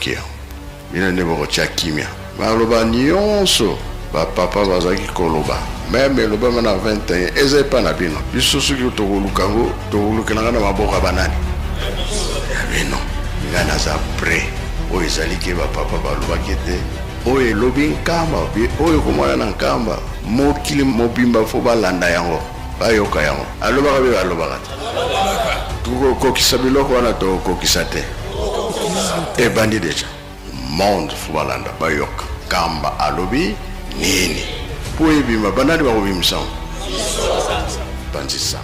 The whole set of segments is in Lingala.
Bayoki yango. Bino nde bokotia kimia. Maloba nionso ba papa bazalaki koloba meme elobama na 21 eza epa na bino. Biso soki tokoluka yango tokolukela yango na maboko ya banani? Ya bino. Nga naza pret. Oyo ezali ke ba papa balobaki ete oyo elobi Nkamba oyo ekomona na Nkamba mokili mobimba fo balanda yango bayoka yango. Alobaka be alobaka te? Tokokokisa biloko wana tokokokisa te? Ebandi deja. Monde fo balanda bayoka Nkamba alobi nini po ebima banani bakobimisa yango? Panzi sango.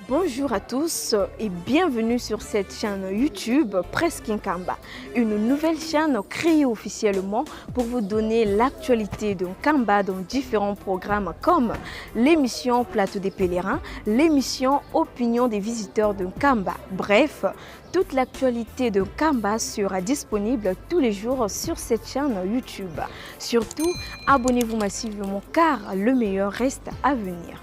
Bonjour à tous et bienvenue sur cette chaîne YouTube Presse Nkamba, une nouvelle chaîne créée officiellement pour vous donner l'actualité de Nkamba dans différents programmes comme l'émission Plateau des pèlerins, l'émission Opinion des visiteurs de Nkamba. Bref, toute l'actualité de Nkamba sera disponible tous les jours sur cette chaîne YouTube. Surtout, abonnez-vous massivement car le meilleur reste à venir.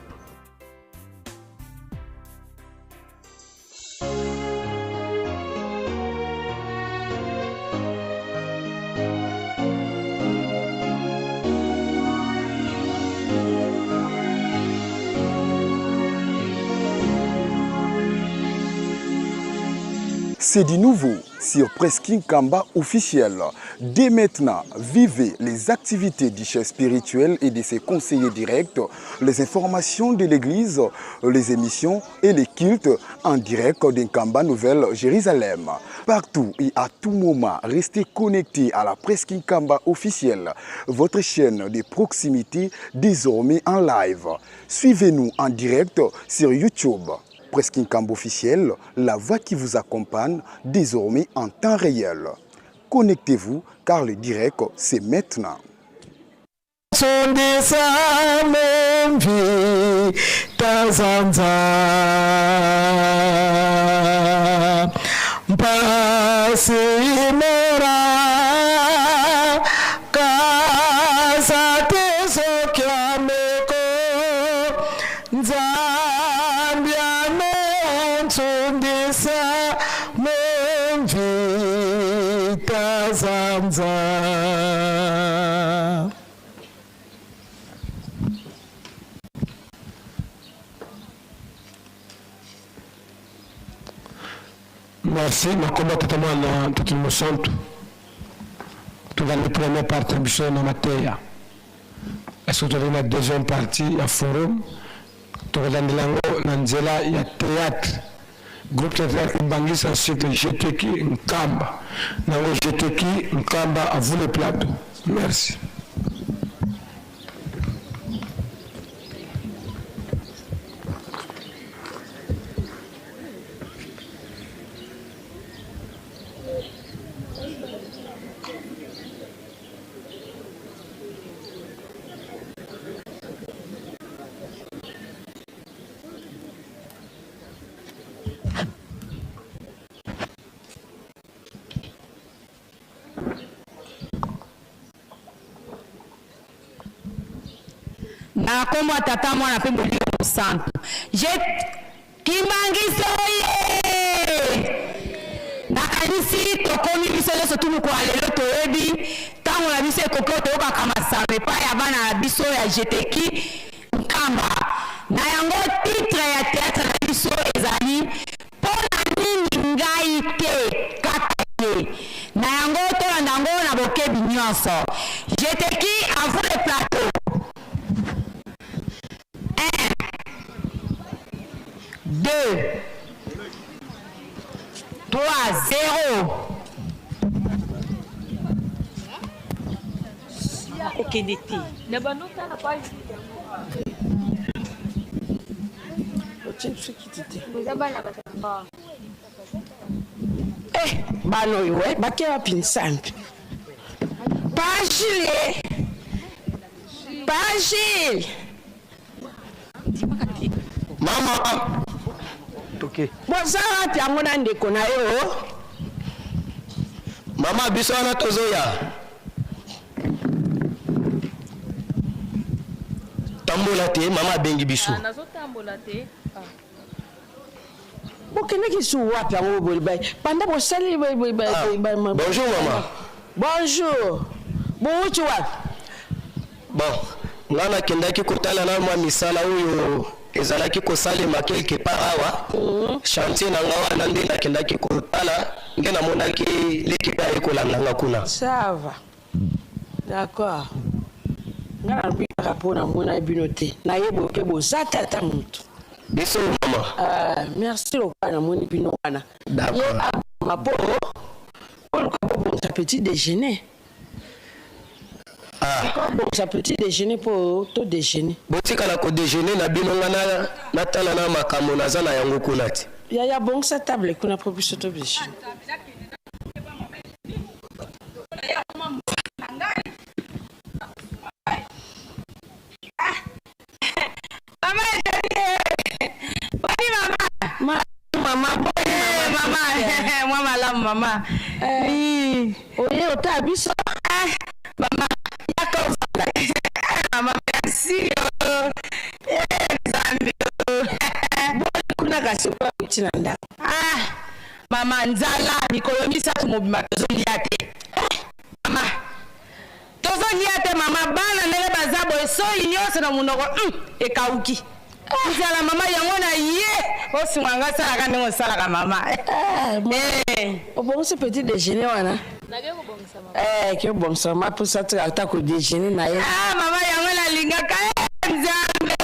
C'est du nouveau sur Presking Kamba officiel. Dès maintenant, vivez les activités du chef spirituel et de ses conseillers directs, les informations de l'église, les émissions et les cultes en direct d'Nkamba Nouvelle Jérusalem. Partout et à tout moment, restez connectés à la Presking Kamba officielle, votre chaîne de proximité désormais en live. Suivez-nous en direct sur YouTube. Presking Kamba officiel, la voix qui vous accompagne désormais en temps réel. Connectez-vous car le direct, c'est maintenant. Merci na kombo tata mwana tata mosantu tozali première partie na biso na mateya est-ce que tozali na deuxième partie ya forum tokolandela yango na nzela ya théâtre groupe théâtral Kimbanguiste ainsi que GTQ Nkamba nango GTQ Nkamba à vous le plateau merci. Na kombo ya Tata, Mwana mpe Molimo Mosantu. Je Kimbanguiste oye! Nakanisi tokomi biso nyonso tu mokolo ya lelo toyebi ntango na biso ekoki oyo toyokaka masano epai ya bana na biso ya Jeteki Nkamba. Na yango titre ya theatre na biso ezali Mpo na nini ngai te, kaka ye? Na yango tolanda yango na bokebi nyonso. Jeteki à vous le plateau. 1 2 3 0 Okende te. Na banota page. Eh, bana oyo eh, bake wapi nsambi pagile pagile mama toke boza wapi yango na ndeko na yo mama biso wana tozoya. Tambola te, mama abengi biso. Ah, nazotambola te. Ah. Bokendaki su wapi yango boye ba panda bosali ba, ba, ba, Ah, ba, ba, bonjour mama. Bonjour. Bowuti wapi? Bon, nga nakendaki kotala na mwa misala oyo ezalaki kosalema quelque part awa. Chantier na nga wana nde nakendaki kotala, nde namonaki leki pe aye kolanda nga kuna. Ça va. D'accord. Nga nalobi kaka mpo namona bino te. Naye boye mpe boza te ata moto. Biso mama. Ah, merci lokola namoni bino wana. D'accord. Ye aboma mpo oluka bobongisa petit déjeuner. Ah. Bobongisa petit déjeuner mpo to déjeuner. Botikala ko déjeuner na bino nga na natala na makambo naza na yango kuna te. Yaya bongisa table kuna mpo biso to déjeuner. Mwa malamu mama. Eh, oye otala biso. Eh, mama yaka ofanda. Mama merci. Eh, Nzambe. Kuna kasi outi na ndako. Ah, mama nzala mikolo misato mobimba tozolia te. Eh, mama tozolia te mama, bana ndenge baza boye soyi nyonso na monoko ekauki. Nzala mama, yango na ye osunga nga asalaka ndenge osalaka mama. Eh, obongisi petit déjeuner wana? Eh, ke obongisa mama mposa tika ata ko déjeuner na ye. Ah, mama yango nalingaka eh, Nzambe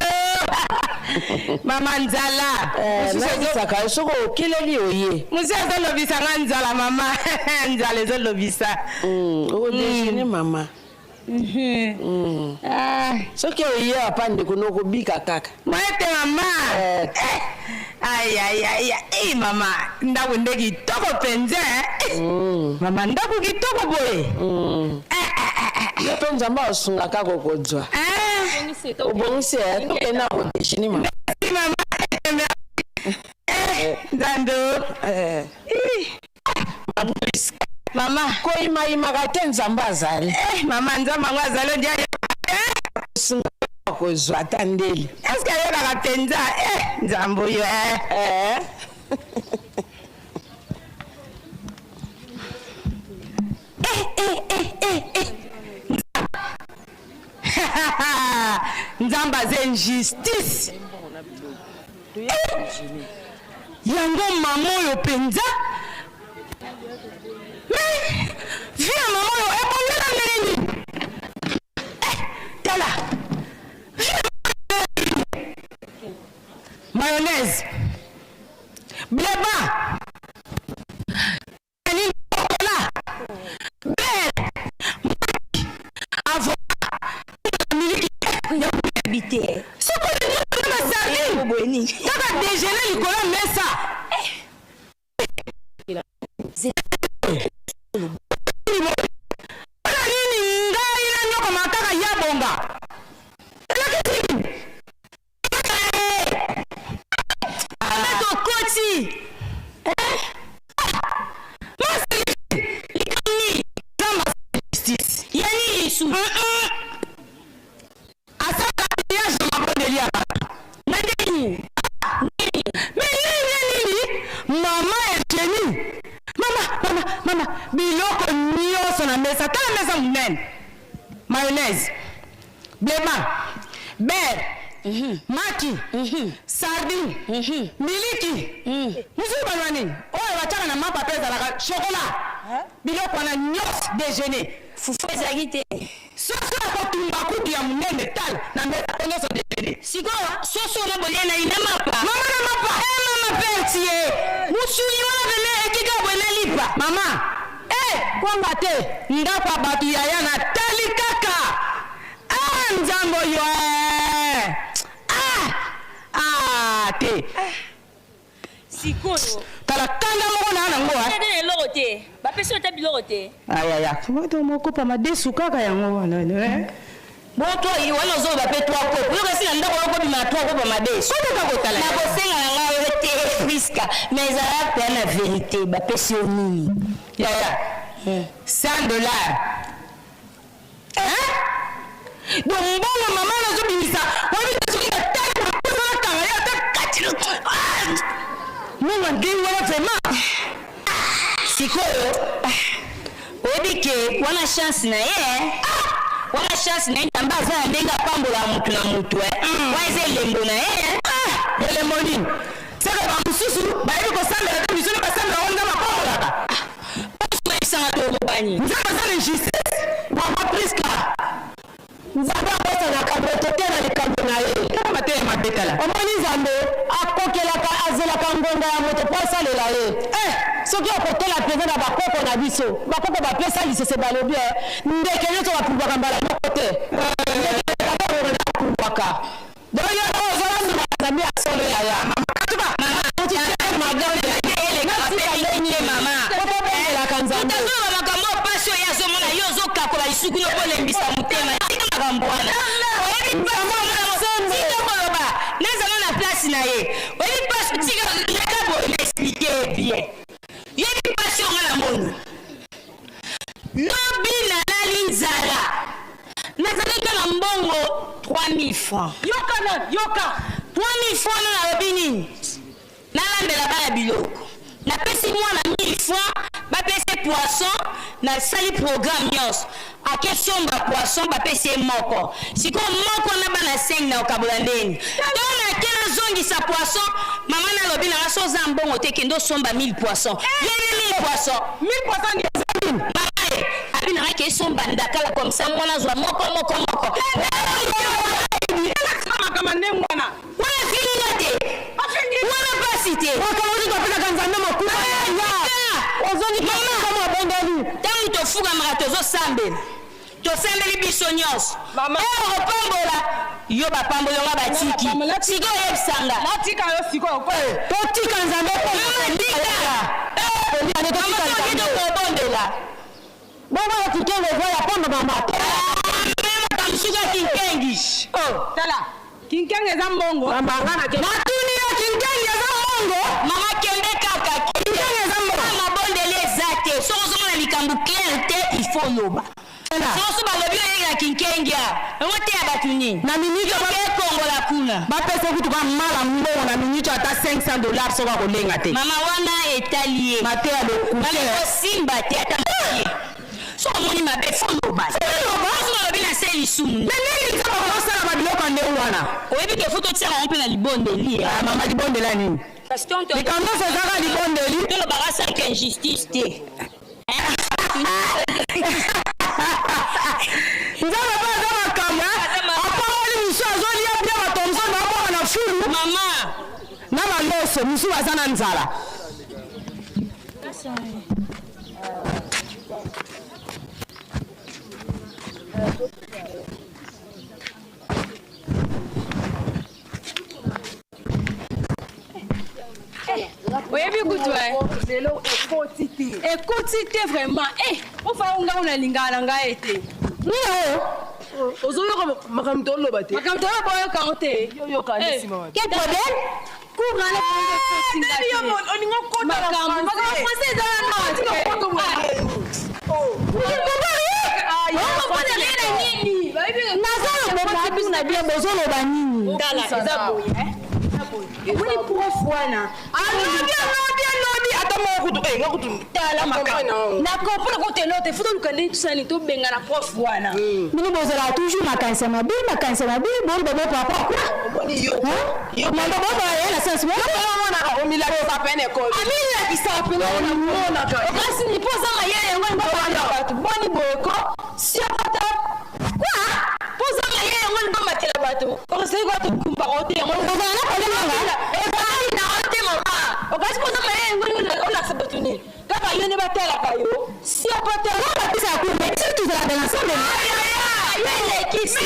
mama nzala. Eh, nayebisaka yo soki okeleli oye. Mosusu azolobisa nga nzala mama, nzala ezolobisa. Oko déjeuner mama. Soki oye apa ndeko na okobika kaka. Mwete mama. Eh. Ayayaya, eh, mama ndako nde kitoko mpenza eh. Mama ndako kitoko boye. Yo mpe Nzambe aosunga kaka okozwa. Ah. Obongisi eh, tokenda ko déjeuner mama. Merci, mama. Eh, Nzambe. Eh. Mama koyimayimaka te, Nzambe azali. Eh, mama Nzambe yango azali odia. Osunga kozwa ata ndeli. Eske ayokaka mpenza eh, Nzambe oyo eh. Eh. Eh, eh, eh, eh, eh. Nzambe aza injustice. Eh, yango mama oyo mpenza, mais vie ya mama oyo ebongela ndenge nini? Eh, tala vie ya mayonnaise, bleba, nini, chocolat, beurre, maki, avocat, miliki, Bite. Soki olingi ba sardine kaka déjeuner likolo ya mesa. Mpona nini ngai nanyokoma kaka ya bonga? Elakisi nini? Tokoti justice. Ya nini lisusu? Asalaka mariage na mabondeli ya bato. Na ndeni? Mais nini nini, mama Eugenie, mama, mama, mama, biloko nyonso na mesa, tala mesa monene: mayonnaise, bleba, beurre, maki, sardine, miliki, mosusu balwa nini oyo batiaka na mapa mpe ezalaka chocolat, biloko wana nyonso déjeuner. Fufu ezalaki te? Soso ya kotumba kutu ya monene, tala na mesa mpe nyonso déjeuner. Sikoyo soso wana bolia na ina mapa? Mama, na mapa. Eh, mama pertie musuni wana pene ekika boye na lipa. Mama eh, kwanga te, ndako ya bato yaya natali kaka. Ah, Nzambe oyo eh. Ah, ah, te. Sikoyo Tala kanda moko na nango eh. ate na eloko te, bapesi yo te biloko te. Ayaya, mokopa madesu kaka yango wana eh. Bo to wana ozoloba mpe twa kopo yoka esi na ndako okobima twa kopo madesu. Soki kaka kotala. Nakosenga na ngai yo te Priska, mais ezala mpe na vérité, bapesi yo nini? Yaya, 100 $, hein? Donc mbongo mama nazobimisa oyebi. Mungu ndenge wana vraiment. Sikoyo oyebi ke wana chance na ye eh? Ah! Wana chance na ye, Nzambe aza na ndenge apambola mutu na mutu eh? Wana eza elembo na ye eh? Ah! Elembo nini? Seke ba mosusu bayebi kosambela te, misu nde basambela yango Nzambe apambolaka. Poso oyebisanga toloba nini? Nzambe aza na injustice? Mama Prisca. Nzambe abosanaka moto te na likambo na ye. Tala mateya mabe tala. Omoni Nzambe akokelaka azelaka ngonga ya moto po asalela ye. Eh! Soki okotala penza na bakoko na biso, bakoko bapesa lisese balobi eh, ndeke nionso bapumbwaka mbala moko te. Ndeke elekaka ngonga nde apumbwaka. Donc yo ozo ndima Nzambe ya solo yaya. Mama Po tobondelaka Nzambe. Moto azoloba makambo oyo pasi oyo ye azomona yo ozokakola lisuku no mpo olembisa motema tika makambo wana oyebi pasi omona tika koloba nazala na place na ye oyebi pasi tika leka boye na explike ye bien yebi pasi oyo nga namoni lobi nalali nzala nazalaki na mbongo 3000 francs yoka na yoka 3000 francs no nalobi nini Nalambela bana biloko. Napesi mwana 1000 francs, bapesi ye poisson, nasali programme nionso. Ake somba poisson, bapesi ye moko. Sikoyo moko na bana 5 nakokabola ndenge nini? Tango nake nazongisa poisson, mama na alobi na nga soki oza na mbongo te kende osomba 1000 poisson. Yebi 1000 poisson? 1000 poisson nini? Eza nini? Mama ye abi na nga ke somba ndakala comme ça mwana azwa moko moko moko. Elakisa makambo ya ndenge wana. Wana afingi nga te. Wana pasi te. Makambo nini topesaka Nzambe mokumba ya ozongi kama obondeli. Ntango tofukamaka tozosambela, tosambeli biso nyonso. Ere okopambola yo bapamboli yo nga batiki. Sikoyo oyebisa nga. Natika yo sikoyo po. Totika Nzambe po. Mama tika. Mama soki tokobondela. Bongo ya kikengi eza ya pamba mama. Mema kamsuka kinkengi. Oh. Tala. Kinkengi eza mbongo. Mama nga na Natuni yo kinkengi eza mbongo? Mama kende kaka. Kinkengi eza mbongo. Mabondeli eza te. Soki ozomona likambo clair te, il faut loba. Soso balobi oyekela kinkengi awa. Yango te ya bato nini? Na minute Yo ke kongola kuna. Bapesa kutu ka mala mbongo na minute ata 500 dollars soki akolenga te. Mama wana etali ye. Mateya lokuta. Mama ekosimba te ata mokie. Soki omoni mabe faut loba. Soki balobi na se lisumu. Mais ndenge nini Nzambe akosala ba biloko ya ndenge wana? Oyebi ke faut totiaka yango mpe na libondeli. Ah mama libondeli ya nini? Likambo nyonso ezaka libondeli. Tolobaka sans que injustice te. Nzambe pe aza makambo apamboli mosusu azolia bia ba thomson babwaka na fulu mama na baloso mosusu baza na nzala. Oyebi kutu eh. Lelo ekoti te. Ekoti te vraiment. Eh, ofa yo ngai nalingaka na ngai te. Nini oyo? Ozoyoka makambo toloba te. Makambo toloba oyoka yango te. Yoyoka nde nsima wapi? Quel problème? Cours na olinga okota na makambo. Makambo français eza wana. Nazoloba na bien bozoloba nini? Tala eza boye. Omoni prof wana alobi alobi alobi ata moko kutu eh, nga kutu tala makambo na comprendre ko telo te futa luka ndenge tosala nini tobengana prof wana hmm. Bino bozalaka toujours makanisi ya mabe makanisi ya mabe boloba bo papa quoi mama boba ye na sens moko omilakisa pene ekolo amilakisa pene omonaka okasi ni poza mayele yango nde bato boni boyeko siakata Quoi? Po oza mayele yango olingi omatela bato. Okosaki kwa tokumbaka yo te yango. Ozala na problème na nga? Ezali na yo te mama. Okasi po oza mayele yango olingi olakisa bato nini? Kaka yo nde batalaka yo. Siapa te. Nga bapesa ya cours mais biso tozalaka dans l'ensemble. Yo elekisi.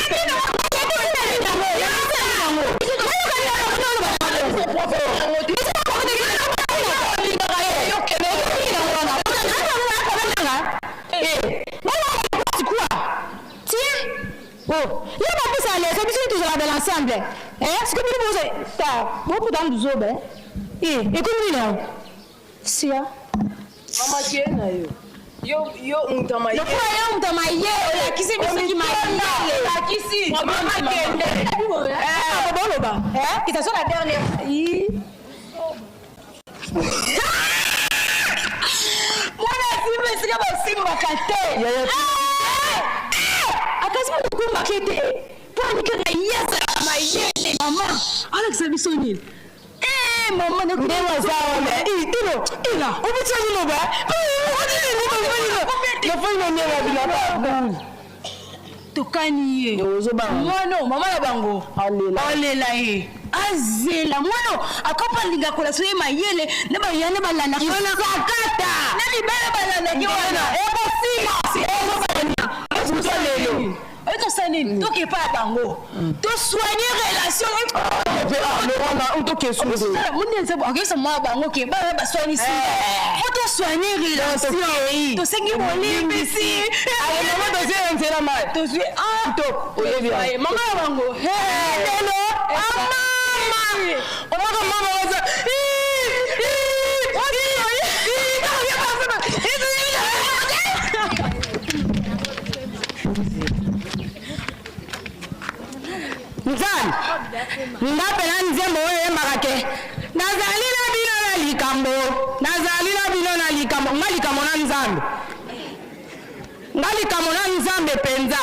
Oh, yo bapesa leso biso tozala dans l'ensemble. Eh, sikoyo bino bozo ta boputa buzoba. Eh, ekomi nini yango? Sia. Mama ke na yo. Yo yo moto ya mayele. Lokola yo moto ya mayele olakisi biso ki mayele. Olakisi. Mama kende. Eh, boloba. Eh, que ça soit la dernière. Akumbaka te. Akasi moto akumbaka ye te. Mpo ani kaka ye azalaka mayele. Mama, alakisa biso nini? Eh, mama na ndenge aza wana tino ila obitisa liloba nafai na ndenge bilamba tokani ye mwana oyo mama na bango alela ye azela mwana oyo akopa alinga kolakisa ye mayele na baya na balandakakata na mibale balandaki wana ekosima lelo oyo tosala nini toke epai ya bango tosoigne relation akoyebisa mwa bango ke bana baswanisi po tosoigne relation tosengi bolimbisi tozwi mama ya bango lelo amama omaka mama waza Nzambe, nga pena nzembo oyo eyembaka ke nazali na bino na likambo, nazali na bino na likambo, nga likambo na Nzambe, nga likambo na Nzambe penza,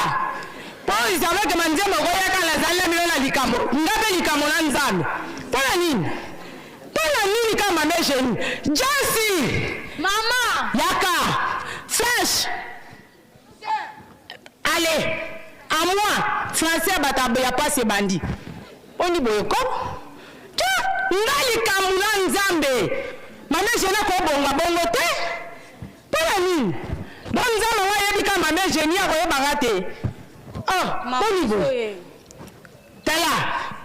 po izalo ke manzembo ekoyaka nazali na bino na likambo, nga pe likambo na Nzambe, po na nini? Po na nini kaka mame Genie? Jessy! Mama! Yaka! Flash! Allez, à moi, français ya bato ya pasi ebandi. Boni boye ko? Tcha, nga likambo na Nzambe. Mame Genie akobonga bongo te. Mpo na nini? Bo Nzambe yango ayebi kaka Mame Genie akoyeba nga te. Ah, boni boye? Tala,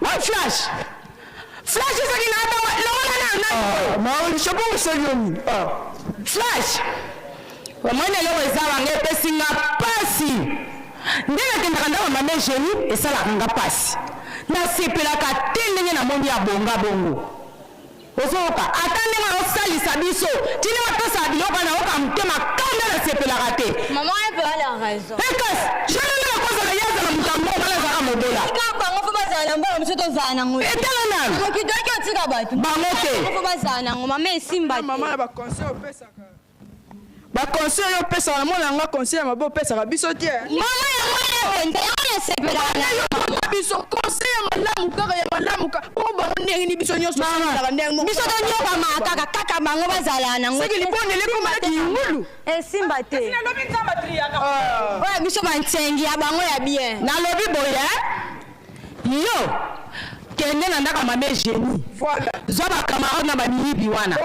wa flash. Flash soki na bongo longola na na. Ah, maolisha bongo sali yo nini? Ah. Flash. Omoni eloko eza wanga epesi nga pasi. Nde nakendaka ndako ya mame Genie esalaka nga pasi. Nasepelaka te ndenge namoni abonga bongo. Ozoyoka ata ndenge azosalisa biso ti ndenge apesaka biloko wana nayoka motema kanda nasepelaka te. Maman ye pe ana raison. Eh kasi jamais nga nakozala ye azala moto ya mbongo nga nazalaka mobola. Tika bango fo bazala na mbongo biso tozala na ngo. Eh tala nanu. Soki doki otika bato. Bango te. Bango fo bazala na ngo mama esimba te. Maman na ba conseil opesaka. Ba conseil oyo opesaka na mona nga conseil ya mabe opesaka biso te. Mama yango nde penza yango nasepelaka na yo. Mama biso conseil ya malamu kaka ya malamu kaka bongo bango ndenge nini biso nyonso tosalaka ndenge moko. Biso tonyokwamaka kaka kaka bango bazala nango. Soki libondeli ekoma neti ngulu. Esimba te. Kasi nalobi Nzambe atriaka. Oyo biso ba nsengi ya bango ya bien. Nalobi boye Yo kende na ndako ya mame Genie. Voilà. Zwa ba camarades na ba miyibi wana.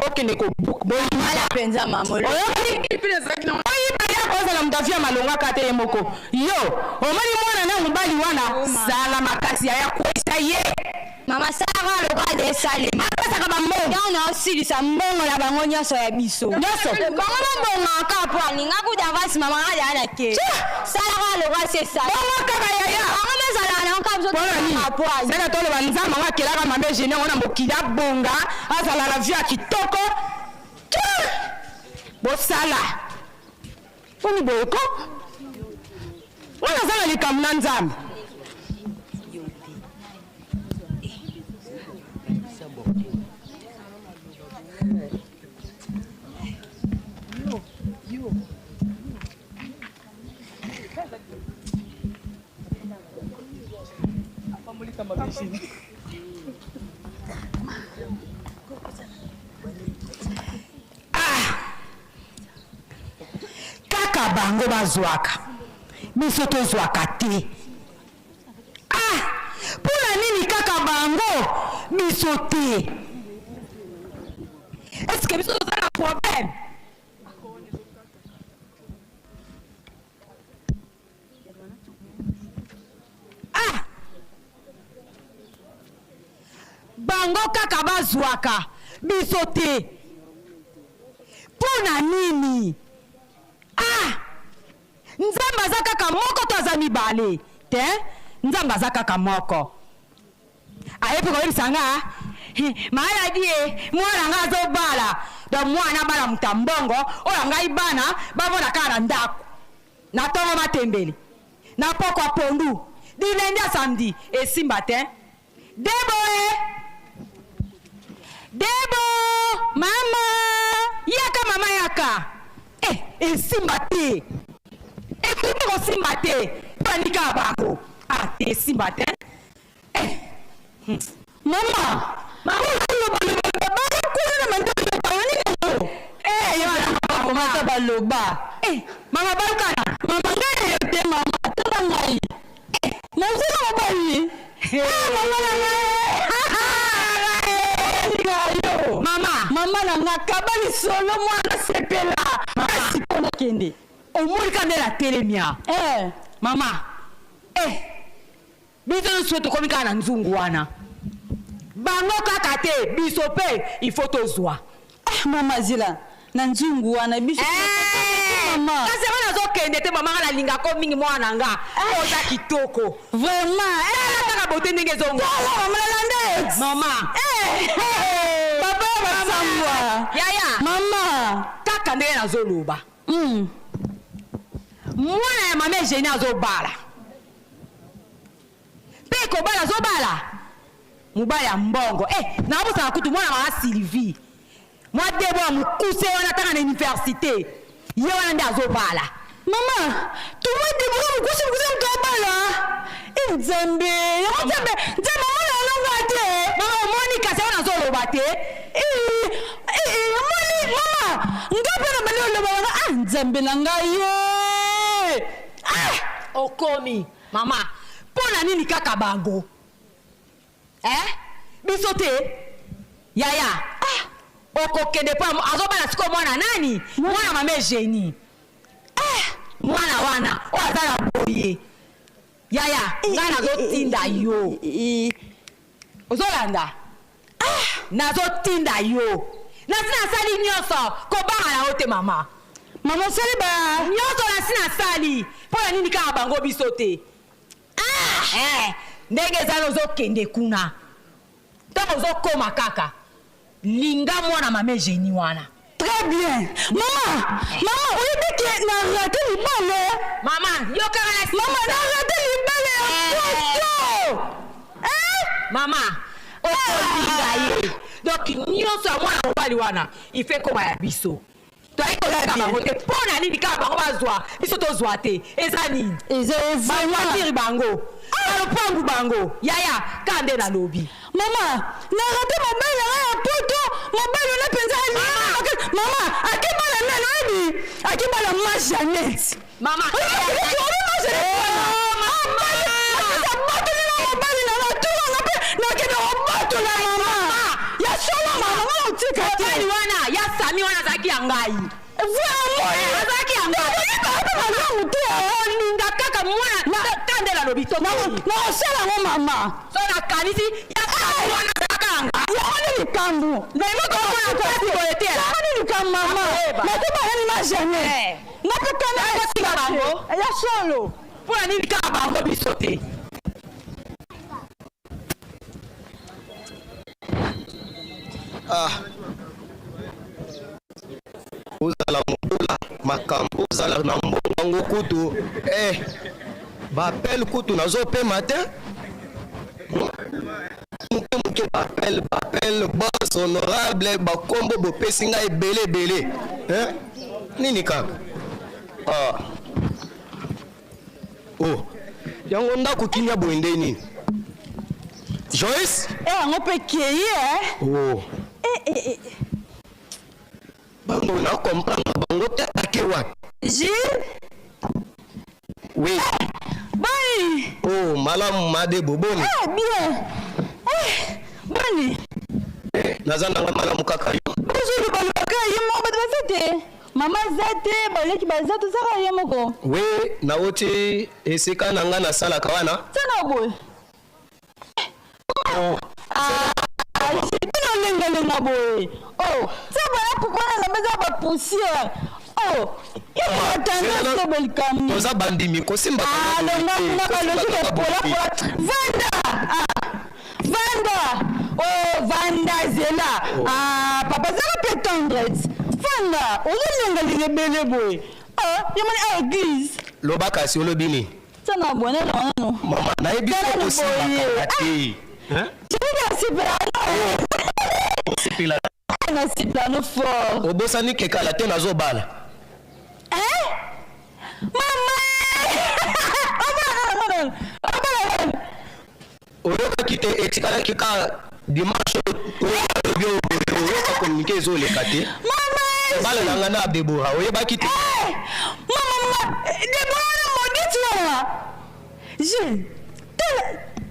Okende ko boyiba. Penza mama. Oyoki? Oyiba ye akozala moto afia malonga kaka te ye moko. Yo omoni mwana na mobali wana zala makasi yaya kwesa ye. Mama Sarah lokola de esalema. Apesaka ba mbongo. Ntango na osilisa mbongo na bango nyonso ya biso. Nyonso. Bango babongaka kaka mpo aninga kuta avance mama nga deya na ke. Salaka lokola se esala. Bongo kaka yaya. Bango bazalaka na kaka biso Pona nini? tozalaka po ayi. Sasa toloba Nzambe yango akelaka mame Genie yango na mokili abonga azala na vie ya kitoko. Tcha! Bosala. Boni boye ko? Nga naza na likambo na Nzambe. Ah! Kaka bango bazwaka, biso tozwaka te. Ah! Mpo na nini kaka bango, biso te? Est-ce que biso toza na problème? Ah! Bango kaka bazwaka, biso te. Mpo na nini? Ah! Nzambe aza kaka moko to aza mibale? Te, Nzambe aza kaka moko. Aye pe koyebisa nga maladi ye mwana nga azobala donc mwana abala moto ya mbongo oyo ngai bana bavanda kaka na ndako na tongo matembele na pokwa pondu du lundi à samedi esimba te Debo e Debo mama yaka mama yaka eh. Esimba te. Ekoki kosimba te. Panika bango. Ah, te esimba te. Eh. Mama, mama loba loba ba kuna na mandako ya bango nini yango? Eh, yo na mama baloba. Eh, mama balukana. Mama ngai yo te mama, tala ngai. Eh, nazala mobali. Ah, mama na ngai. Yo. Mama. Mama na nga kaba lisolo mwana sepela. Kasi kona kende. Omoni ka nde natelemi awa. Eh. Mama. Eh. Biso nyonso tokomi kaka na nzungu wana. Bango kaka te, biso pe il faut tozwa. Ah, mama zela na nzungu wana biso eh, mama. Kasi yango nazokende te mama, nga nalingako mingi mwana na nga. Eh. Oza kitoko. Vraiment. Eh, kaka bote ndenge ezonga. Tala mama nalanda ye. Mama. Eh. Papa ya basangwa. Yaya. Mama. Kaka ndenge nazoloba. Mwana ya mama Eugenie azobala. Mpe kobala azobala mobali ya mbongo. Eh, nakobosana kutu mwana mama Sylvie. Mwa debo ya mokuse wana tanga na université. Ye wana nde azobala. Mama, tumwa debo ya mokuse mokuse moto abala. Eh, Nzambe, yango Nzambe, Nzambe omona yango te. Mama omoni kasi yango nazoloba te. Eh, eh, eh, omoni mama, nga mpe na bandi oloba wana, ah Nzambe na ngai ye. Ah, okomi mama, mpo na nini kaka bango? Eh? Biso te. Yaya. Ah, okokende mpo azobala sikoyo mwana nani? Mwana mama Eugenie. Eh, mwana wana oyo aza na boye. Yaya, ngai nazotinda yo. Ozolanda? Ah, nazotinda yo. Nasi nasali nyonso, kobanga na yo te mama. Mama osali ba nyonso nasi nasali. Mpo na nini kaka bango biso te? Ah, eh, ndenge ezali ozokende kuna. Ntango ozokoma kaka, linga mwana mama Eugenie wana. Très bien. Mama, mama, oyebi ke na raté libala. Mama, yokaka na Mama, na raté libala ya poto. Eh? Mama, okolinga ye. Donc nyonso ya mwana mobali wana, il fait koma ya biso. Toyaki kolinga bango te. Mpo na nini kaka bango bazwa, biso tozwa te? Eza nini? Eza Ba voiture bango. Ba lopangu bango. Yaya, kaka nde nalobi. Mama, na raté mobali na ngai ya poto, mobali wana mpenza alingaka. Mama, akebala nani oyebi? Akebala ma Jeannette. Mama, oyebi ma Jeannette wana? Abatoli na mobali na nga, tunga mpe nakende kobatola mama. Ya solo mama, nga nakotika te. Mobali wana, ya Sami wana azalaki ya ngai. Vraiment. Azalaki ya ngai. Oyebaka mpe malamu te. Olinga kaka mwana, kaka nde nalobi to. Nakosala yango mama. So nakanisi ya Sami wana azalaka ya ngai. Yango nde likambo. Boye te. Yango nde likambo mama. Nakobalani ma Jeannette. Nga mpe kana Nakotika bango. Ya solo. Mpo na nini kaka bango biso te? Ah. Ozala mobola makambo, ozala na mbongo yango kutu eh, bapele kutu nazopema te moke moke, bapele bapele boss honorable, bakombo bopesi ngai ebele ebele eh? Nini kaka ah. Oh, yango ndako kimia boye nde nini Joyce? Eh, yango mpe kei eh. Oh. Eh, eh, eh. Bango na comprendre bango te, ake wapi? Gilles? Oui. Eh, boni? Oh, malamu madebo, boni? Eh, bien. Eh, boni? Eh, naza nanga malamu kaka yo. Ozolobalobaka ye moko, bato baza te. Mama aza te, baleki baza, tozaka ye moko. Oui, nauti esika na nga nasalaka wana. Sana boye. Oh. Ah, bino lengalenga boye. Oh, tia bana pukwana na baza ba poussière. Oh, tendance bolikambo. Toza bandimi kosimba. Ah, longa kuna ba logique pola pola. Vanda. Ah, vanda. Oh, vanda zela. Ah, papa zaka pe tendre. Vanda, ozolengalenga ebele boye. Ah, yamani a église. Loba kasi, olobi nini? Sana boye na nano. Mama, nayebi Tala ko na osimbaka boye. te. Hein? Jika sipela. Osepela. Na sipela no fort. Obosani kekala te nazobala. Eh? Mama! Oyokaki te etikalaki ka dimanche oyo alobi oyo boye oyoka communiqué ezoleka te. Mama! Bala na nga na Deborah oyebaki te. Eh! Mama mama Deborah na maudite wana. Jules, tala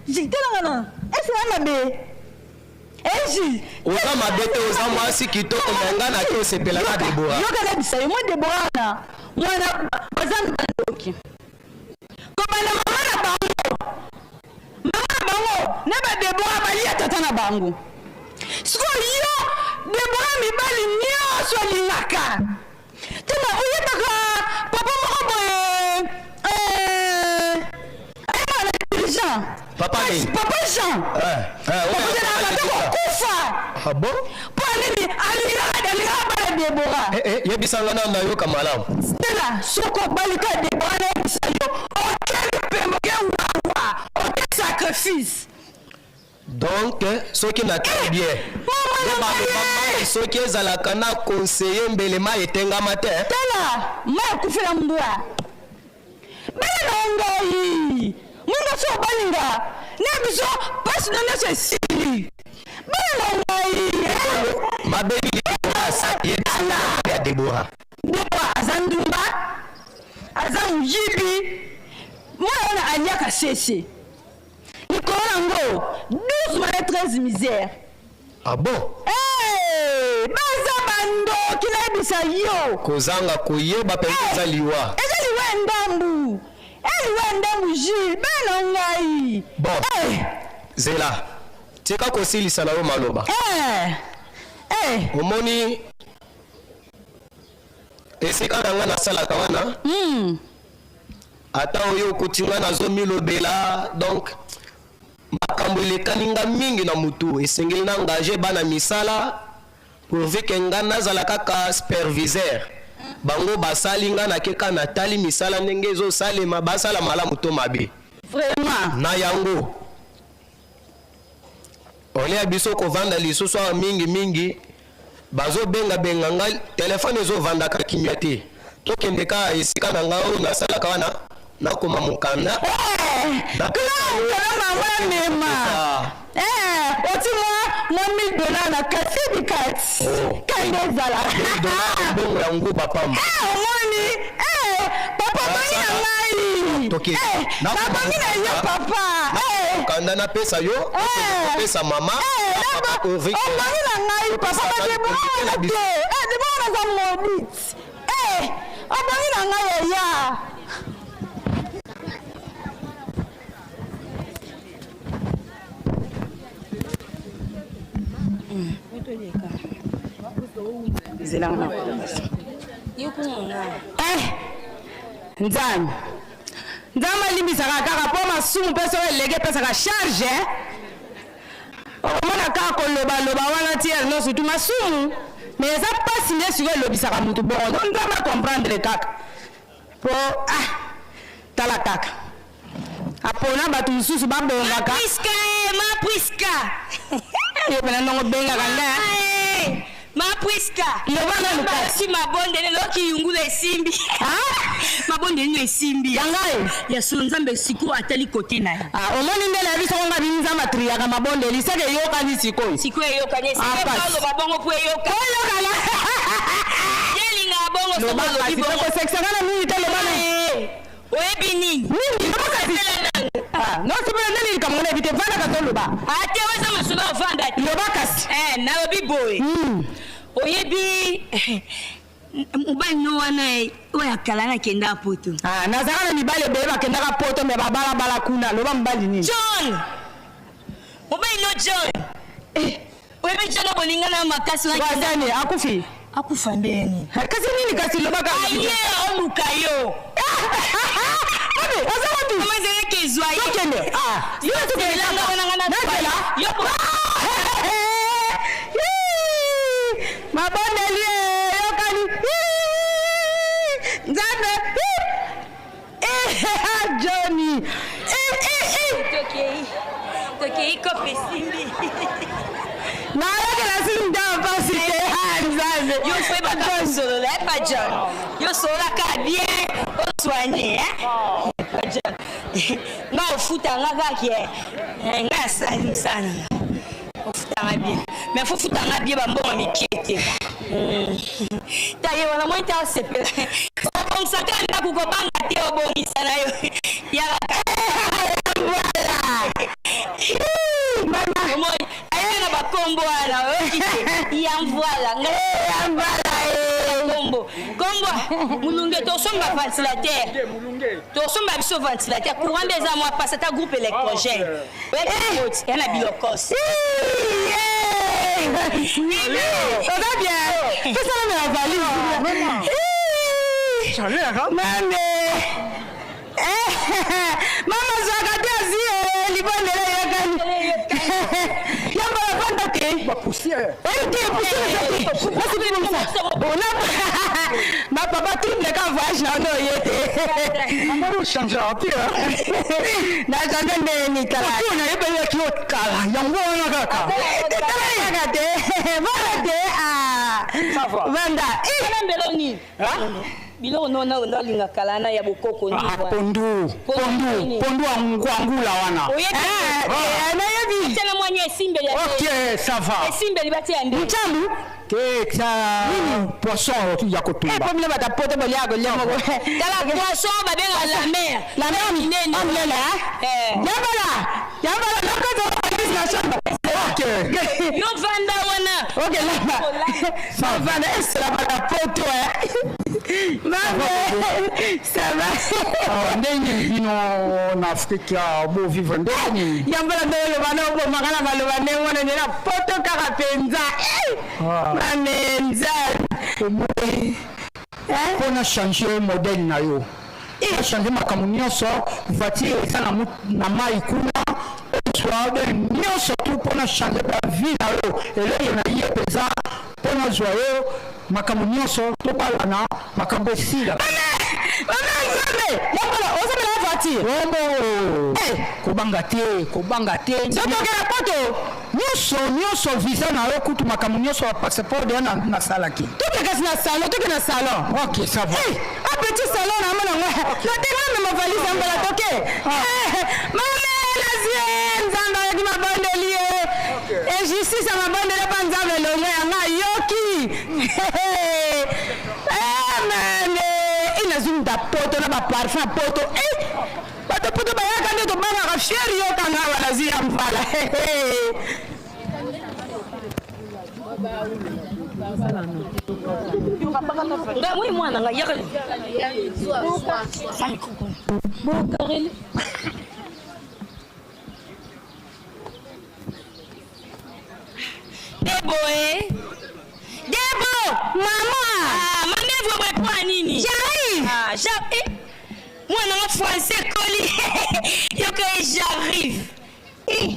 Jules tala nga na. Est-ce que mabe? Eh Jules, oza mabe te oza mwasi kitoko me nga nake osepela na Deborah. Yoka nayebisa yo, mwa Deborah wana mwana baza bandoki. Kobanda mama na bango, mama na bango na ba Deborah balia tata na bango. Sikoyo yo Deborah mibali nyonso alingaka. Tala oyebaka papa moko boye eh, ayebaka na dirigeant. Papa nini? Papa Jean. Eh, eh, oyo Papa Jean akokaki akata kaka. kokufa. Ah bon? Mpo nini alingaka alingaka bana Deborah. Eh, eh, yebisa nga nanu nayoka malamu. Stella soki obali ka Deborah nayebisa yo oke lupembo oke wawa oke sacrifice. Donc soki natali bien nde baloba mai soki ezalaka na conseiller mbele mai etengama te. Tala mai ekufela mbwa bala na ngai monga so obalinga na biso pasi na nyonso esili bala na ngai Mabe nini Deborah asali ye ya Deborah? Deborah aza ndumba aza moyibi mwana wana aliaka sese likolo nango 12 mane 13 misère. Ah bon? Hey, baza bandoki nayebisa yo. Kozanga koyeba mpenza eza liwa. Eza liwa ya ndambu. E liwa ya ndambu Jules, bana ngai. Bon. Hey. Zela. Tika kosilisa na yo maloba. Hey. Hey. Omoni esika na ngai nasalaka wana Ata oyo okuti nga nazo milobela donc makambo elekani nga mingi na mutu esengeli na engage bana misala pourvu que nga nazala kaka superviseur bango basali nga nake kaka natali misala ndenge ezo salema basala malamu to mabe Vraiment. Na yango au lieu ya biso kovanda lisusu awa mingi mingi bazo benga benga nga telephone ezo vandaka kimia te tokende kaka esika na nga oyo nasalaka wana nakoma mokanda mema oti mwa 1000 dollar na kasi bikati kanda ezala mbongo ya nguba pamba omoni papa bangi na ngai nabangi na yo papa mokanda napesa yo opesa mama obangi na ngai papa badebona te debona naza maudite obangi na ngai eya Eh, Nzambe Nzambe alimbisaka kaka mpo masumu mpe soki eleki epesaka charge eh? Okomona kaka kolobaloba wana ti heure nyonso tu masumu mais eza mpasi nde sikoyo elobisaka motu bongo donc Nzambe acomprendre kaka mpo ah tala kaka apona bato mosusu babongaka. Priska eh, ma Priska. Yo pena ndongo bengaka nga. Eh, ma Priska. Loba nanu kasi. Basi mabondeli loki yungula esimbi. Mabondeli no esimbi. Ya ngai. Ya solo Nzambe sikoyo atali kote na ye. Ah, omoni nde na biso konga bini Nzambe atriyaka mabondeli seke eyokani sikoyo. Sikoyo eyokani Ah, esika pasi. aloba bongo po eyokana. Oyokana. Yelinga bongo Loba soki olobi kasi bongo. kosekisaka na mingi te loba na. Eh, oyebi nini? Nini? Loba kasi. Ah, non sepela nde likambo na yebi te vanda kasi oloba. Ate oyo eza masolo ya ovanda te. Loba kasi. Eh, nalobi boye. Oyebi mobali no wana oyo akala nakenda poto. Ah, nazalaka na mibali ebele bakendaka poto me babalabala kuna. Loba mobali nini? John. Mobali no John. Eh, oyebi John bolinga na makasi na Wazani akufi. Akufa ndeni. Kasi nini kasi loba kaka. Aye, oluka yo. Abe, aza wapi? Mama ezalaki ezwa ye. Tokende. Ah, Yo yo tokende. sepelanga wana nga na Nazela. Yo Mabondeli eyokani. Nzambe. Johnny. Tokei. Tokei kope esimbi. Nayokela susu ntango mpasi te. Ah, Nzambe. Yo faut yebaka kosolola eh, pa John. Yo sololaka bien, osoigne eh. Pa John. Nga ofuta nga kaka ke eh, nga asali mosala na nga. Ofuta nga bien. Mais faut futa nga bien ba mbongo mike te. Ta ye wana moi ta sepela. Obongisaka ndako kobanga te obongisa na yo. Yaka. Voilà. Omoni aye na bakombo wana oyoki te ya mvuala ya mvuala kombo kombo mulunge tosomba ventilateur tosomba biso ventilateur courant nde eza mwa pasi ata groupe électrogène oyeboti ya na bilokos oza bien pesana na valise mame Mama zwaka te azwi eh, libondela eyokani yamba bavanda te oyo te poussière eza te nasibibongisa ona ma papa triple ka voyage na wana oye te na change ndenge nini tala nayebelaki yo kala yango wana kaka tala kaka te vanda te vanda Biloko no na olinga kala na ya bokoko nini Ah, pondu pondu pondu angula wana nayebi tia na mwanya esimbeli ok ça va esimbeli batia nde mchambu te tia poisson ya kotumba eh pomile bata poto bolia kolia moko tala poisson babenga la mer la mer minene minene eh yambala yambala nakozo na chambre ok yo vanda wana ok lamba vanda esela bata poto eh mame ça va ah, ndenge nini bino na afrika bovivre ndenge nini yambala nde oloba na obomaka na maloba ndenge wana nde na poto kaka mpenza eh! ah. mame nzambe mpo na change modèle na yo na change makambo nyonso voiture eza na mai kuna ozwa be nyonso tu mpo na change ba vie na yo eloko na ye mpenza mpo nazwa yo makambo nyonso tobalana makambo esila ozomela voiture ombo kobanga te kobanga te sotokela poto nyonso nyonso visa na yo kutu makambo nyonso ya passeport deya nasalaki toke kasi na salon toke na salon ok ça va hey, a petit salon na mona ngo natenga mema valise ya mbala toke ah. mame nazwi nzambe ayoki mabondeli ye injustice ya mabondeli mpa nzambe elongo yanga ayoki mame inazwi muta poto na baparfum ya poto bato poto bayaka nde tobangaka fiere yokanga awa nazwi ya mbala ngai mwana ngai yaka bokareli Debo eh Debo Mama ah, mandevu boye mpo ya nini J'arrive ah, ja, eh. Mwana nga français ekoli yoka ye j'arrive eh,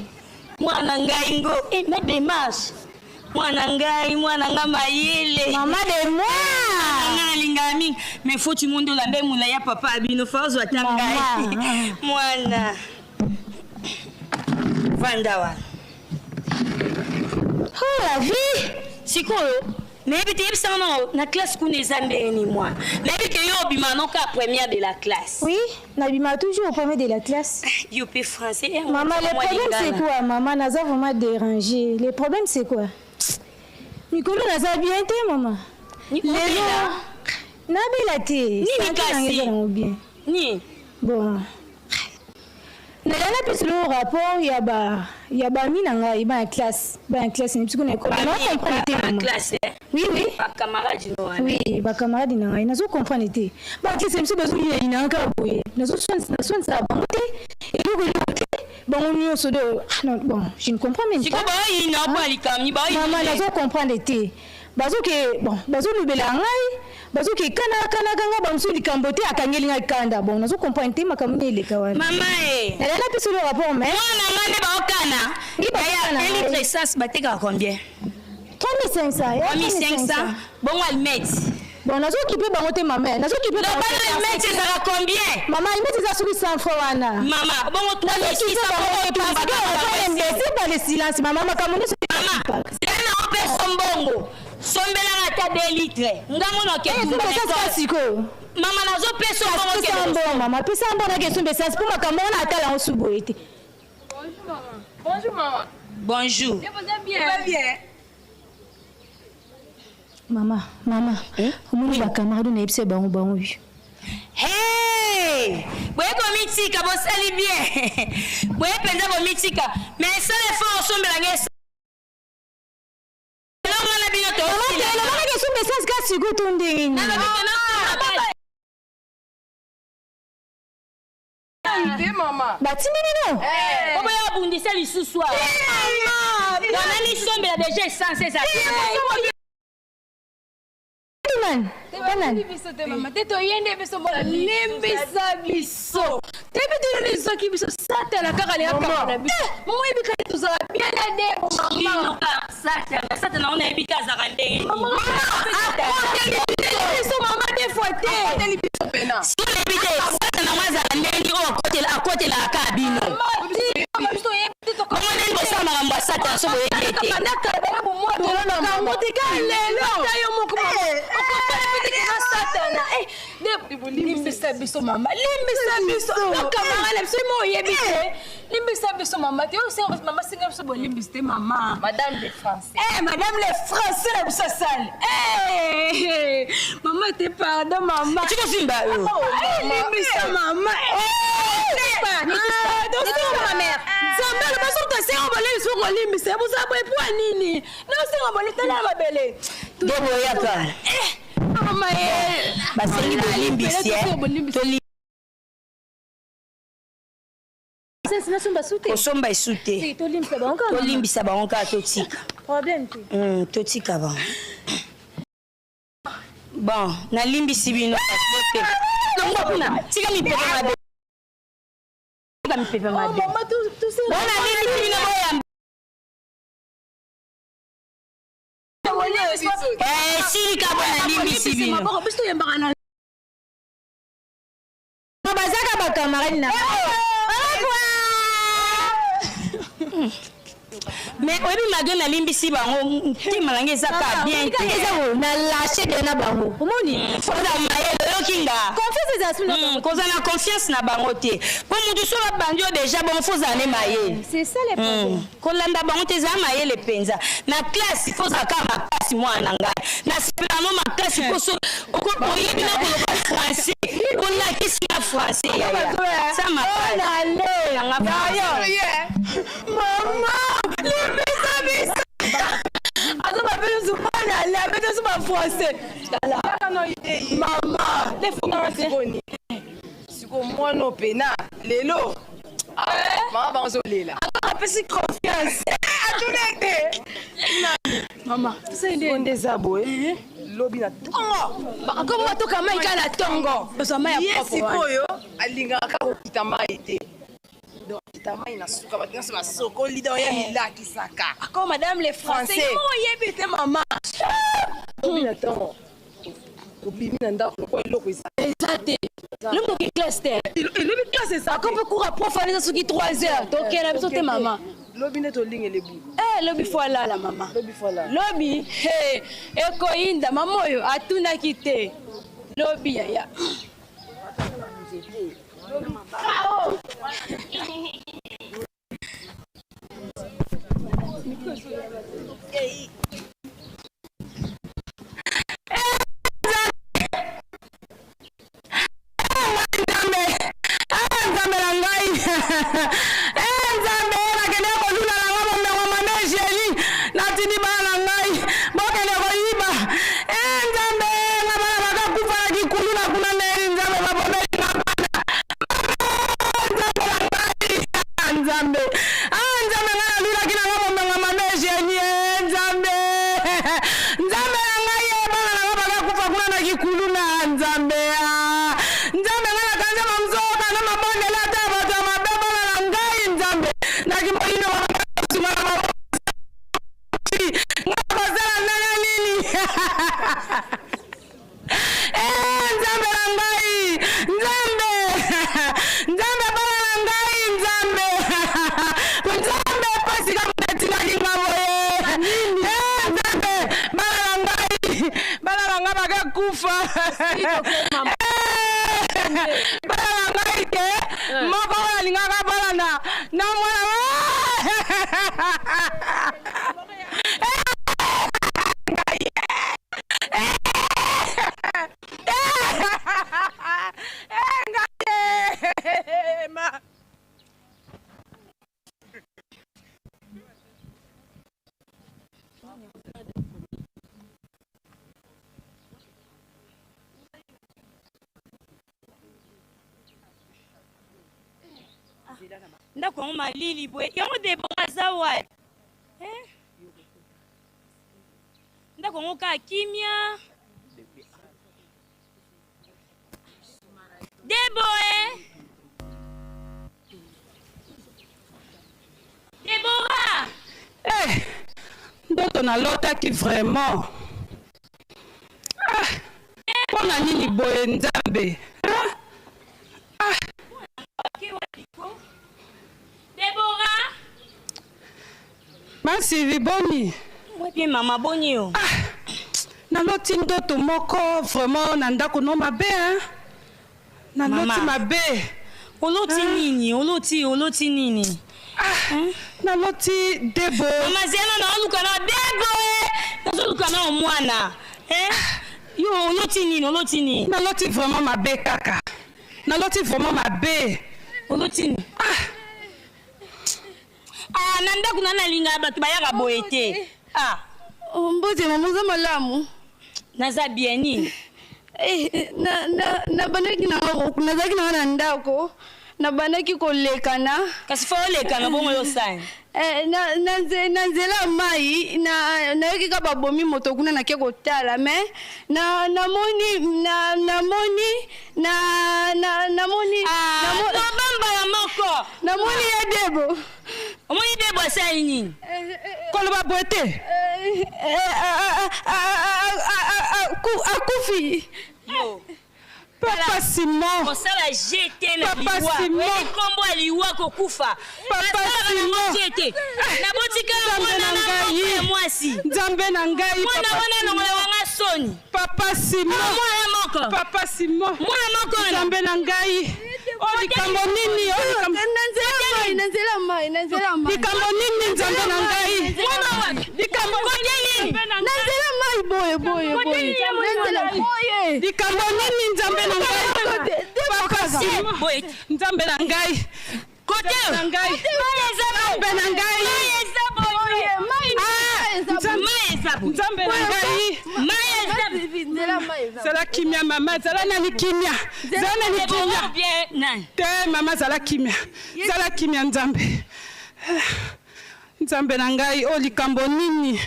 mwana ngai ngo eh, na démarche mwana ngai mwana nga mayele mama de moi nga nalingaka mingi mais faut tu monde olanda molai ya papa ya bino fa ozwa ata ngai mwana vanda wana oh la vie sikoyo nayebi te yebisanga nao na classe kuna eza ndenge nini mwana nayebi ke yo obima no ka première de la classe oui nabima toujours au premier de la classe yo mpe français eh, maman le problème c'est quoi maman naza vraiment dérangé le problème c'est quoi mikolo naza bien te maman lelo nabela te nini kasi bien nini bon nalanda mpe solo rapport ya ba ya bami na ngai bana classe bana classe na biso kuna ekolo na comprendre te mama classe eh? oui oui ba camarade no wana oui ba camarade na ngai nazo comprendre te ba classe na biso bazo yina kaka boye nazo swanisa bango te eloko eloko te bango nyonso de ah non bon je ne comprends même pas baoyina mpo likambo baoyina mama nazo comprendre te bazoke bon bazolobela ngai bazoke kana kanaka ngai bamosusu likambo te akangeli ngai kanda bon nazo comprendre te makambo nini eleka wana mama e nalala mpe solo rapport mais mwana ngai nde baokana un litre essence batekaka combien 3500 3500 bongo almete bon nazokipe bango te mama nazokipe almete ezalaka combien mama almete eza soki 100 franc wana mama bongo 3600 imbécile par le silence mama makambo nyonso mama Zela na opesa mbongo. Sombelanga ata 2 litres. Ngango na ketumba na école. Sikoyo. Mama nazopesa mbongo Pesa kende mbongo mama, pesa mbongo na kesomba essence mpo makambo wana atala yango su boye te. Bonjour maman. Bonjour maman. Bonjour. Vous bien. Vous bien. Mama, mama, omoni ba camarade nayebisa bango bango yo. Hey! Boye komitika bosali bien. Boye mpenza komitika. Mais sala effort osombela ngai elongo na bino to. Elobaka kesomba essence ka sikoyo to ndenge nini? Nalobi ke nasomba Te mama. Batindi bino? Po boya abundisa lisusu awa. Donc namisombela deja essence eza. Nani? Banani? Biso te mama. Te toyende biso mona limbisa biso. Te bi toyebi biso satana kaka le akaka na biso. Mama yebi kaka tozala bien na de mama. Satana, satana ona yebi te azalaka ndenge nini. Biso mama des fois te. Biso pena. Soki oyebi te satana ngo azala ndenge oyo akotela akotelaka kaka bino. Bongo ndenge bosala makambo ya satana so boyebi ye te. Limbisa biso mama, limbisa biso bakamara na biso mo oyebi te, limbisa biso mama te osenga mama senga biso bolimbisi te mama. Madame le français. Eh madame le français na biso asali. Eh mama te pardon mama. Tika ofimba yo. Limbisa mama. Nzambe aloba soki tosenga bolimbisi okolimbisa boza boye po ya nini? Naosenga bolimbisi tala mabele. Nde boyaka. Mama ye. Basengi bolimbisi eh. Kosomba esu te. Tolimbisa bango kaka. Tolimbisa bango kaka totika. Problème te. Totika bango. Bon, nalimbisi bino kasi te. Longwa kuna, tika mipepe mabe. Tika mipepe mabe. Bon, nalimbisi bino boyamba. Eh, silika bo nalimbisi bino. Bazaka ba camarade na. Mais oyebi malgré nalimbisi bango motema na ngai eza kaka bien te. Eza bo na lâcher de na bango. Omoni? Oza mayele oyoki nga. Confiance eza suna bango. Kozala na confiance na bango te. Po mutu soki abandi yo deja bongo fo ozala ne mayele. C'est ça le problème. Kolanda bango te ezala mayele mpenza. Na classe fo ozala kaka makasi mwana na ngai. Nasepela no makasi po so oyebi na koloba français. Olakisi nga français yaya. Sa makasi. Yanga français. Mama, limbisa biso. Azo ba biso bana la biso ba français. Mama, lefunga sikoni. Siko mwana pena lelo. Mama banzolela. Apesi confiance. Atunete. Mama, nde eza boye. Lobi na tongo. Bakoma batoka mai kaka na tongo. Bazwa mai ya Ye propre wana. sikoyo alingaka kaka kokita mai te. Donc akita mai na suka bato nyonso basokoli donc ye milakisaka. Ako madame le français. Français. Yo oyebi te mama. Lobi na tongo. Obimi na ndako lokola eloko eza. Eza te. Lobi oke classe te. Elobi classe eza. Ako mpe cours ya prof wana eza soki 3 heures. Tokenda biso te mama. Lobi nde tolingela ebulu. Eh lobi fo alala mama. Lobi fo alala. Lobi he ekoyinda mama oyo atunaki te. Lobi yaya. Nzambe, ah Nzambe na ngai, eh Nzambe, nakende kolula na ngai bomengo mama Eugenie, natindi bana na ngai bokende koyiba, eh Nzambe, nga bana bakakufa na kikuluna kuna ndenge Nzambe babomeli nga bana, Nzambe na ngai, ah Nzambe, ah Nzambe, ngai nalulaki na ngai bomengo mama Eugenie, eh Nzambe, Nzambe na ngai, eh bana na ngai bakakufa kuna na kikuluna, Nzambe, ah Nzambe, ngai nakanisa mamzoka na mabondeli ata ya bato ya mabe bana na ngai, Nzambe, nakimolino basunga na maboko ngai kosala ndenge nini? Eh, Nzambe na ngai, Nzambe, Nzambe bana na ngai, Nzambe. Bana na ngai ke moko oyo alingaka bala na na mwana. Ndako yango malili boye, yango Debora aza wapi? Eh? Ndako yango kaka kimia. Debo eh? Debora! Eh, ndoto nalotaki vraiment. Ah, mpo na nini boye Nzambe? Ah, ah. Debora! Ma Sylvie, boni? Moi bien mama, boni yo? Ah, naloti ndoto moko vraiment na ndako no mabe hein? Naloti mabe. Oloti nini? Oloti, oloti nini? Ah, naloti Debo. Mama zela na oluka na Debo eh. Nazoluka na mwana. Eh? Yo oloti nini? Oloti nini? Naloti vraiment mabe kaka. Naloti vraiment mabe. Oloti nini? Ah. Ah, na ndako na nalinga bato bayaka boye te. Ah. Mbote mama, oza malamu? Naza bien nini? Eh, na na nabandaki na nazalaki nanga na ndako, nabandaki kolekana. Kasi fo olekana bongo yo osani. Eh, na, na, nze, na nzela ya mai na nayoki ka babomi moto kuna, nake kotala me na namoni na namoni na na namoni Ah, loba mbala moko. Namoni ye Debo. Omoni Debo asali nini? Koloba boye te. Akufi. Yo. Papa Simon. Kosala jete na Papa liwa. Simon. Oyebi kombo ya liwa kokufa. Papa Nasala Simon. nango jete. Nabotikala Nzambe mwana na na ngai. moko ya mwasi. Nzambe na ngai. Mwana Papa wana Simon. alongola wanga soni. Papa Simon. Ah, mwana moko. Papa Simon. Mwana moko wana. Nzambe na ngai. O likambo nini? O likambo Na nzela mai, na nzela mai, na nzela mai. Likambo nini Nzambe na ngai? Mwana wapi? Likambo Kote nini? Na nzela mai boye boye Kote boye. nini? Na nzela boye. Likambo nini Nzambe na ngai? Papa Simon. Boye. Nzambe na ngai. Kote. Nzambe na ngai. Mai eza boye. Nzambe na ngai. Mai eza boye. Ah, Nzambe Mai eza boye. Nzambe na ngai. Mai eza boye. Nzela mai eza. Zala kimia mama, zala nani kimia. Zala nani Debora kimia. ou bien nani? Te mama zala kimia. Zala kimia Nzambe. Nzambe na ngai, o likambo nini?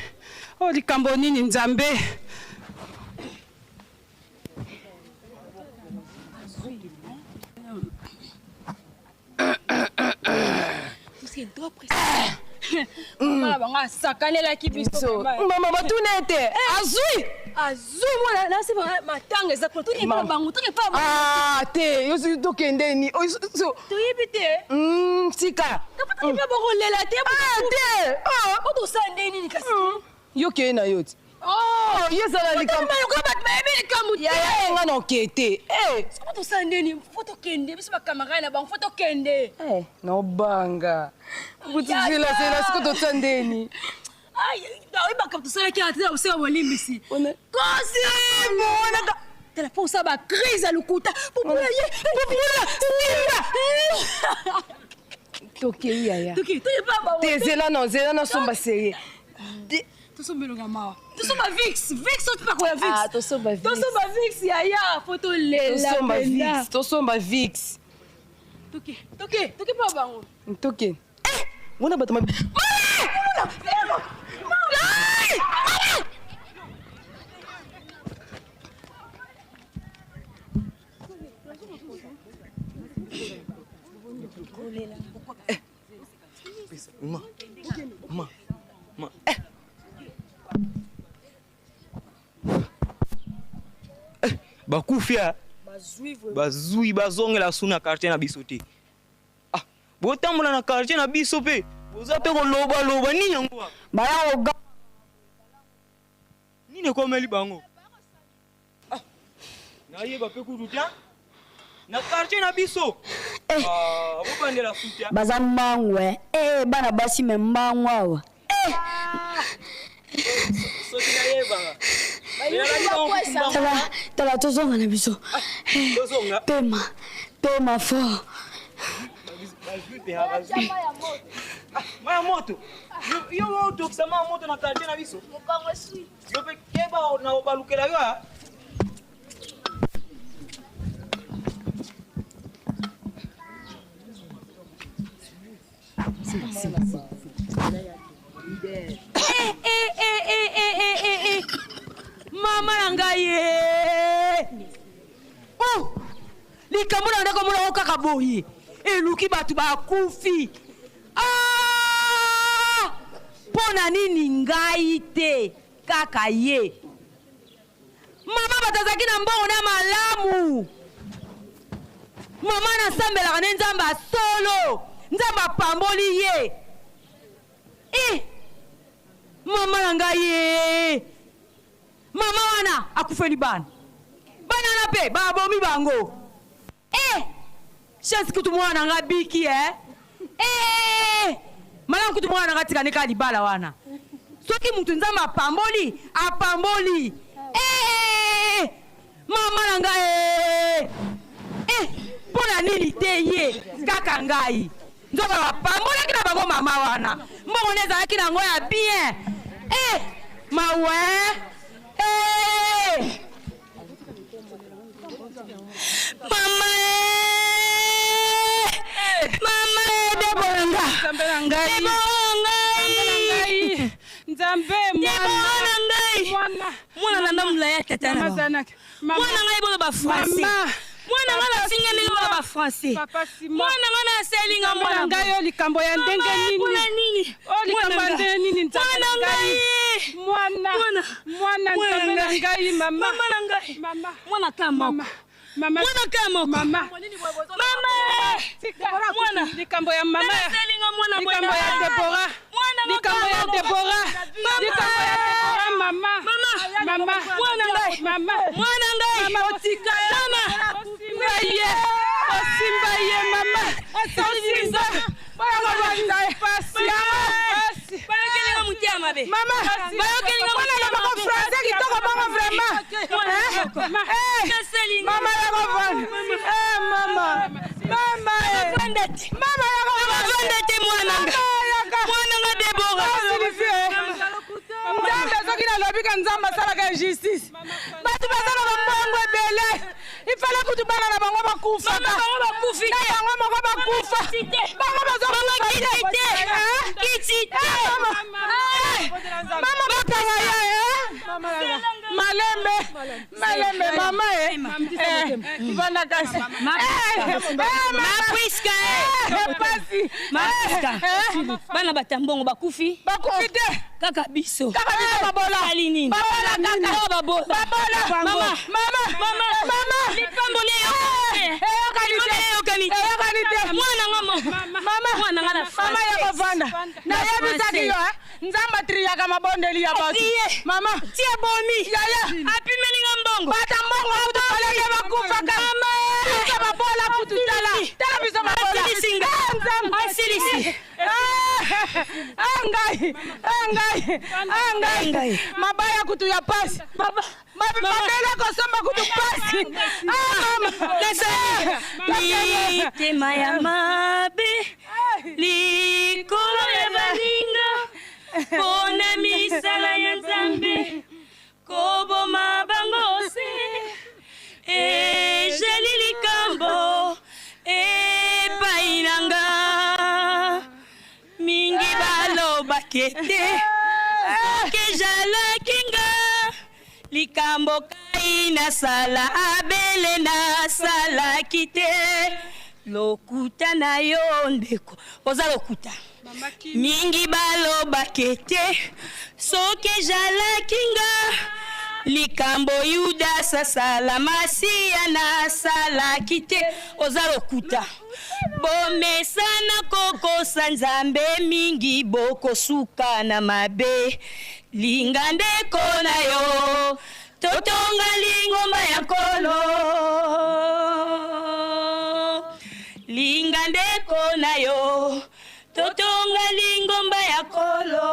O likambo nini Nzambe? Mama bango asakanelaki biso. Mama batuna ete azwi. Azwi mwana nasi matanga eza kuna. Toke pa bango, toke pa bango. Ah te, yo soki tokende ni Toyebi te. Tika. Toke pa bango lela te. Ah te. Ah. Po tosala nde nini kasi? Yo keye na yo ti. Oh, Yo ezala likambo. Lokola bato bayebi likambo te. Yaya nga na okeye te. Eh. Sikopo tosala nde nini? Fo tokende biso bakamarade na bango, fo tokende. Eh, naobanga. Kutizela zela siko totya ndeni. Ai, oyebaka tosalaki ata osala bolimbisi. Kasi monaka tala mpo osala bacrise ya lokuta. Popula ye, popula simba. Tokei yaya. Toke, toke pa bango. Te zela na zela na somba serie. Tosomba elonga mawa. Tosomba Vix, Vix oyo topakola Vix. Ah, tosomba Vix. Tosomba Vix yaya, fo tolela. Tosomba mpenza. Vix, tosomba Vix. Toke, toke, toke pa bango. Toke. Eh, wana bato mabe. Ma, ma, ma. Eh. Eh, bakufi ah. Bazwi bazongela su na quartier na biso te. Ah, botambola na quartier na biso mpe boza mpe kolobaloba nini yango? Baya koga Nini ekomeli bango? Nayeba pe kutu te. Na quartier na biso. Eh. Ah, bobandela soutien. Baza mbangu eh. Eh, bana basi me mbangu awa. Eh. Soki nayebaka. Tala, tala tozonga na biso. Tozonga. Pema, pema fort. Bazwi pe ha bazwi. Maya moto. Yo otokisa maya moto na quartier na biso. Mokongo eswi. Yo pe keba na obalukela yo ah. Eh, eh, eh, eh, eh, eh, eh, eh. Mama na ngai ye. Oh! Likambo na ndako monako kaka boye. Eluki bato bakufi. Ah! Mpo na nini ngai te kaka ye? Mama bato azalaki na mbongo na malamu. Mama nasambelaka nde Nzambe ya solo. Nzambe apamboli ye. Eh! Mama na ngai ye. Mama wana akufeli bana. Bana wana mpe babomi bango. Eh! Chance kutu mwana na ngai abiki eh. Eh! Malamu kutu mwana na ngai atika nde kaka libala wana. Soki mutu Nzambe apamboli, apamboli. Eh! Mama na ngai eh! Eh! Mpo na nini te ye kaka ngai? Nzoka bapambolaki na bango mama wana. Mbongo nde ezalaki na yango ya bien. Eh! Mawa eh! Eh! Mama eh! Mama eh, Debora nga. Nzambe na ngai. Debora ngai. Nzambe Debora na ngai. Mwana. Mwana na ngai molai ya tata na Mama bango. Zanaki. Mama. Mwana ngai boloba français. Mama. Mwana ngai nafinga ndenge boloba français. Papa Simon. Mwana ngai naseli nga Nzambe na mwana. ngai oyo likambo ya ndenge Mama, nini? mpona nini? Oh, likambo ya Mwana ndenge nini Nzambe Mwana na ngai? ngai. Mwana. Mwana. Mwana Mwana Nzambe na ngai. ngai mama. Mama na ngai. Mama. Mwana ka moko. Mama. Mwana ka moko. Mama. Mama. Tika. Mwana. Likambo ya mama. Naseli nga mwana boye Likambo ya na- Deborah. Mwana nga Likambo ya moko. Deborah. Mama. Likambo ya Deborah mama. Mama. Mama. Mwana ngai. Mama. Mwana ngai. Mama otika ye. Mama. Osimba ye. Osimba ye mama. Osimba. Pasi. Pasi. Bayokeli nga motema mabe. Mama. Bayokeli nga Mwana motema lobaka mabe. français kitoko bongo vraiment. Mwana Eh? moko. Eh. Naseli nga. Mama yako vanda. Eh mama. Mama eh. Vanda te. Mama yako vanda. Vanda te mwana nga. Mama yaka. Mwana nga Debora. Nzambe soki nalobi ka nzambe asalaka injustice bato baza na bambongo ebele ifale kutu bana na bango bakufaka Mama, bango bakufi na te. bango moko bakufa Kiti te. bango Mama, bazokufa kiti te. Kiti te. mama bakanga ye eh? malembe malembe mama e vanda kasi Ma Priska, eh. pasi Ma Priska. Bana batambongo bakufi. bakufi te Kaka biso. kaka biso babola Sali nini? babola kaka Oh, babola. babola Mama. mama Mama. mama Lipamboli eyokani te. eyokani te Lipamboli eyokani te. eyokani te Mwana nga moko. mama Mwana nga na mama français. ya kovanda nayebisaki yo eh, nzambe atriyaka mabondeli ya bato Atrie. mama Ti abomi. yaya Apimeli nga mbongo. bata mbongo kutu baleke bakufaka biso babola kutu tala tala biso babola Asilisi nga. Eh, nzambe Asilisi. Eh, ah, ngai ah, ngai ah, ngai mabaya kutu ya pasi mabele kosomba kutu pasi Ah, mama Nasali. Mitema ya mabe likolo ya baninga mpona misala ya nzambe koboma bango se ezali likambo epai na nga mingi balobaki ete soki ezalaki nga likambo kai nasala abele nasalaki te lokuta na yo ndeko oza lokuta mingi balobaki ete soki ezalaki nga likambo yudas asala masiya nasalaki te oza lokuta bomesana kokosa nzambe mingi bokosuka na mabe linga ndeko na yo. Totonga lingomba ya Nkolo. Linga ndeko na yo. Totonga lingomba ya Nkolo.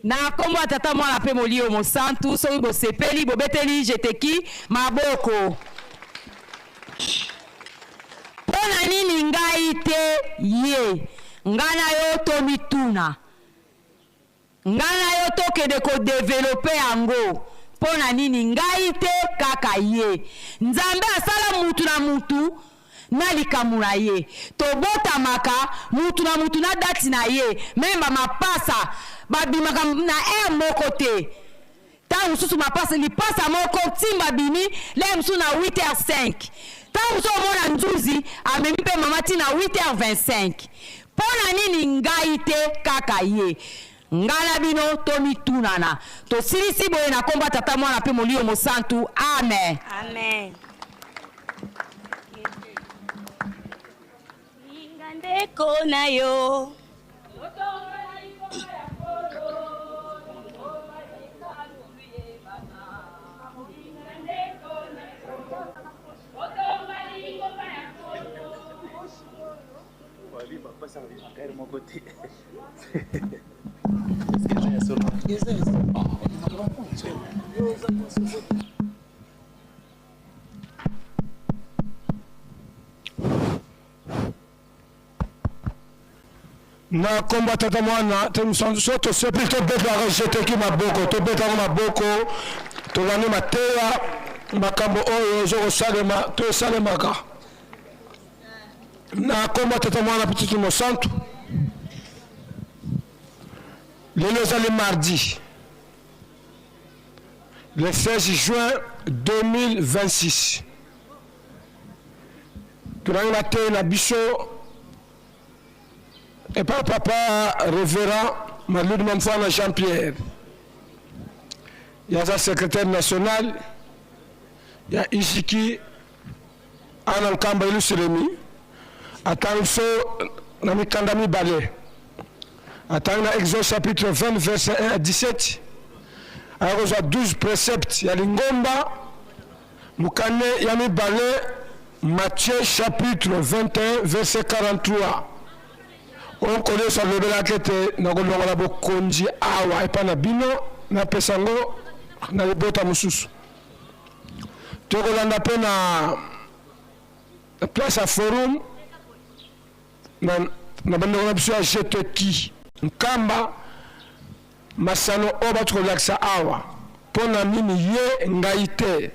Na nkombo ya Tata, Mwana mpe Molimo Mosantu, soki bosepeli, bobeteli jeteki maboko. Mpo na nini ngai te ye? Ngai na yo tomituna. Ngai na yo tokende ko developper yango. Mpo na nini ngai te kaka ye? Nzambe asala mutu na mutu na likambo na ye. Tobotamaka mutu na mutu na date na ye. Meme ba mapasa babimaka na heure moko te. Tango mosusu mapasa, lipasa moko ntimba abimi lere mosusu na 8h05. Tango mosusu omona nzuzi amemi mpe mama ti na 8h25. Mpo na nini ngai te kaka ye? Ngai na bino tomitunana. Tosilisi boye na kombo ya Tata, Mwana mpe Molimo Mosantu. Amen. Amen. Linga ndeko na yo. Na nkombo ya Tata, Mwana te Mosantu. So tosepeli, tobetaka jeteki maboko, tobetaka maboko, tolandi mateya, makambo oyo ezokosalema to esalemaka na nkombo ya Tata, Mwana mpe Titi Mosantu. Lelo ezali mardi le 16 juin 2026. Tolandi mateya na biso epa papa révérend Maludi Mamfana Jean-Pierre, yaza secrétaire national ya Ishiki ana Nkamba Yelusalemi. Atangi biso na mikanda mibale. Atangi na Exode chapitre 20 verset 1 à 17, akozwa 12 préceptes ya lingomba. Mokanda ya mibale, Matthieu chapitre 21 verset 43, oyo Nkolo Yesu alobelaki ete nakolongola bokonzi awa epai na bino, napesa yango na libota mosusu. Tokolanda mpe na place ya forum na bandeko na biso ya GTQ Nkamba, masano oyo batu kolakisa awa. Mpo na nini ye ngai te?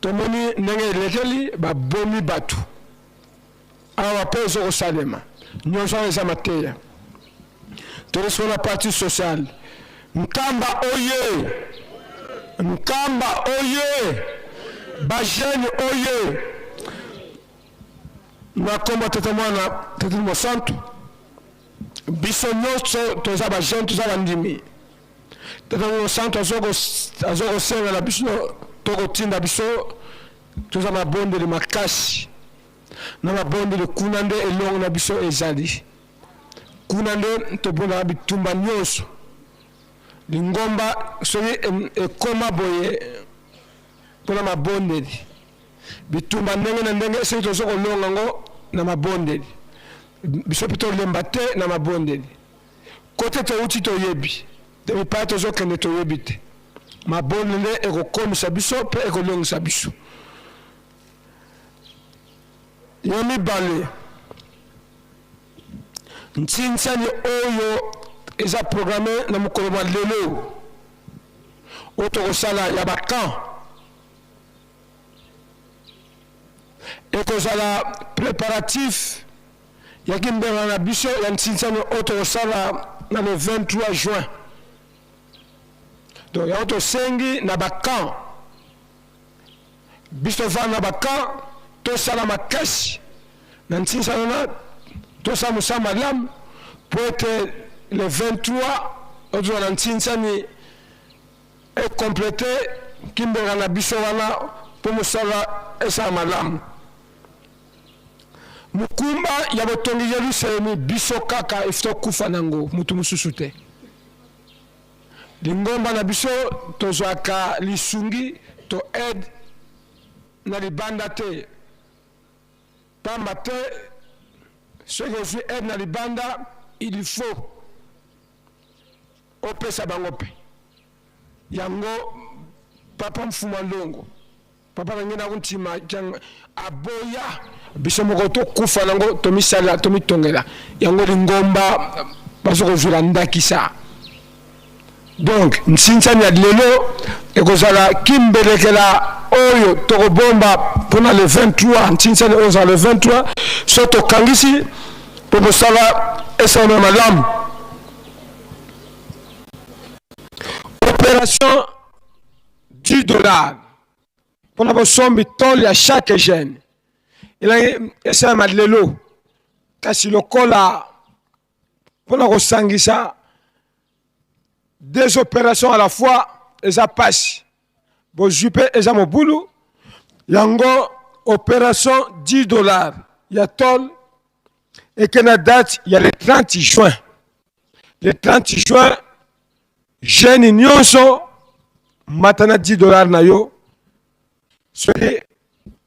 Tomoni ndenge elekeli babomi bato awa mpe ezokosalema. Nyonso wana eza mateya. Tokosi na partie sociale. Nkamba oye, Nkamba oye, bajeune oye. Na kombo Tata, Mwana, Tata Mosantu, biso nyonso toza bajeune, toza bandimi. Tata Mosantu azo kosenga na biso, tokotinda biso toza mabondeli makasi. Na mabondeli kuna nde elongo na biso ezali, kuna nde tobundaka bitumba nyonso. Lingomba soki ekoma boye mpona mabondeli, bitumba ndenge na ndenge soki tozo kolonga yango na mabondeli, biso mpe tolemba te na mabondeli. Kote touti toyebi te, bipai tozokende toyebi te. Mabondeli nde ekokomisa biso mpe ekolongisa biso. Ya mibale, ntinsani oyo eza programme na mokolo mwa lelo oyo tokosala ya bacamp ekozala préparatif ya kimbenga na biso ya ntinsani oyo tokosala na le 23 juin. Donc yango tosengi na bacamp, biso tovanda na bacamp, tosala makasi na ntinsani wana, tosala mosala malamu po ete le 23 oyo tozala na ntinsani ekomplete kimbenga na biso wana mpo mosala esala malamu. Mokumba ya botongi Yelusalemi biso kaka il faut tokufa nango mutu mosusu te. Lingomba na biso tozwaka lisungi to aide na libanda te pamba te soki ozwi aide na libanda il faut opesa bango mpe yango papa Mfuma Ndongo Papa na ngai nakontima aboya biso moko tokufa nango tomisala tomitongela yango lingomba bazo kozwela ndakisa donc nsinsani ya lelo ekozala kimbelekela oyo tokobomba mpona le 23 nsinsani oyo ezala le 23 so tokangisi mpo mosala esalema malamu operation 10 dollars mpona bosombi tole ya chaque jeune elangi esalema lelo kasi lokola mpona kosangisa deux opérations à la fois eza pasi bozwi mpe eza mobulu yango opération 10 dollars ya tole eke na date ya le 30 juin le 30 juin jeune nyonso mata na 10 dollars na yo soki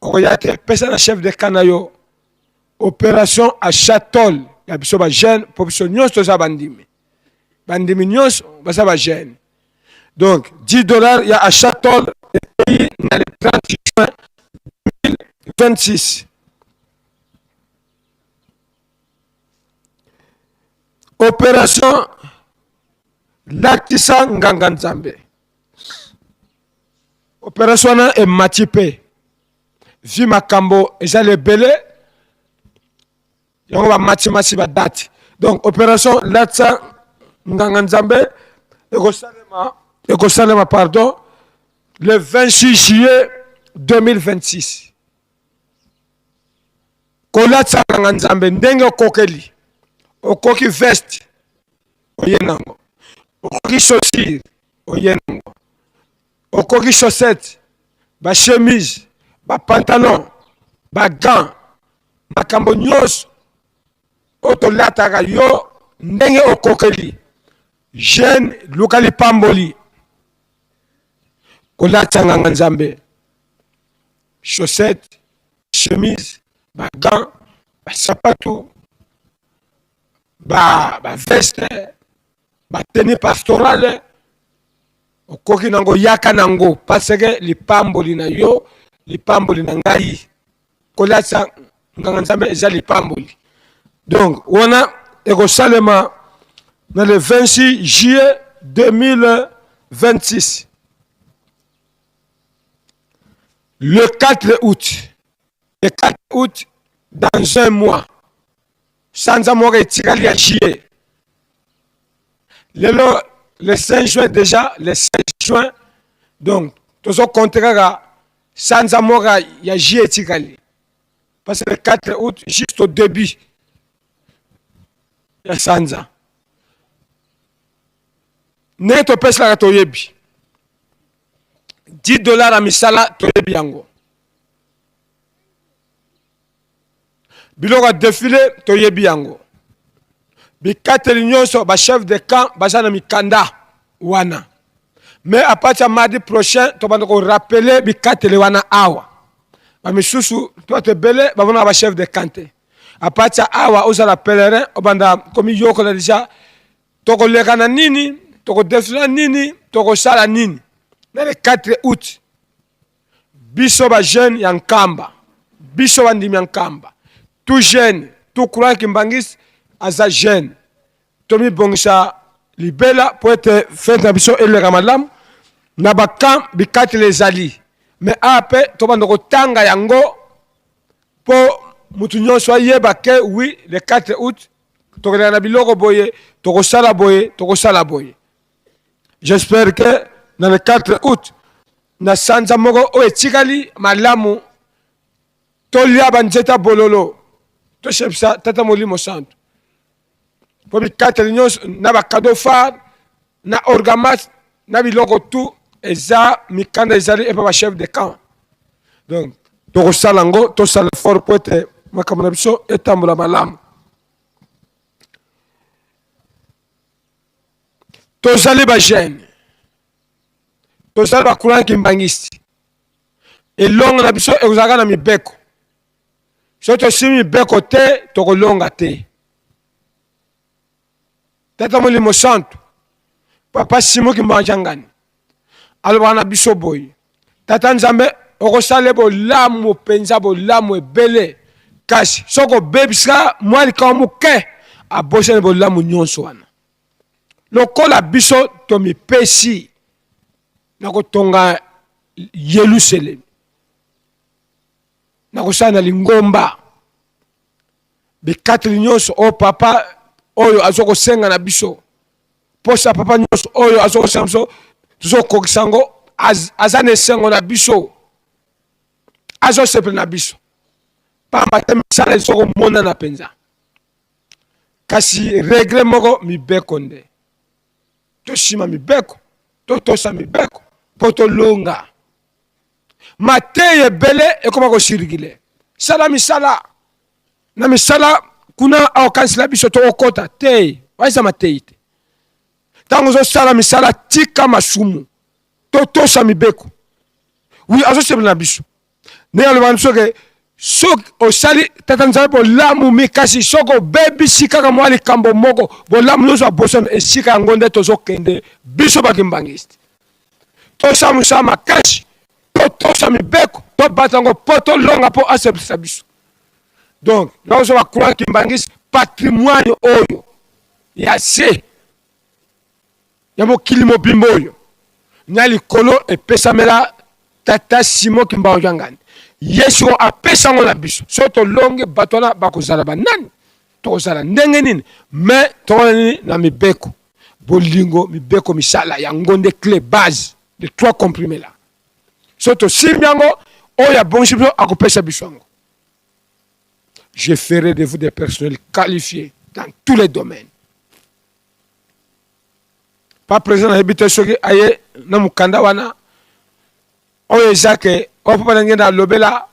okoya te pesa na chef de camp na yo opération achat tole ya biso ba jeune mpo biso nyonso toza bandimi bandimi nyonso baza ba jeune donc 10 dollars ya achat tole eteyi na le 30 juin 2026 Operation lakisa nganga nzambe. Operation wana emati mpe vi makambo ezali ebele yango bamatimati badate donc operation latisa nganga nzambe ekosalema ekosalema pardon le 26 juillet 2026 Kolatisa nganga nzambe ndenge okokeli. Okoki veste oye nango, okoki chaussure oye nango, okoki chaussette, ba chemise, ba pantalon, ba gants, makambo nyonso oyo tolataka yo ndenge okokeli. Jeune luka lipamboli kolatisa nganga nzambe chaussette chemise ba gants ba sapatu ba ba veste ba tenue pastorale okoki nango yaka nango parce que lipamboli na yo lipamboli na ngai kolatisa nganga nzambe eza lipamboli donc wana ekosalema na le 26 juillet 2026 Le 4 août, le 4 août, dans un mois, sanza moko etikali ya juillet. Lelo, le 5 juin déjà, le 5 juin, donc, tozo compter kaka sanza moko ya juillet etikali. Parce que le 4 août, juste au début ya sanza. Ndenge topeselaka toyebi. 10 dollars ya misala toyebi yango biloko ya defile toyebi yango bikateli nyonso ba chef de camp baza na mikanda wana mais à partir ya mardi prochain tobanda korapele bikateli wana awa bamisusu to bato ebele bamonaka ba chef de camp te à partir ya awa ozala pèlerin obanda komiyokola deja Tokoleka na nini? Tokodefila nini? Tokosala nini? Na le 4 août, biso ba jeunes ya Nkamba, biso bandimi ya Nkamba, tout jeune, tout croyant kimbanguiste aza jeune, tomibongisa libela po ete fete na biso eleka malamu na ba camp bikateli ezali mais awa pe tobanda kotanga yango po mutu nyonso ayeba ke oui le 4 août tokoleka na biloko boye tokosala boye tokosala boye j'espère que na le 4 août na sanza moko oyo etikali malamu tolia banzete ya bololo toshepisa tata molimo santu mpo bikateli nyonso na bakado phare na orgamas na biloko tout eza mikanda ezali epa ba chef de camp donc tokosala yango tosala effort mpo ete. makambo na biso etambola malamu. Tozali ba jeune, tozali ba croyant kimbanguiste. Elonga na biso ekozalaka na mibeko. Soki tosimbi mibeko te, tokolonga te. Tata Molimo Santu, Papa Simon Kimbangu Kiangani alobaka na biso boye, Tata Nzambe okosala bolamu mpenza, bolamu ebele, kasi soki obebisaka mwa likambo moke, abosani bolamu nyonso wana. Lokola biso tomipesi na kotonga Yelusalemi, na kosala na lingomba bikateli nyonso oyo papa oyo azo kosenga na biso, posa papa nyonso oyo azo kosenga biso, tozokokisa yango. Aza na esengo na biso, azosepela na biso, pamba te misala ezokomonana mpenza. Kasi regle moko, mibeko nde tosima mibeko, totosa mibeko mpo tolonga. Mateya ebele ekoma kosirikile, sala misala na misala kuna, akokanisela biso tokokota te, waza mateyi te. Ntango ozosala misala, tika masumu, totosa mibeko. Wi, azosepela na biso ndenge aloba biso ke soki osali tata Nzambe bolamu mi, kasi soki obebisi kaka mwa likambo moko, bolamu nyonso abosana. Esika yango nde tozokende biso bakimbangiste. Tosala mosala makasi, totosa mibeko, tobata yango mpo tolonga, mpo asepelisa biso. Donc naozo ba croix kimbangiste, patrimoine oyo ya se ya mokili mobimba oyo na likolo epesamela tata Simon Kimbangu Kiangani. Ye sikoyo apesa yango na biso. Soki tolongi, bato wana bakozala banani? Tokozala ndenge nini? Mais tokona nini na mibeko? Bolingo, mibeko, misala, yango nde clé base de trois comprimés là. Soki tosimbi yango, oyo abongisi biso akopesa biso yango. Je ferai de vous des personnels qualifiés dans tous les domaines. Pa président nayebi te soki aye na mokanda wana oyo eza ke oyo papa na ngenda alobela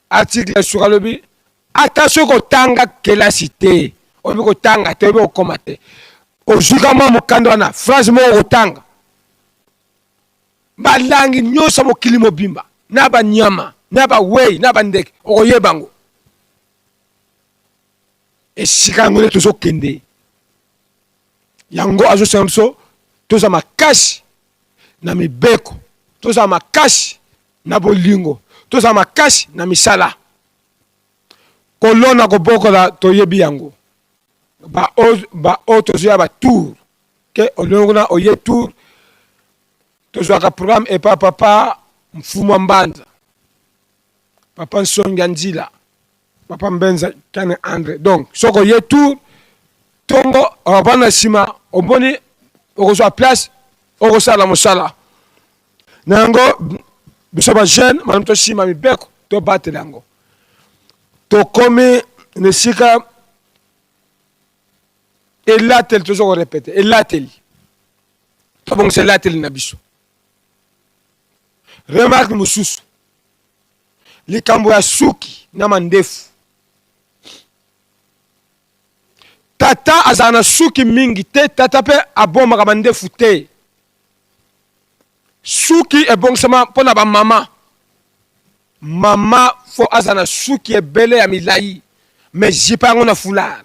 article suka, alobi ata soki otanga kelasi te, oyebi kotanga te, oyebi kokoma te, ozwika mwa mokanda wana, phrase moko kotanga, balangi nyonso ya mokili mobimba na banyama na bawei na bandeke okoyeba yango. Esika yango nde tozokende, yango azosenga biso toza makasi na mibeko, tozala makasi na bolingo, tozala makasi na misala. Kolona, kobokola, toyebi yango. Baoyo tozoya batour ke olongi kuna oye tour, tozwaka programme epa papa Mfumu Mbanza, papa Nsongi ya Nzila, papa Mbenza Kane Andre. Donc soki oye tour tongo, okopanda nsima, omoni okozwa place, okosala mosala na yango. Biso bajeune malamu tosima mibeko, tobatela yango. Tokomi na esika elateli, toza korepete elateli, tobongisa elateli na biso. Remarque mosusu, likambo ya suki na mandefu. Tata azala na suki mingi te, tata mpe abomaka mandefu te. Suki ebongisama mpo na bamama. Mama fo aza na suki ebele ya milai, me zipa yango na foulard.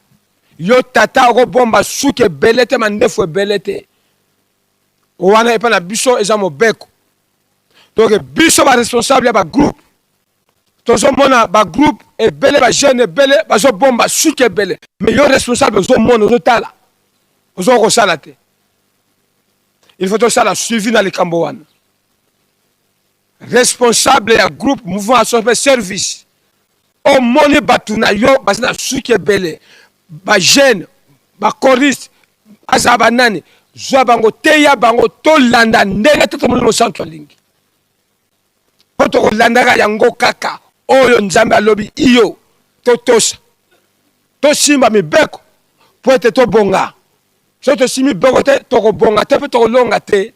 Yo tata okobomba suki ebele te, mandefu ebele te. Wana epa na biso eza mobeko. Donc biso ba responsable ya ba groupe, tozomona ba groupe ebele, ba jeune ebele bazobomba suki ebele, mais yo responsable ozomona, ozotala, ozoka kosala te. Il faut tosala suivi na likambo wana. Responsable ya groupe, mouvement, association, service, omoni bato na yo baza na suki ebele, ba jeune, ba choriste, azala banani, zwa bango, teya bango, tolanda ndenge Tata Molimo Santu alingi, mpo tokolandaka yango kaka oyo Nzambe alobi. Iyo, totosa, tosimba mibeko mpo ete tobonga. Soki tosimbi mibeko te, tokobonga te mpe tokolonga te.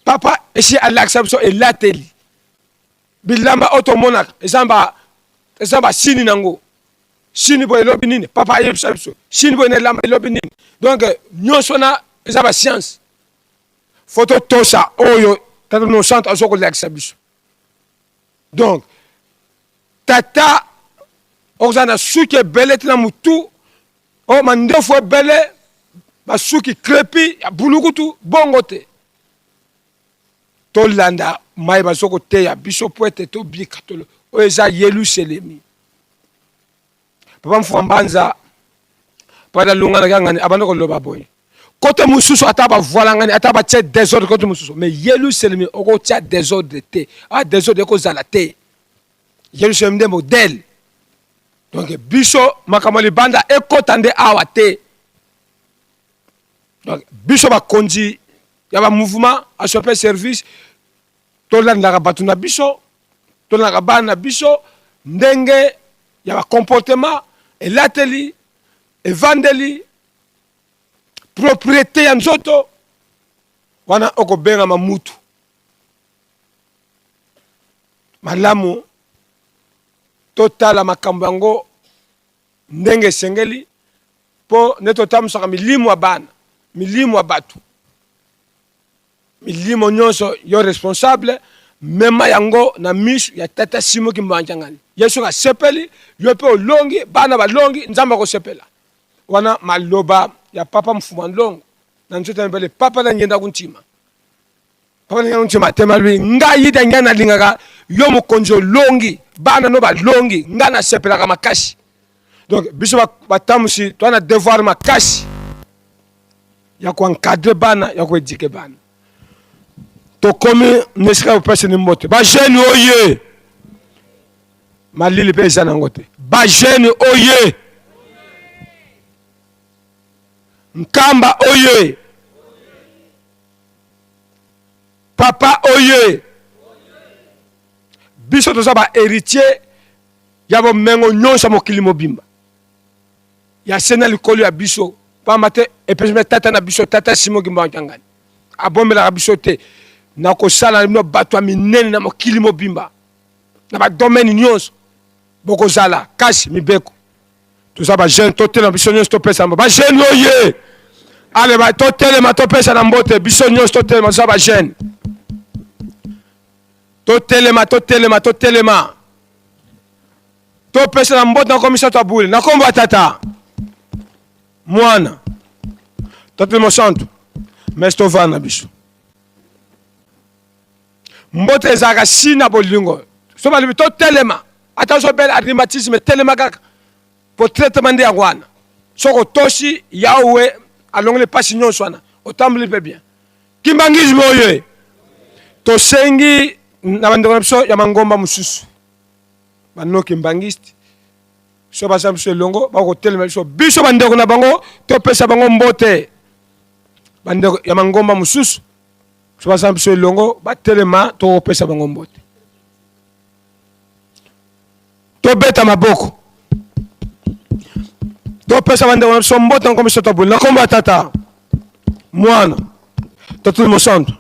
Papa esi alakisa biso elateli, bilamba oyo tomonaka eza ba Eza ba sini nango. Sini boye elobi nini? Papa ayebisa biso. Sini boye na elamba elobi nini? Donc nyonso wana eza ba science. Faut totosa oyo tata Mosantu azo kolakisa biso. Donc tata okozala na suki ebele te na mutu oyo mandefu ebele basuki crepi ya bulukutu bongo te. Tolanda maye bazo koteya biso po ete tobika tolo oyo eza Yeluselemi. Papa Mfua Mbanza pada lunga na ngani abanda koloba boye kote mosusu ata bavwalangani ata batie desordre kote mosusu mais Yeluselemi okotia desordre te a desordre ekozala te. Yeluselemi nde modèle. Donc biso makambo ya libanda ekota nde awa te. Donc biso bakonzi ya ba mouvement asope service tolandaka bato na biso tolandaka bana na biso ndenge ya ba comportement elateli evandeli propriété ya nzoto wana okobengama mutu malamu totala makambo yango ndenge esengeli mpo nde totambwisaka milimo ya bana, milimo ya bato, milimo nyonso. Yo responsable, mema yango na miso ya tata Simo Kimbangu. Ye soki asepeli, yo mpe olongi, bana balongi, Nzambe akosepela. Wana maloba ya papa Mfuma Nlongo na nzoto ya mibale, papa na ngenda kuntima Papa ndenge nti matema lui ngai yida ngai nalingaka yo mokonzi olongi bana no balongi ngai nasepelaka makasi donc biso batambusi toa na devoir makasi ya koencadre bana ya koedike bana tokomi na esika ya kopesani mbote bajeune oye malili mpe eza nango te bajeune oye nkamba oye Papa oye! Biso toza ba heritier ya bomengo nyonso ya mokili mobimba ya se na likolo ya biso, pamba te epesami tata na biso, tata Simon Kimbangu Kiangani abombelaka biso te na kosala na bino bato ya minene na mokili mobimba na ba domaine nyonso bokozala kasi mibeko Toza ba jeune, totelema biso nyonso topesa mbote. Ba jeune oye! Ale ba totelema topesa na mbote biso nyonso totelema toza ba jeune. Totelema totelema totelema. Topesa na mbote na komisa to abule. Na kombo ya tata. Mwana. Tata mosantu. Mais tovanda biso. Mbote ezalaka si na bolingo. So balobi totelema, ata ozobela rhumatisme, telema kaka po traitement nde yango wana. Soki otosi Yahweh alongoli pasi nyonso wana, otamboli mpe bien. Kimbanguisme oyo tosengi na bandeko na biso ya mangomba mosusu ba non kimbanguiste so baza biso elongo bakotelema biso biso bandeko na bango topesa bango mbote. Bandeko ya mangomba mosusu So baza biso elongo batelema tokopesa bango mbote. Tobeta maboko. Topesa bandeko na biso mbote na nkombo biso tobuli na nkombo ya tata mwana totuli mosantu.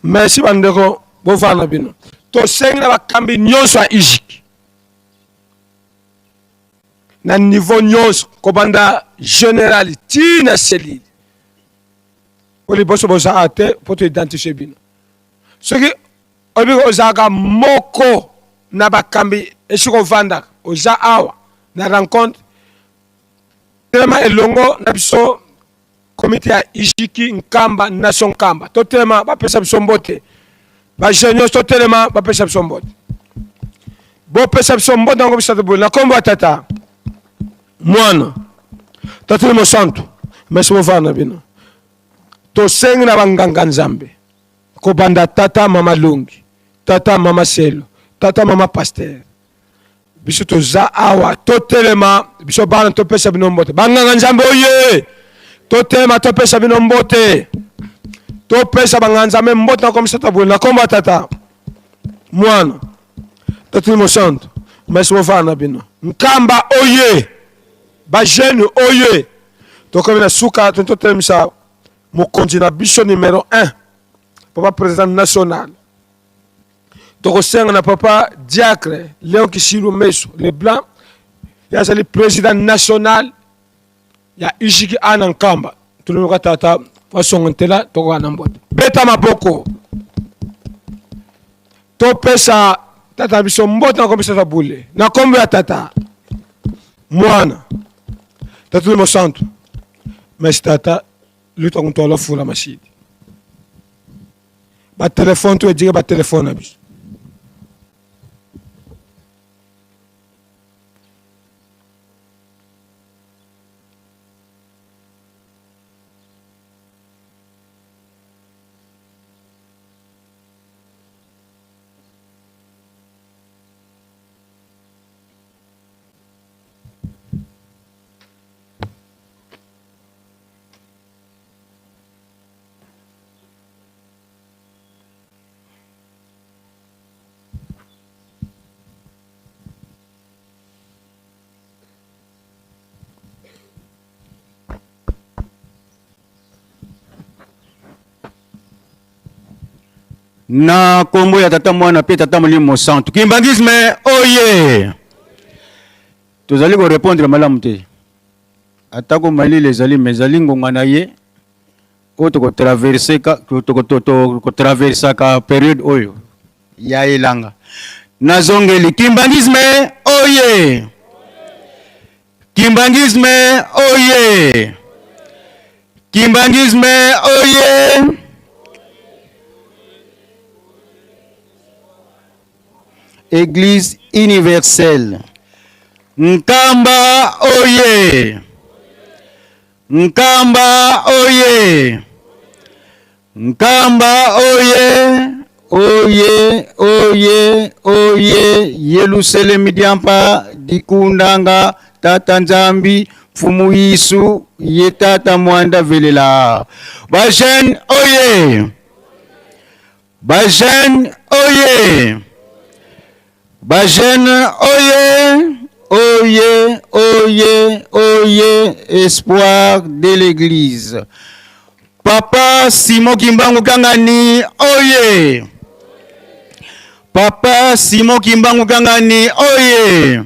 Merci bandeko bovanda na bino. Tosengi na bakambi nyonso ya IJIC na niveau nyonso kobanda general ti na cellule Po liboso bozalaka te po to identifier bino. Soki oyebi ozalaka moko na bakambi esika ovandaka, oza awa na rencontre, telema elongo na biso comite ya Ijiki Nkamba Nation Nkamba. Totelema bapesa biso mbote. Ba jeunes nyonso totelema bapesa biso mbote. Bopesa biso mbote yango biso boye na kombo ya tata mwana Tata Mosantu. Merci bovanda na bino. Tosengi na banganga Nzambe kobanda tata mama Longi, tata mama Selo, tata mama Pasteur. Biso toza awa totelema, biso bana topesa bino mbote. Banganga Nzambe oye! Totelema topesa bino mbote. Topesa banganga Nzambe mbote na komisa tabule na kombo ya tata mwana Tata Mosantu. Merci bovanda na bino. Nkamba oye! Ba jeune oye! Tokomi na suka, totelemisa mokonzi na biso numero 1 papa president national. Tokosenga na papa diacre Leon Kisilu Meso le blanc. Ye azali president national ya ujiki a na Nkamba. Toloka tata wasongo ntela tokoka na mbote. Beta maboko. Topesa tata biso mbote na kombo tata bule. Na kombo ya tata mwana tata mosantu. Merci tata luta kuntwala fula mashidi. Ba telefone to edika ba telefone na biso. Na kombo ya tata mwana pe tata molimo mosantu kimbangisme oye tozali korepondre malamu te atako malili ezali me ezali ngonga na ye oyo tokotraversaka periode oyo ya elanga nazongeli kimbangisme oye kimbangisme oye kimbangisme oye Eglise universelle Nkamba oye Nkamba oye Nkamba oye oye oye oye Yelusalemi diampa dikundanga tata Nzambi mfumu Yesu ye tata mwanda velela ba jeune oye Ba jeunes oye! Ba jeunes oye! Oye, oye, oye, espoir de l'église. Papa Simon Kimbangu Kangani, oye! Papa Simon Kimbangu Kangani, oye!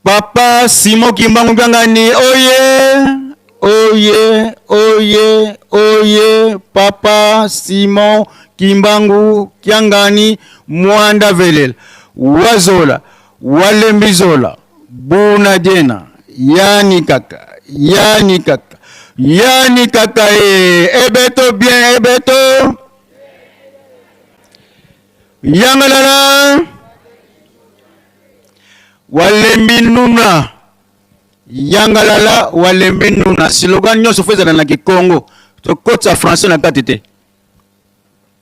Papa Simon Kimbangu Kiangani oye oye oye oye Papa Simon Kimbangu Kiangani Mwanda Velela Wazola Walembizola Buna Jena Yani kaka yani kaka yani kaka e ebeto bien ebeto yangalala Walembi nuna yangalala walembi nuna slogan nyonso fo ezala na kikongo tokotisa français na kati te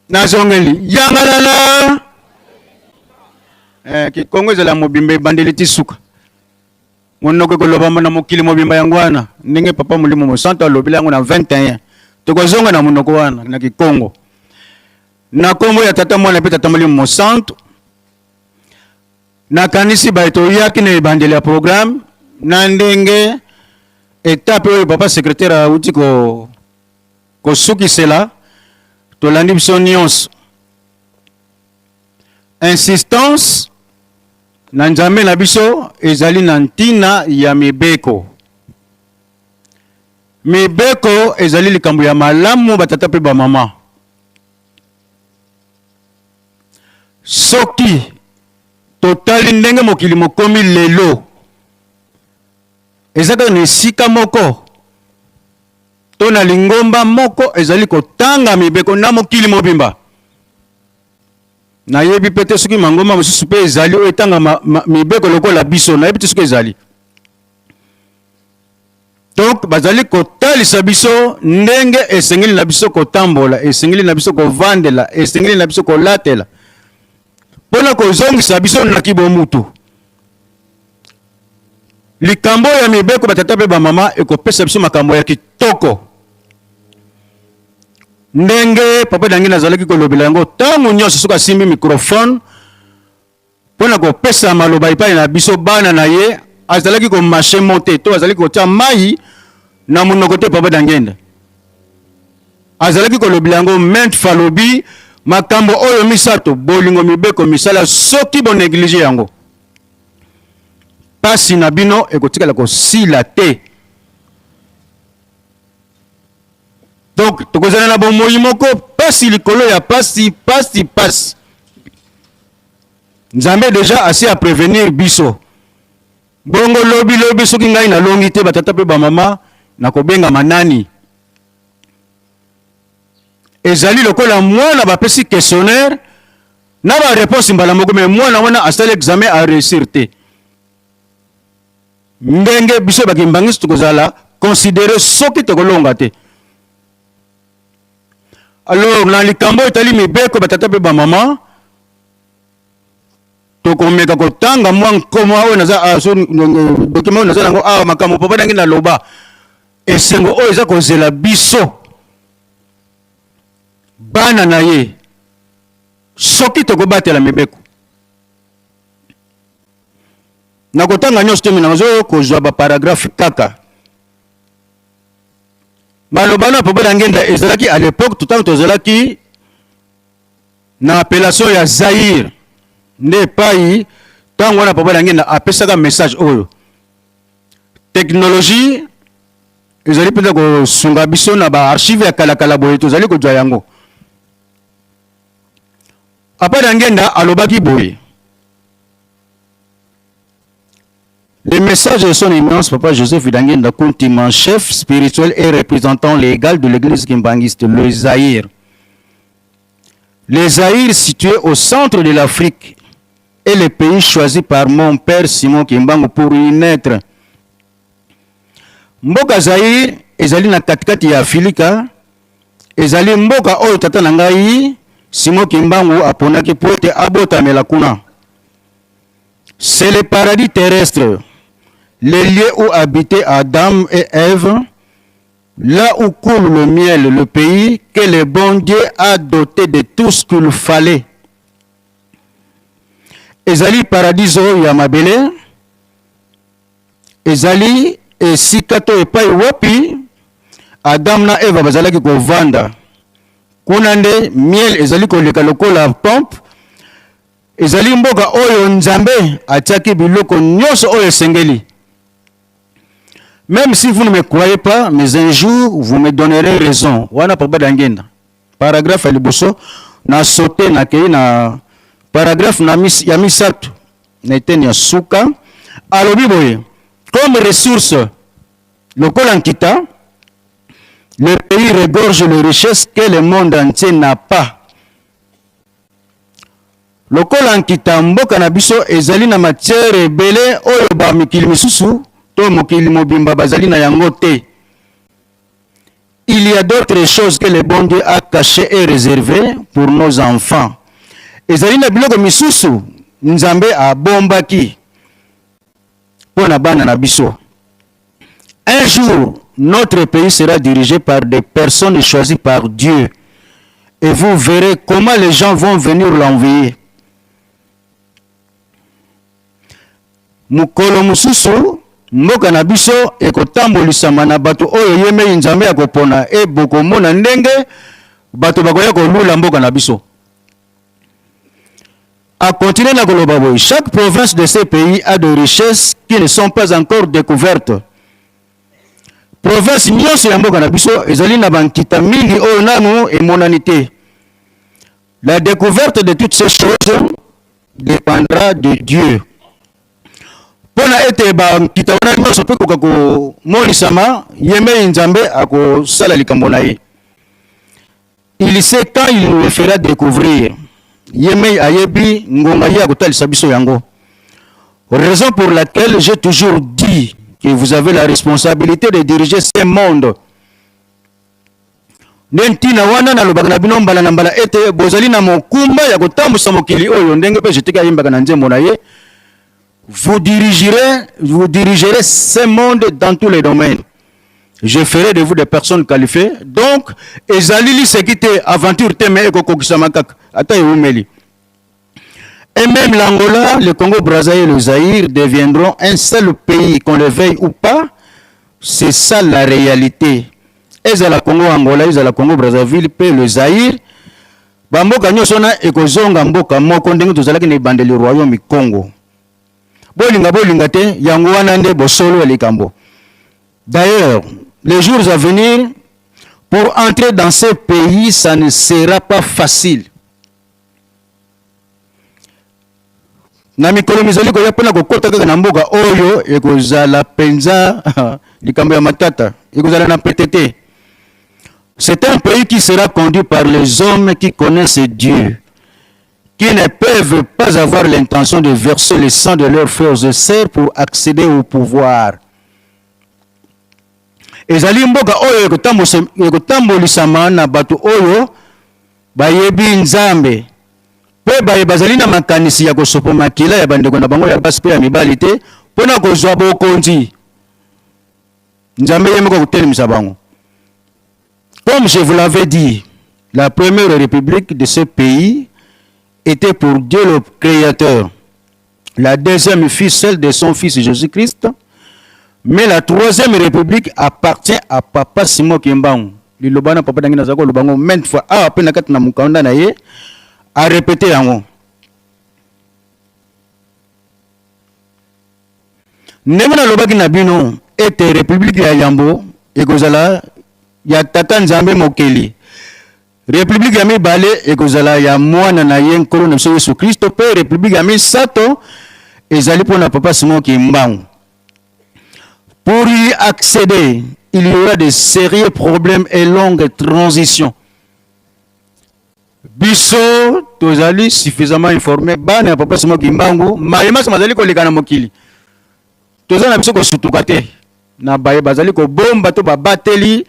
nazongeli yangalala eh, kikongo ezala mobimba ebandeli ti suka monoko ekolobama na mokili mobimba yango wana ndenge papa molimo mosantu alobeli yango na 21 tokozonga na monoko wana na kikongo na nkombo ya tata mwana mpe tata molimo mosantu Nakanisi baye toyaki na ebandeli ya programme na ndenge etape oyo papa secretaire awuti ko kosukisela tolandi biso nionso insistance na Nzambe na biso ezali na ntina ya mibeko. Mibeko ezali likambo ya malamu batata mpe bamama. Soki totali ndenge mokili mokomi lelo, eza kaka na esika moko to na lingomba moko ezali kotanga mibeko na mokili mobimba. Nayebi mpe te soki mangomba mosusu mpe ezali oyo etanga mibeko lokola biso, nayebi te soki ezali. Donc bazali kotalisa biso ndenge esengeli na biso kotambola, esengeli na biso kovandela, esengeli na biso kolatela mpo na kozongisa biso na kibomutu. Likambo ya mibeko batata mpe bamama ekopesa biso makambo ya kitoko ndenge papa Dangina azalaki kolobela yango ntango nyonso soki asimbi microphone Mpo na kopesa maloba epai na biso bana na ye, azalaki ko macher mot te to azalaki kotia mayi na monoko te Papa Diangienda. Azalaki kolobela yango mainte fois alobi makambo oyo misato, bolingo, mibeko, misala, soki bo negliger yango. Pasi na bino ekotikala kosila te. Donc tokozala na bomoi moko pasi likolo ya pasi, pasi, pasi. Nzambe deja asi a prevenir biso. Bongo lobi lobi soki ngai nalongi te batata mpe bamama nakobengama nani? Ezali lokola mwana bapesi questionnaire na ba réponse mbala moko, mais mwana wana asali examen a réussir te. Ndenge biso ba kimbanguiste tokozala considere soki tokolonga te. Alors na likambo etali mibeko batata mpe bamama tokomeka kotanga mwa nkoma oyo naza ah, so, document oyo naza nango awa, makambo papa nangi naloba, esengo oyo eza kozela biso bana na ye soki tokobatela mibeko. Nakotanga nyonso te, me nazo kozwa baparagraphe kaka. Maloba na papa Diangienda ezalaki à l'époque ntango tozalaki na appellation ya Zaïre, nde epai ntango wana papa Diangienda apesaka message oyo. Technologie ezali mpenza kosunga biso na ba archive ya kalakala boye tozali kozwa yango. Papa Diangienda alobaki boye: Le message de son éminence Papa Joseph Diangienda Kuntima, chef spirituel et représentant légal de l'église kimbanguiste, le Zaïre. Le Zaïre, situé au centre de l'Afrique, est le pays choisi par mon père Simon Kimbangu pour y naître. Mboka Zaïre ezali na katikati ya Afrika, ezali mboka oyo tata na ngai Simon Kimbangu aponaki po ete abotamela kuna. C'est le paradis terrestre, le lieu où habitaient Adam et Ève, là où coule le miel, le pays que le bon Dieu a doté de tout ce qu'il fallait. Ezali paradiso ya mabele, ezali esika to epai wapi Adam na Eva bazalaki kovanda. Kuna nde miel ezali koleka lokola pompe. Ezali mboka oyo Nzambe atiaki biloko nyonso oyo esengeli. Même si vous ne me croyez pas, mais un jour vous me donnerez raison. Wana Papa Diangienda. Paragraphe ya liboso na sauter nakei na paragraphe na mis, ya misato na eteni ya suka alobi boye: comme ressource lokola nkita, le pays regorge les richesses que le monde entier n'a pas. Lokola nkita, mboka na biso ezali na matière ebele oyo ba mikili misusu to mokili mobimba bazali na yango te. Il y a d'autres choses que le bon Dieu a cachées et réservées pour nos enfants. Ezali na biloko misusu Nzambe abombaki mpo na bana na biso. Un jour, notre pays sera dirigé par des personnes choisies par Dieu. Et vous verrez comment les gens vont venir l'envier. Mokolo mosusu, mboka na biso ekotambolisama na bato oyo ye mei Nzambe akopona, e bokomona ndenge bato bakoya kolula mboka na biso. A continuer na koloba boye: chaque province de ce pays a de richesses qui ne sont pas encore découvertes. Province nyonso ya mboka na biso ezali na bankita mingi oyo nanu emonani te. La découverte de toutes ces choses dépendra de Dieu. Mpo na ete bankita wana nyonso mpe koka komonisama, ye mei Nzambe akosala likambo na ye. Il sait quand il nous le fera découvrir. Ye mei ayebi ngonga ye akotalisa biso yango. Raison pour laquelle j'ai toujours dit que vous avez la responsabilité de diriger ce monde. Nde ntina wana nalobaka na bino mbala na mbala ete bozali na mokumba ya kotambusa mokili oyo, ndenge mpe Jeteke ayembaka na nzembo na ye: vous dirigerez, vous dirigerez ce monde dans tous les domaines. Je ferai de vous des personnes qualifiées. Donc, ezali liseki te, aventure te, mais ekokokisama kaka, ata ewumeli. Et même l'Angola, le Congo-Brazza et le Zaïre deviendront un seul pays, qu'on le veuille ou pas. C'est ça la réalité. Ezala Congo Angola, ezala Congo Brazzaville, pe le Zaïre, bamboka nyonso wana ekozonga mboka moko ndenge tozalaki na ebandeli royaume Congo. Bolinga bolinga te, yango wana nde bosolo ya likambo. D'ailleurs, les jours à venir, pour entrer dans ce pays, ça ne sera pas facile. Na mikolo mizali koya mpo na kokota kaka na mboka oyo ekozala mpenza likambo ya matata, ekozala na pete te. C'est un pays qui sera conduit par les hommes qui connaissent Dieu, qui ne peuvent pas avoir l'intention de verser le sang de leurs frères et sœurs pour accéder au pouvoir. Ezali mboka oyo ekotambolisama na bato oyo bayebi Nzambe mpe baye bazali na makanisi ya kosopa makila ya bandeko na bango ya basi mpe ya mibali te mpo na kozwa bokonzi. Nzambe ye moko akotelemisa bango. Comme je vous l'avais dit, la première république de ce pays était pour Dieu le Créateur. La deuxième fut celle de son fils Jésus-Christ. Mais la troisième république appartient à Papa Simon Kimbangu. Liloba na Papa Dangi naza koloba yango maintes fois awa mpe na kati na mokanda na ye a répété yango. Ndenge nalobaki na bino ete republique ya yambo ekozala ya Tata Nzambe Mokeli, republique ya mibale ekozala ya Mwana na ye Nkolo na biso Yesu Kristo, mpe republique ya misato ezali mpo na Papa Simon Kimbangu. Pour y accéder, il y aura de sérieux problèmes et longues transitions. Biso tozali suffisamment informe bana ya papa Simon Kimbangu, maye manso mazali koleka na mokili. Toza na biso kosutuka te na baye bazali kobomba to babateli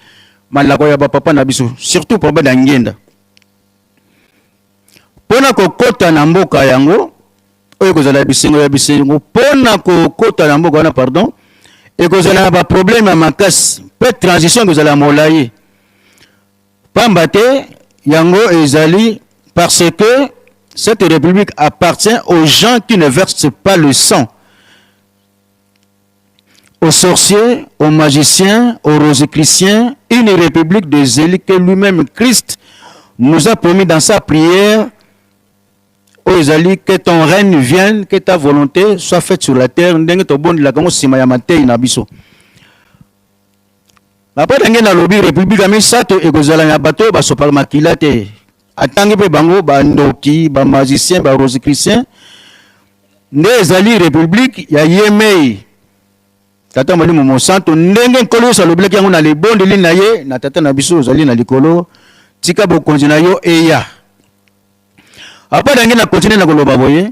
malako ya ba papa na biso, surtout papa Diangienda. Pona kokota na mboka yango oyo ekozala bisengo ya bisengo, pona kokota na mboka wana pardon, ekozala na ba problème ya makasi pe transition ekozala molayi. Pamba te yango ezali parce que cette republique appartient aux gens qui ne versent pas le sang, aux sorciers, aux magiciens, aux rosicruciens, une république des élus que lui-même Christ nous a promis dans sa prière oyo ezali que ton règne vienne, que ta volonté soit faite sur la terre, ndenge tobondelaka yango nsima ya mateyi na biso. Papa ndenge nalobi republique ya misato ekozala na bato oyo basopaka makila te. Atangi mpe bango bandoki, ba magiciens, ba rosicruciens. Nde ezali republique ya yemei Tata Molimo Mosantu, ndenge Nkolo Yesu alobelaki yango na libondeli na ye na Tata na biso ozali na likolo, tika bokonzi na yo eya. Apa ndenge na continue na koloba boye,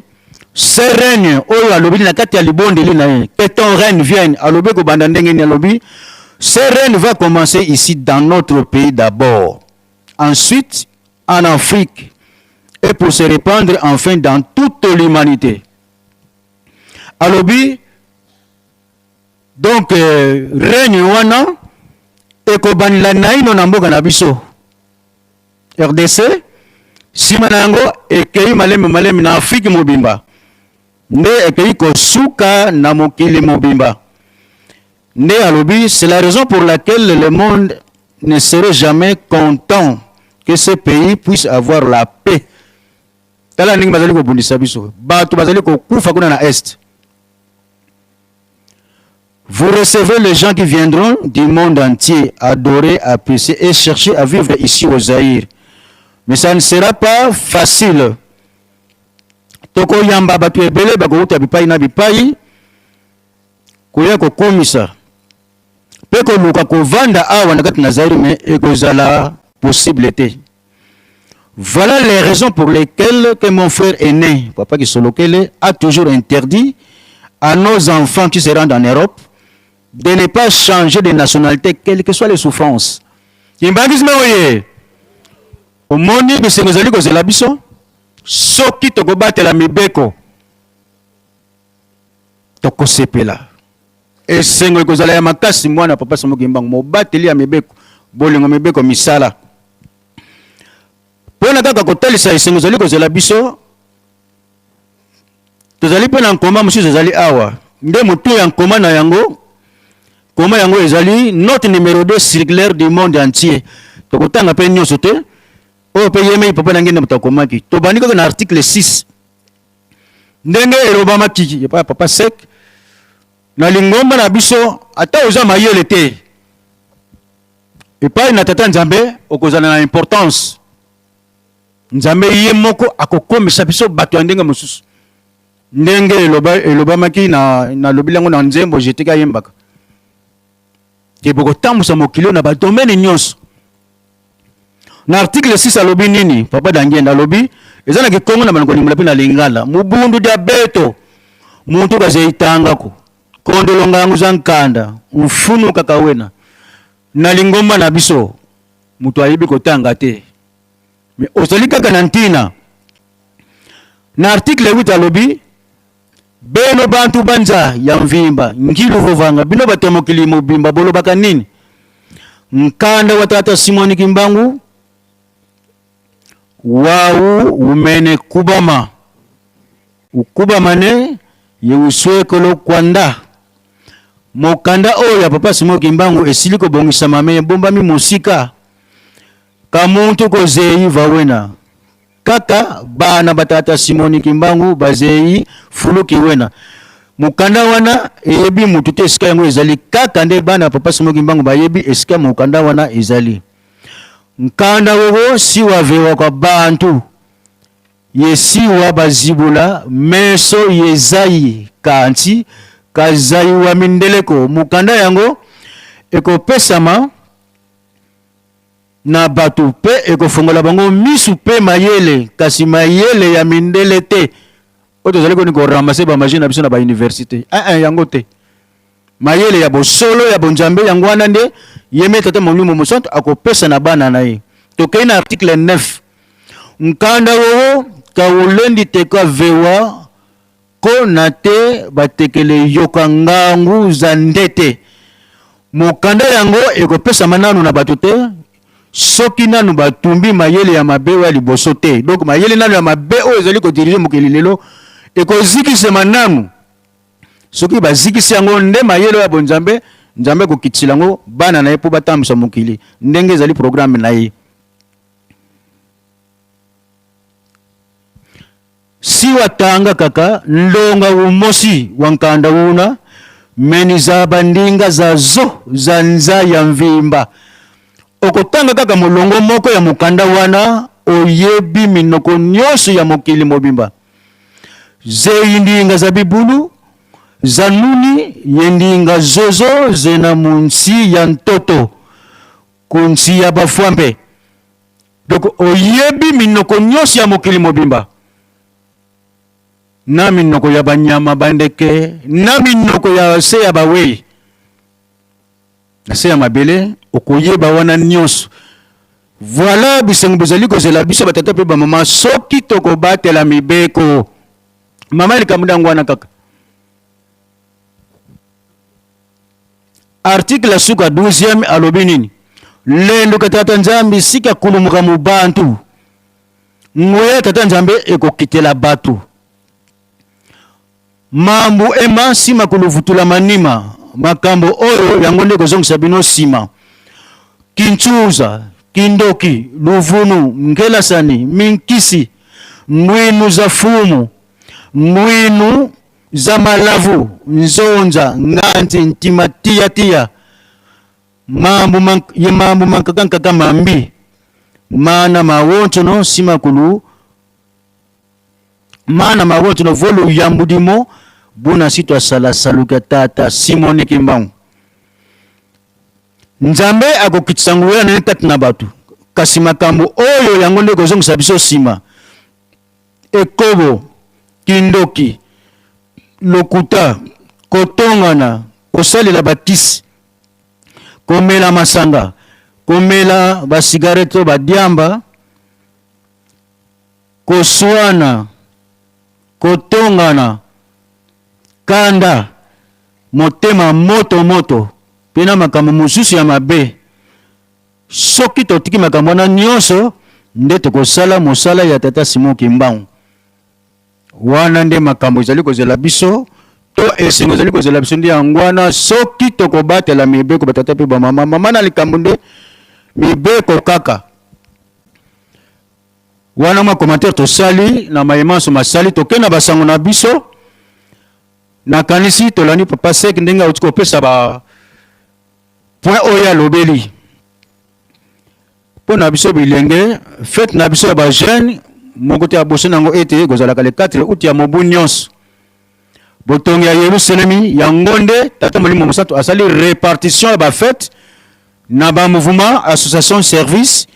ce règne oyo alobi na kati ya libondeli na ye, que ton règne vienne, alobi kobanda ndenge nini? Alobi ce règne va commencer ici dans notre pays d'abord, ensuite en Afrique et pour se répandre enfin dans toute l'humanité. Alobi donc euh, règne wana ekobandela naino na mboka na biso rdc, sima na yango ekei malembe malembe na Afrique mobimba, nde ekei kosuka na mokili mobimba. Nde alobi c'est la raison pour laquelle le monde ne serait jamais content que ce pays puisse avoir la paix. Tala ndenge bazali kobundisa biso, bato bazali kokufa kuna na est. Vous recevez les gens qui viendront du monde entier adorer, apprécier et chercher à vivre ici au Zaïre. Mais ça ne sera pas facile. Tokoyamba bato ebele bakouta bipai na bipai koya kokumisa mpe koluka kovanda awa na kati na Zaïre, mais ekozala possible te. Voilà les raisons pour lesquelles que mon frère aîné, Papa Kisolokele, a toujours interdit à nos enfants qui se rendent en Europe de ne pas changer de nationalité, quelles que soient les souffrances. Kimbangisme oye! Omoni bisengo ezali kozela biso soki tokobatela mibeko tokosepela. Esengo ekozala ya makasi mwana Papa Simon Kimbangu, mobateli ya mibeko, bolingo mibeko misala. Mpo na kaka kotalisa esengo ezali kozela biso, tozali mpe na nkoma mosusu ezali awa. Nde motu ya nkoma na yango, nkoma yango ezali note numero 2 circulaire du monde entier. Tokotanga mpe nyonso te, oyo mpe ye mei Papa na ngai nde moto akomaki. Tobandi kaka na article 6. Ndenge elobamaki epai ya Papa Sek, na lingomba na biso, ata oza mayele te, epai na Tata Nzambe okozala na importance. Nzambe ye moko akokomisa biso bato ya ndenge mosusu. Ndenge eloba, elobamaki na, nalobi yango na nzembo Jeteka ayembaka ke bokotambusa mokili oyo na badomene nyonso. Na article 6 alobi nini? Papa Dangienda alobi eza na kikongo na bana kolimbola mpe na lingala. Mubundu dia beto muntu kazeitangako kondolo ngangu za nkanda mfunu kaka wena na lingomba na biso moto ayebi kotanga te me ozali kaka na ntina. Na article 8 alobi beno bantu banza ya mvimba ngilu vovanga bino bato ya mokili mobimba bolobaka nini? Nkanda wa tata Simoni Kimbangu wau umene kubama ukubama ne yeuswekolo kwanda. Mokanda oyo ya papa Simon Kimbangu esili kobongisama me ebombami mosika kamuntu kozei vawena Kaka bana ba tata Simoni Kimbangu bazei fuluki wena. Mokanda wana eyebi mutu te esika yango ezali, kaka nde bana ya papa Simon Kimbangu bayebi esika mokanda wana ezali. Nkanda wowo siwa vewa kwa bantu ye siwa bazibula meso ye zai kanti kazai wa mindeleko. Mokanda yango ekopesama na bato mpe ekofongola bango misu mpe mayele, kasi mayele ya mindele te oyo tozali koni ko ramasser ba magie na biso na ba universite. Eh, eh, yango te. Mayele ya bosolo ya bonzambe yango wana nde ye me Tata Molimo Mosantu akopesa na bana na ye. Tokei na article 9. Nkanda wowo kaulendi teka vewa Ko na te batekele yoka ngangu za ndete. Mokanda yango ekopesama nanu na bato te soki nanu batumbi mayele ya mabe oyo ya liboso te. Donc mayele nanu ya mabe oyo ezali ko diriger mokili lelo ekozikisema nanu. Soki bazikisi yango nde mayele oyo ya bonzambe, Nzambe akokitisela yango bana na ye mpo batambwisa mokili ndenge ezali programme na ye. Siwa tanga kaka ndonga umosi wa nkanda una meni za bandinga za zo za nza ya mvimba. Okotanga kaka molongo moko ya mokanda wana, oyebi minoko nyonso ya mokili mobimba. Zeyi ndinga za bibulu, za nuni ye ndinga zozo zena mu nsi ya ntoto, ku nsi ya bafwambe. Donc oyebi minoko nyonso ya mokili mobimba, na minoko ya banyama, bandeke, na minoko ya se ya bawei na se ya mabele, okoyeba wana nyonso. Voilà bisengo bizali kozela biso batata mpe bamama soki tokobatela mibeko. Mama likambo nde yango wana kaka. Article ya suka 12e alobi nini? Lenduka Tata Nzambi sika kulumuka mu bantu. Nguya ya Tata Nzambe ekokitela batu. Mambu ema sima kuluvutula manima, makambo oyo yango nde ekozongisa bino sima. Kintshuza, kindoki, luvunu, ngelasani, minkisi, ndwinu za fumu, ndwinu za malavu, nzonza, nganzi, ntima, tiya tiya, mambu man, ye mambu mankaka nkaka mambi, mana mawoncono nsima kulu mana mawoncono volo yambu dimo buna si twasala saluka tata Simoni Kimbangu. Nzambe akokitisa nguya na ye kati na bato, kasi makambo oyo yango nde ekozongisa biso nsima. Ekobo, kindoki, lokuta, kotongana, kosalela bakisi, komela masanga, komela ba cigarette to ba diamba, koswana, kotongana, kanda, motema moto moto, mpe na makambo mosusu ya mabe. Soki totiki makambo wana nionso nde tokosala mosala ya Tata Simon Kimbangu. Wana nde makambo ezali kozela biso to esengo ezali kozela biso nde yango wana soki tokobatela mibeko ba tata mpe ba mama. Mama na likambo nde mibeko kaka. Wana mwa commentaire tosali na maye manso masali, tokei na basango na biso. Nakanisi tolandi Papa Sek ndenge auti kopesa ba point oyo alobeli mpo na biso bilenge. Fete na biso ya ba jeune moko te abosani yango ete ekozalaka le 4 août ya mobu nyonso. Botongi ya Yelusalemi yango nde Tata Molimo Mosantu asali repartition ya ba fete na ba mouvement, association, service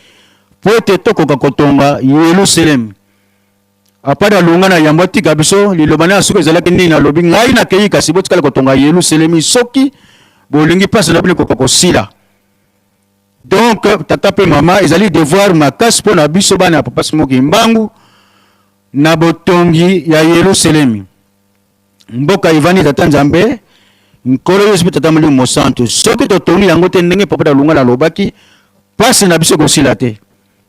mpo ete tokoka kotonga Yelusalemi. Apadi alonga na yambo atika biso, liloba na ya suka ezalaki nini? Alobi, ngai nakei, kasi botikala kotonga Yelusalemi soki bolingi mpasi na bino ekoka kosila. Donc tata mpe mama, ezali devoir makasi mpo na biso bana ya Papa Simon Kimbangu na botongi ya Yelusalemi, mboka evandi Tata Nzambe, Nkolo Yesu mpe Tata Molimo Mosantu. Soki totongi yango te ndenge Papa Dalungala alobaki, mpasi na biso ekosila te.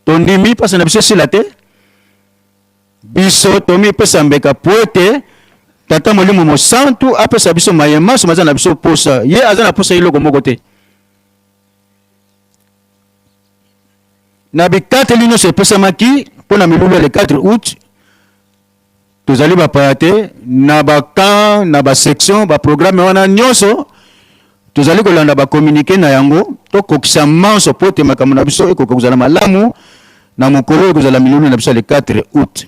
Tondimi mpasi na biso esila te, biso tomipesa mbeka po ete Tata Molimo Mosantu apesa biso maye manso maza na biso posa. Ye aza na posa eloko moko te. Na bikateli nyonso epesamaki mpo na milulu ya le 4 août, tozali bapaya te na ba camp, na ba section, ba programme wana nyonso tozali kolanda ba communique na yango, tokokisa manso mpo ete makambo na biso ekoka kozala malamu na mokolo oyo ekozala milulu na biso ya le 4 août.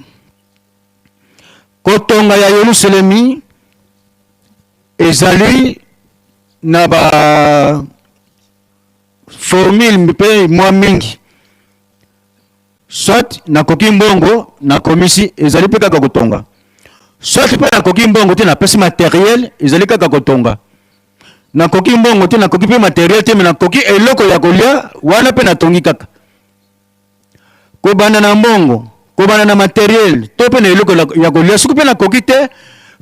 Kotonga ya Yelusalemi ezali na ba formule mpe mwa mingi. Soit nakoki mbongo nakomisi, ezali mpe kaka kotonga. Soit mpe nakoki mbongo te, napesi materiel, ezali kaka kotonga. Nakoki mbongo te, nakoki mpe materiel te, me nakoki eloko ya kolia, wana mpe natongi kaka. Kobanda na mbongo, kobanda na materiel to mpe na eloko ya kolia, soki mpe nakoki te,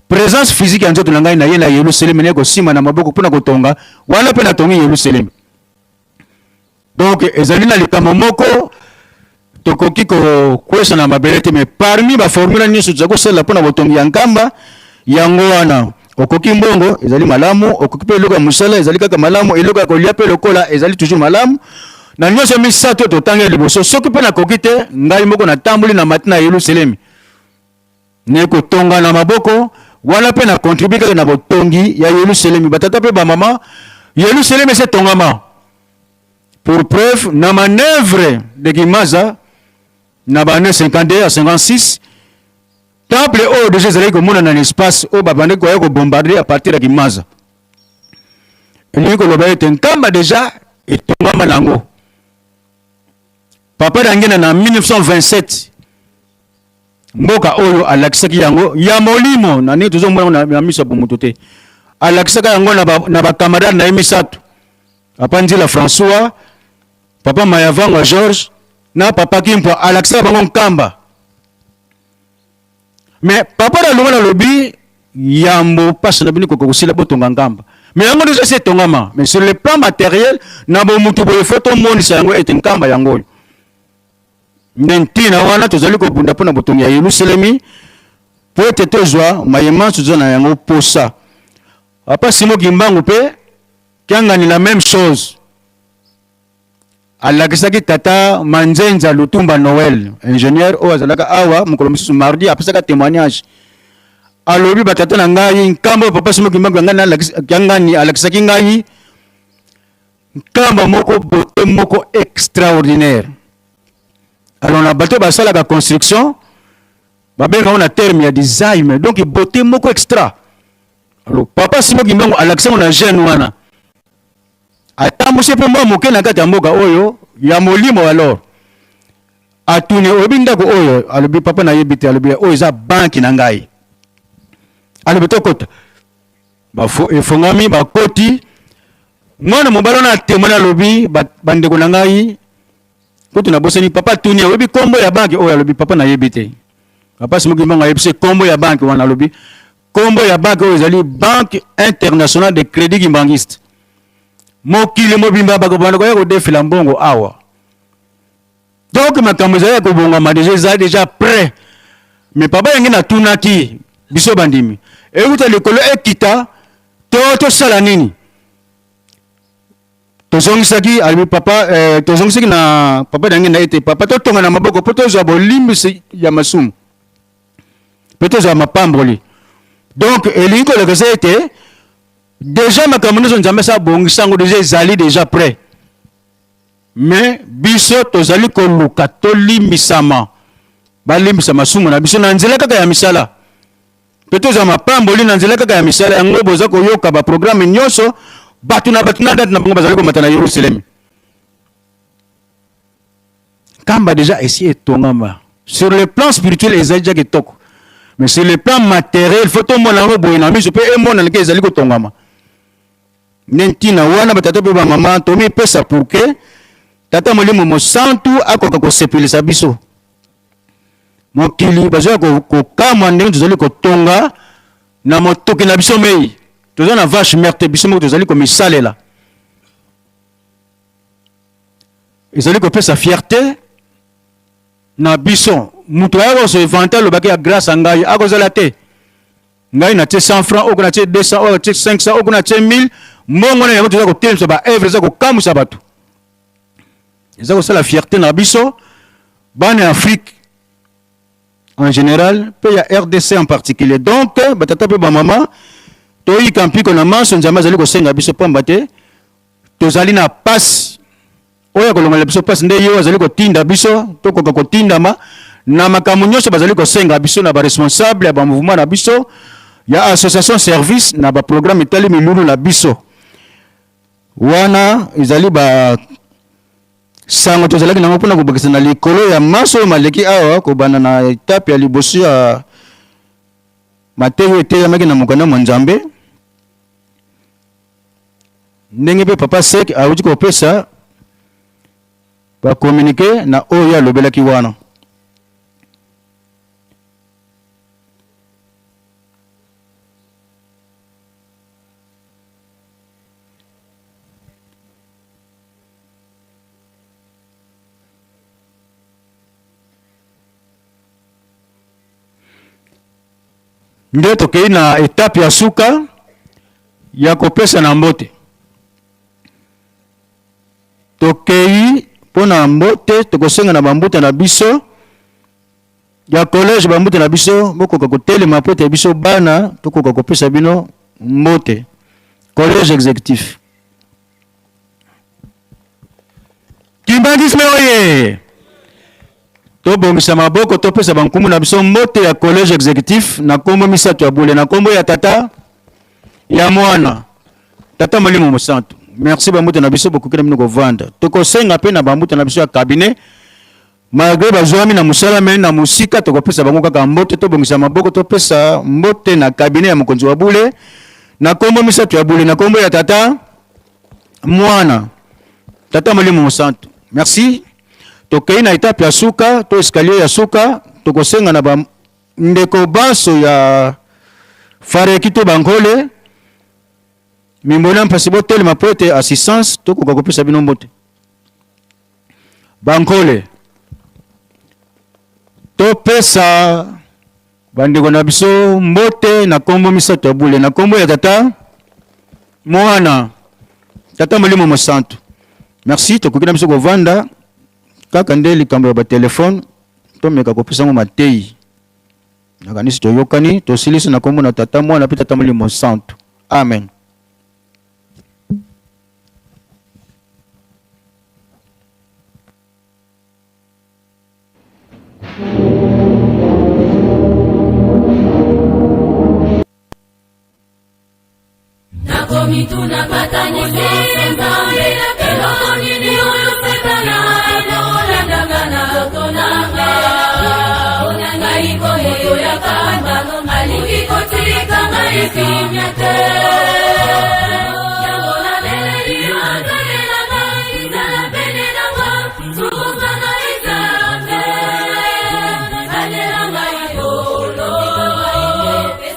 presence physique ya nzoto na ngai na ye na Yelusalemi naye kosimba na maboko mpo na kotonga, wana mpe natongi Yelusalemi. Donc ezali na likambo moko tokoki kokwesa na mabele te, mais parmi ba formule nyonso tozali kosalela mpo na botongi ya Nkamba, yango wana okoki mbongo ezali malamu, okoki mpe eloko ya mosala ezali kaka malamu, eloko ya kolia mpe lokola ezali toujours malamu. Na nyonso misato oyo totangi ya liboso, soki mpe nakoki te, ngai moko natamboli na mati na Yelusalemi ne kotonga na maboko wana mpe na contribue kaka na botongi ya Yelusalemi. Batata mpe bamama, Yelusalemi esi etongama. Pour preuve, na manœuvre de Kimaza na ba années 52 à 56, temple oyo deja ezalaki komonana na espace oyo babandaki koya kobombarde à partir ya Kimaza. Elingi koloba ete Nkamba deja etongama na yango. Papa Dangena na 1927 mboka oyo alakisaki yango ya molimo na ndenge tozomona na miso ya bomoto te, alakisaka yango na ba camarade na ye misato, Papa Nzila François, Papa Mayavangwa Georges na Papa Kimpwa, alakisaka bango Nkamba. Mais Papa Dalunga nalobi yambo pasi na bino ekoka kosila botonga Nkamba. Mais yango deja esi etongama, mais sur le plan matériel na bomutu boye faut tomonisa yango ete Nkamba yango oyo. Nde ntina wana tozali kobunda mpo na botongi ya Yelusalemi, mpo ete tozwa maye manso toza na yango mposa. Papa Simon Kimbangu mpe Kiangani la meme chose, alakisaki tata Manzenza Lutumba Noël, ingénieur oyo azalaka awa mokolo mosusu mardi, apesaka témoignage, alobi batata na ngai nkambo papa Simon Kimbangu Kiangani alakisaki ngai Nkamba moko beauté moko extraordinaire. Alors na bato basalaka construction babenga yango na terme ya design, donc beauté moko extra. Alors papa Simon Kimbangu alakisa yango na jeune wana, atambusi mpe mwa moke na kati ya mboka oyo ya molimo. Alors atuni, oyebi ndako oyo? Alobi papa nayebi te. Alobi oyo eza banki na ngai. Alobi tokota. Efongami, bakoti. Mwana mobali wana atemwani, alobi bandeko na ngai kutu nabosani. Papa atuni, oyebi nkombo ya banki oyo? Alobi papa nayebi te. Papa Simon Kimbangu ayebisi nkombo ya banki wana, alobi nkombo ya banki oyo ezali Banque Internationale de Crédit Kimbanguiste. Mokili mobimba bakobanda koya kodefela mbongo awa. Donc makambo ezali ya kobongama deja, eza deja prêt. Mais papa yangi natunaki biso bandimi euta likolo ekita to tosala nini? Tozongisaki alobi papa eh, tozongisaki na papa Diangienda ete papa totonga na maboko mpo tozwa bolimbisi ya masumu mpe tozwa mapamboli. Donc elingi kolakisa ete deja makambo nyonso Nzambe asi abongisa yango deja, ezali deja prêt, mais biso tozali koluka tolimbisama, balimbisa masumu na biso na nzela kaka ya misala mpe tozwa mapamboli na nzela kaka ya misala yango. Boza koyoka ba programme nyonso, bato na bato na date na bango bazali komata na Yerusalemi. Nkamba deja esi etongama sur le plan spirituel, ezali deja kitoko, mais sur le plan matériel faut tomona yango boye na miso mpe emonana ke ezali kotongama. Nde ntina wana batata mpe bamama tomipesa pour que Tata Molimo Mosantu akoka kosepelisa biso. Mokili bazoya kokamwa ndenge tozali kotonga na motoki na biso mei. Toza na vache mère te, biso moko tozali komisalela. Ezali kopesa fierté na biso. Moto ayaka kose vanter alobaki ya grâce ya ngai akozala te. Ngai natie 100 francs, oyo natie 200, oyo natie 500, oyo natie 1000. Mbongo na yango toza kotelemisa ba œuvre eza kokamwisa bato. Eza kosala fierté na biso bana ya Afrique en général mpe ya RDC en particulier. Donc batata mpe bamama, toyika mpiko na manso Nzambe azali kosenga biso, pamba te tozali na pasi oyo akolongola biso pasi nde ye oyo azali kotinda biso tokoka kotindama na makambo nyonso bazali kosenga biso na baresponsable ya bamouvement na biso ya association service na baprogramme etali milulu na biso. Wana ezali ba sango tozalaki nango mpona kobakisa na likolo ya manso oyo maleki awa, kobanda na etape ya liboso ya mateya oyo eteyamaki na mokanda mwa Nzambe, ndenge mpe Papa Sek awuti kopesa ba communique na oyo ye alobelaki wana. Nde tokei na etape ya suka ya kopesa na mbote. Tokei mpo na mbote, tokosenga na bambuta na biso ya collège, bambuta na biso bokoka kotelema mpo ete biso bana tokoka kopesa bino mbote. Collège exécutif. Kimbanguisme oye! Tobongisa maboko topesa bankumu na biso mbote ya collège exécutif na kombo misato ya bule, na kombo ya Tata, ya Mwana, Tata Molimo Mosantu. Merci bambuta na biso, bokoki na bino kovanda. Tokosenga mpe na bambuta na biso ya cabinet, malgré bazwami na mosala me na mosika, tokopesa bango kaka mbote. Tobongisa maboko topesa mbote na cabinet ya mokonzi wa bule na kombo misato ya bule, na kombo ya Tata, Mwana, Tata Molimo Mosantu. Merci. Tokei na etape ya suka to escalier ya suka. Tokosenga na ba ndeko banso ya Fareki to Bankole Mimbona mpasi botelema mpo ete assistance tokoka kopesa bino mbote. Bankole, topesa bandeko na biso mbote na kombo misato ya bule, na kombo ya Tata, Mwana, Tata Molimo Mosantu. Merci, tokoki na biso kovanda. Kaka nde likambo ya batelefone, tomeka kopesa yango mateyi. Nakanisi toyokani. Tosilisi na kombo na Tata, Mwana mpe Tata Molimo Mosantu. Amen. Nakomituna patanisi Nzambe, eloko nini oyo Satana akolandaka na nzoto na nga? Mpona ngai komoto ya kanda alingi kotika ngai kimia te. Yango nabeleli yo, talela ngai, zala pene na nga, sunga ngai Nzambe, talela ngai kolo,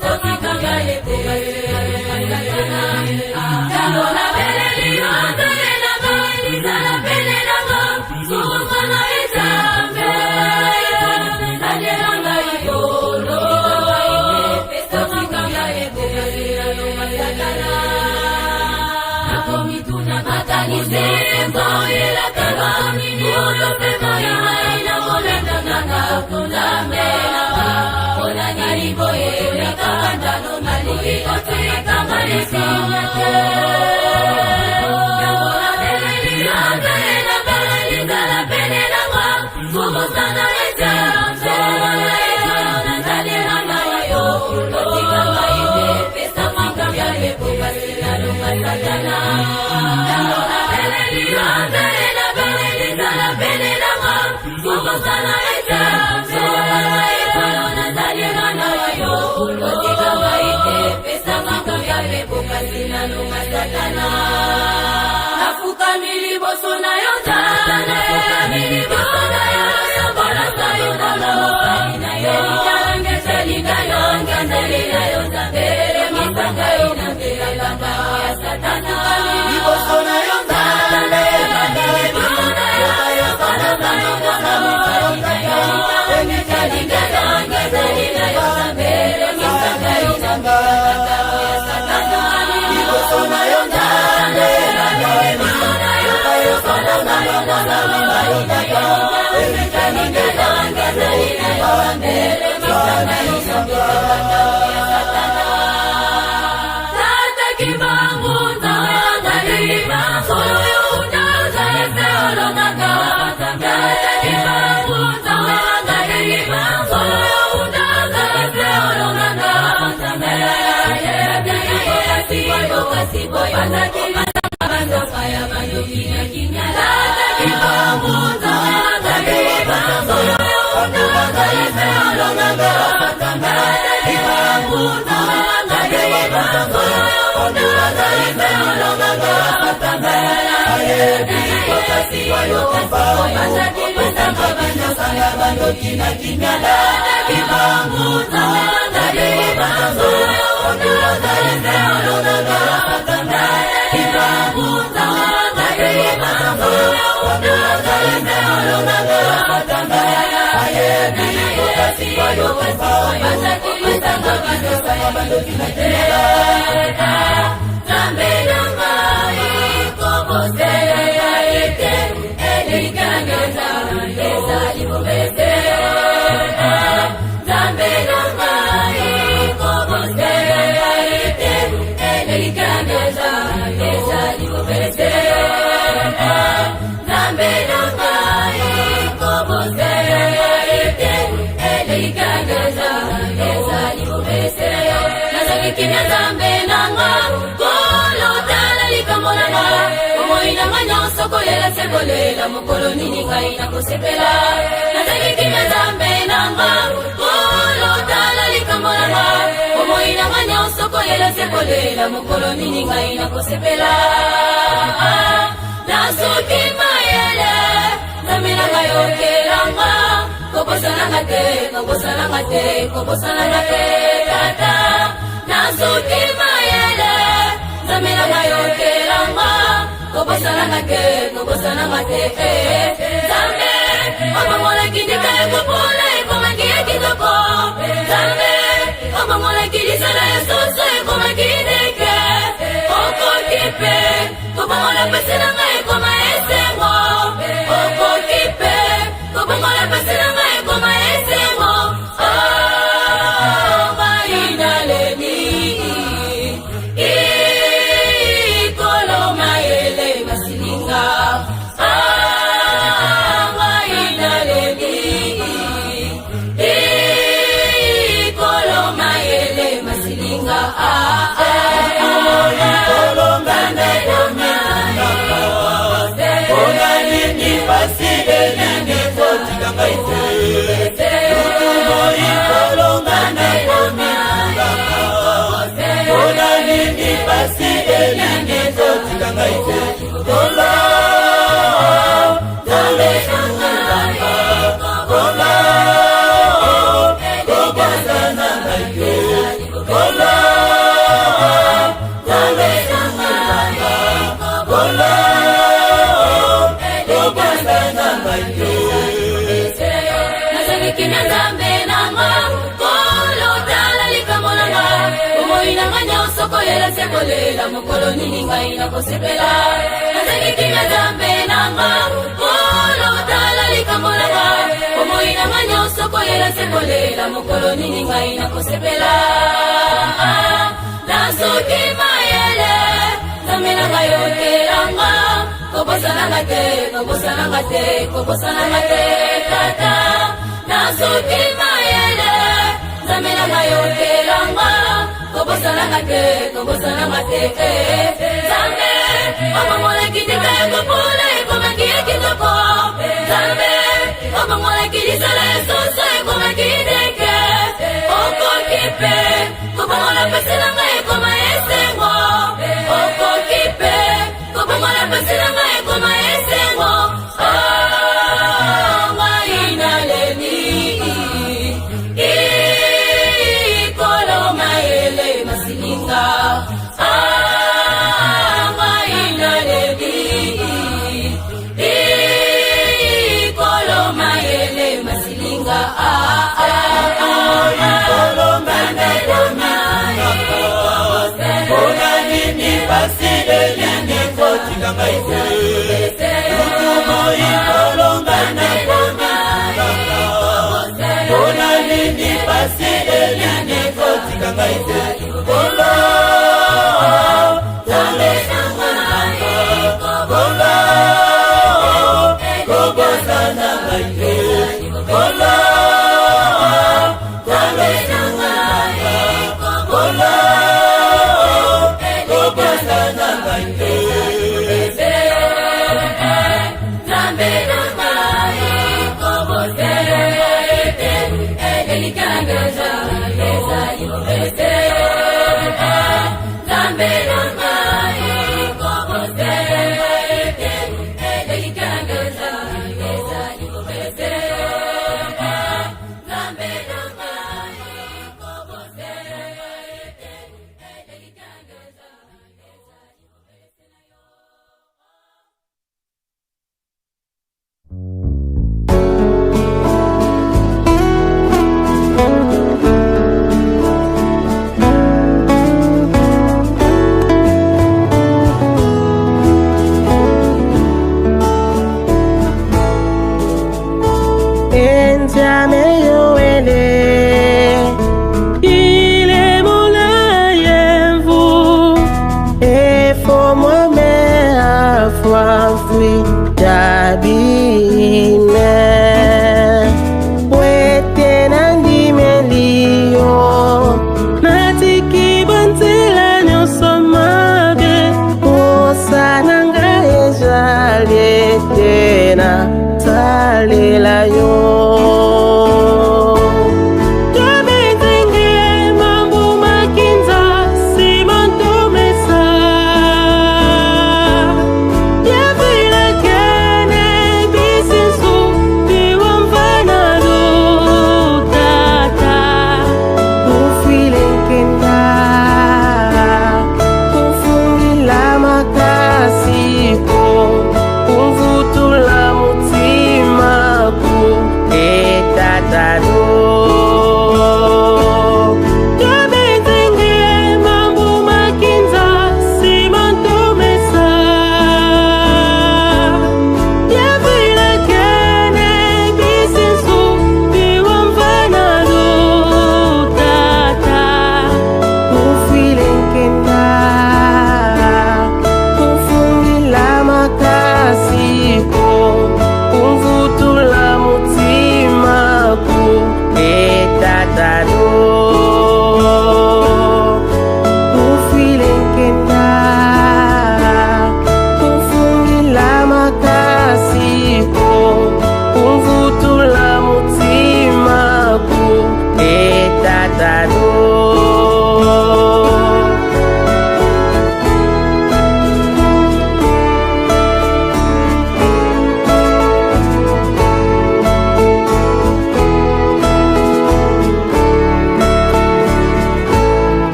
kotika ngai te. Yango nabeleli yo, talela ngai, zala pene na nga, sunga ngai Nzambe, talela ngai kolo, kotika ngai te. Nafukami liboso na yo nafukami liboso na yo yobolasa yo na mosali na yo ngetelinga yo nganzeli na yo nzambe misanga yo na mbelakamba ya satana liboso na yo nzambe liboso na yo yobolasa yo na mosali na yo ngetelinga yo nganzeli na yo nzambe misanga yo na mbelakamba ya satana liboso na yo nzambe Kimia nzambe nanga kolo tala likambo nanga bomoi nanga nyonso kolela se kolela mokolo nini ngai nakosepela nazali kimia nzambe nanga kolo tala likambo nanga bomoi nanga nyonso kolela se kolela mokolo nini ngai nakosepela nasuki mayele nzambe nanga yokelanga kobosananga te kobosananga te kobosananga te tata nazuki mayele nzambe nanga yokelanga kobosananga te kobosananga te nzambe obongolaki ndika ya kopola ekomaki ya kitoko nzambe obongolaki lisala ya soso ekomaki ndeke okoki mpe kobongola pasi na ngai ekoma esengo okoki mpe kobongola pasi na ngai ekoma esengo Kimia nzambe nanga kolo tala likambo nanga bomoi nanga nyonso. kolela se kolela mokolo nini ngai nakosepela nazangi kimia nzambe nanga kolo tala likambo nanga bomoi nanga nyonso kolela se kolela mokolo nini ngai nakosepela ah, nasoki mayele nzambe nanga yokelanga kobosananga te kobosananga te kobosananga te tata nasoki mayele nzambe nanga yokelanga kobosananga te kobosananga te eh, nzambe obongolaki ndeka ya kopola ekomaki ya kitoko nzambe obongolaki lisala ya soso ekomaki ndeke okoki mpe kobongola mpasi na ngai ekoma esengo okoki mpe kobongola mpasi na ngai ekoma esengo oh, ngai naleli ikolo mayele masilinga ah, ngai naleli ikolo mayele masilinga ah, ah, ah.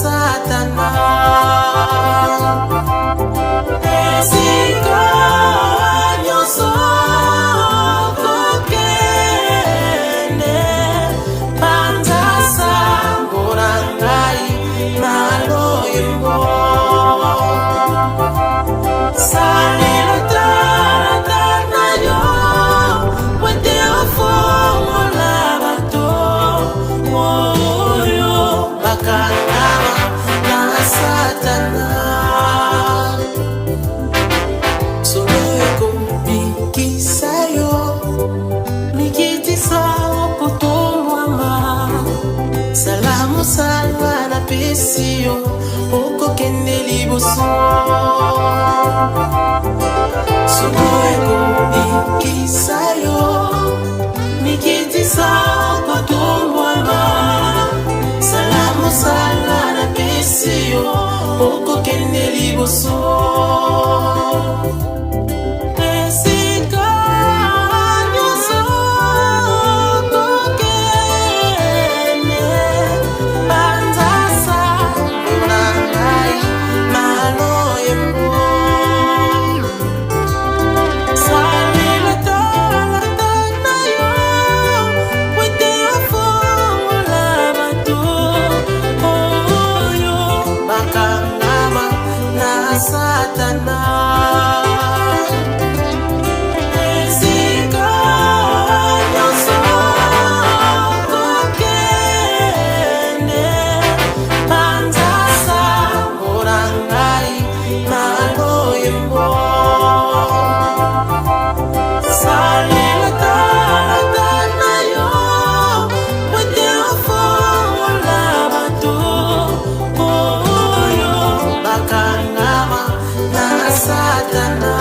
Satana. Esika nyonso kokende, panza sango na ngai na loyembo. Salela tata na yo, po ete ofongola bato oyo bakangama na Satana. Solo ekobikisa yo, mikitisa okotombwama. Sala mosala napesi yo, okokende liboso. Solo ekobikisa yo, mikitisa okotombwama. Sala mosala napesi yo, okokende liboso. Esika nyonso kokende, panza sango na ngai na loyembo. Salela tata na yo, po ete ofongola bato oyo bakangama na Satana. Esika nyonso kokende, panza sango na ngai na loyembo. Salela tata na yo, po ete ofongola bato oyo bakangama na Satana.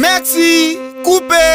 Merci, coupé.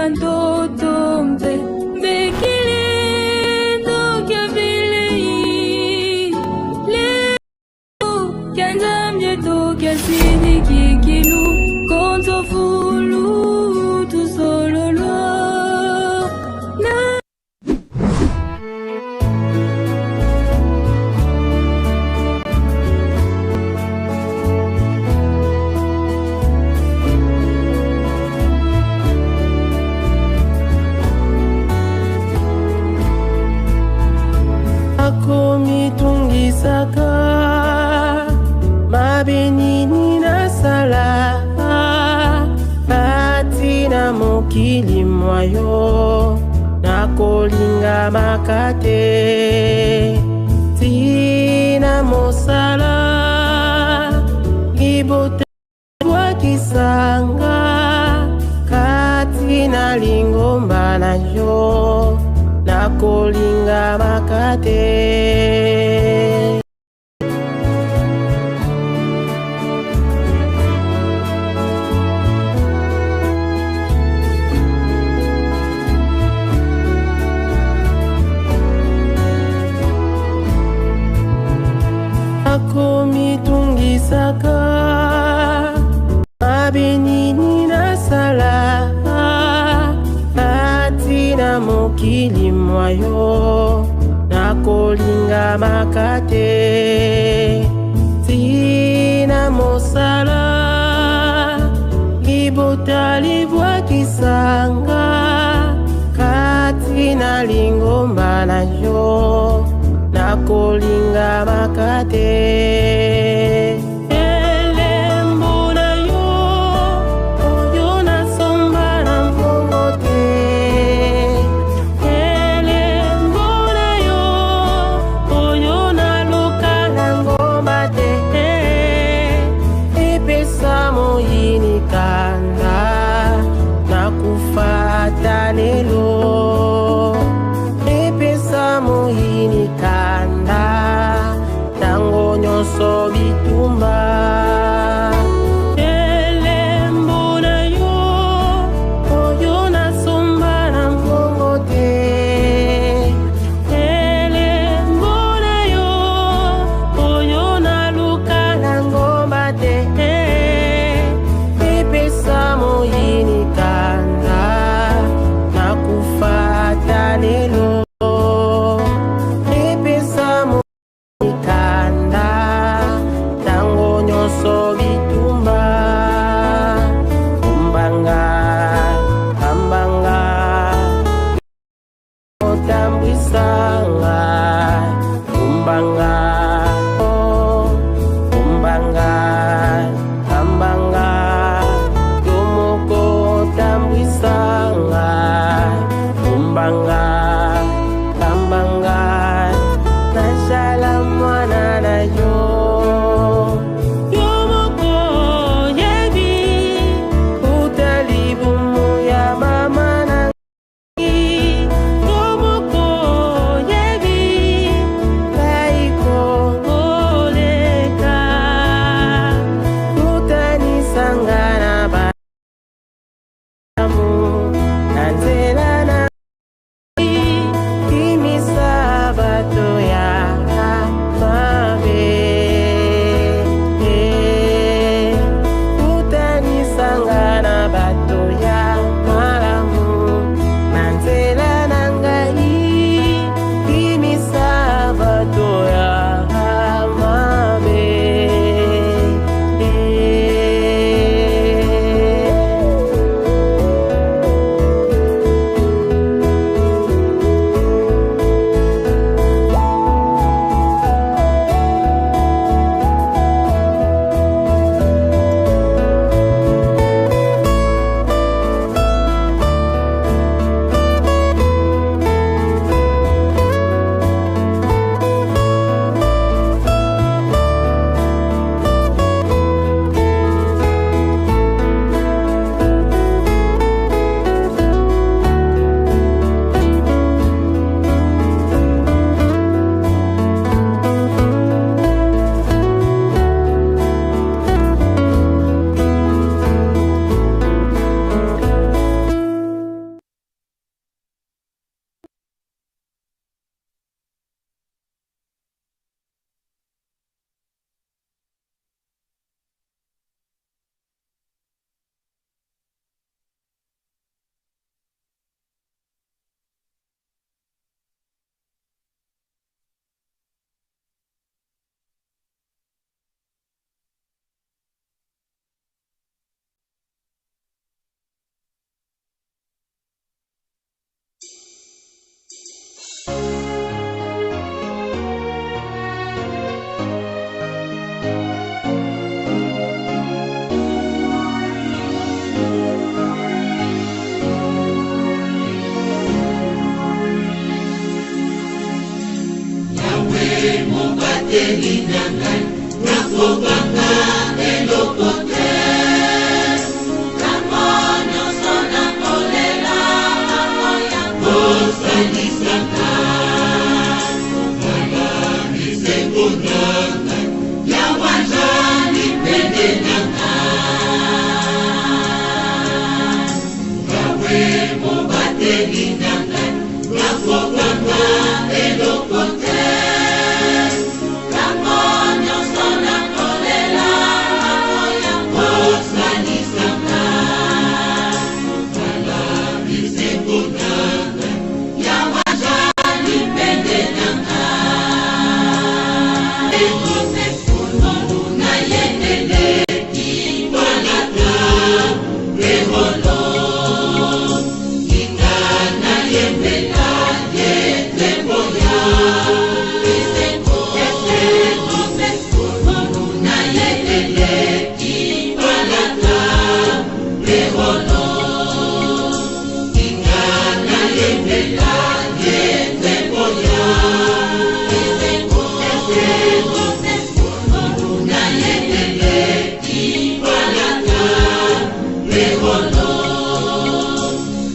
ntoto mpe mbekili ndokia bilei leo kya nzambe tokya sini kikilu konzo fulu tusololwa na Akomitungisaka mabe nini nasala kati na mokili mwa yo nakolingamaka te ntina mosala libota bwakisanga kati na lingomba na yo nakolingamaka te. Akomitungisaka mabe nini nasala kati na mokili mwa yo nakolingamaka te ntina mosala libota libwakisanga kati na lingomba na yo nakolingamaka te. Elembo na yo oyo nasomba na mbongo te, elembo na yo oyo naluka na ngomba te, epesa moyini kanda nakufa ata lelo, epesa moyini kanda ntango nyonso.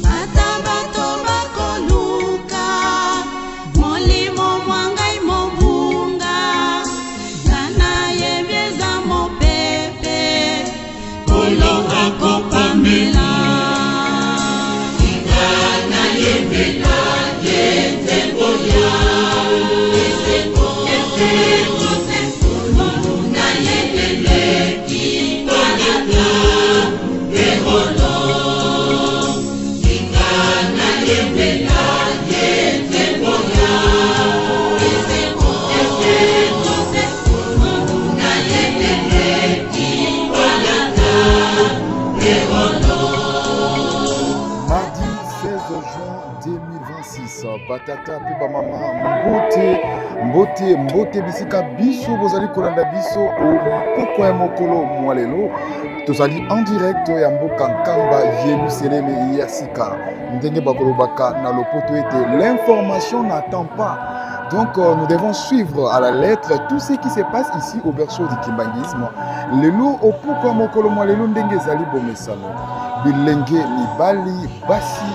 Ata bato bakoluka molimo mwa ngai mobunga, nga nayebi eza mopepe, Nkolo akopamela. Nga nayembela ye nzembo ya esengo, esengo, nayembele Kimpalata Perolo. Nga nayembela ye nzembo ya esengo, esengo, nayembele Kimpalata Perolo. Mardi 16 juin 2026, batata mpe bamama, mbote, mbote, mbote bisika biso bozali kolanda biso o pokwa ya mokolo mwa lelo. Tozali en direct ya mboka Nkamba, Yelusaleme ya sika. Ndenge bakolobaka na lopoto ete l'information n'attend pas. Donc nous devons suivre à la lettre tout ce qui se passe ici au berceau du kimbanguisme. Lelo o pokwa mokolo mwa lelo, ndenge ezali bomesano, bilenge mibali, basi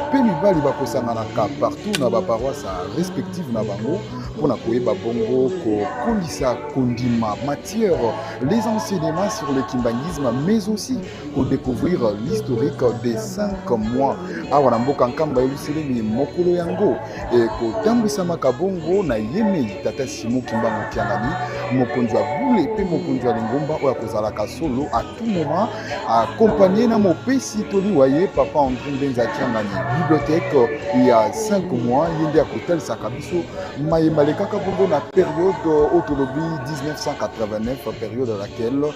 mpe mibali bakosanganaka partout na baparoisse respective na bango mpona koyeba bongo kokolisa kondima, matière, les enseignements sur le kimbanguisme, mais aussi kodécouvrir l'historique des 5 mois awa na mboka Nkamba Yelusalemi. Mokolo yango ekotambwisamaka bongo na yemei tata Simo Kimbangu Kiangani, mokonzi ya bule mpe mokonzi ya lingomba, oyo akozalaka solo à tout moment accompagné na mopesi toli wa ye, papa André Mbenza Kiangani. Bibliothèque ya 5 mois, ye nde akotalisaka biso mayema lekaka bongo na période oyo tolobi 1989, période à laquelle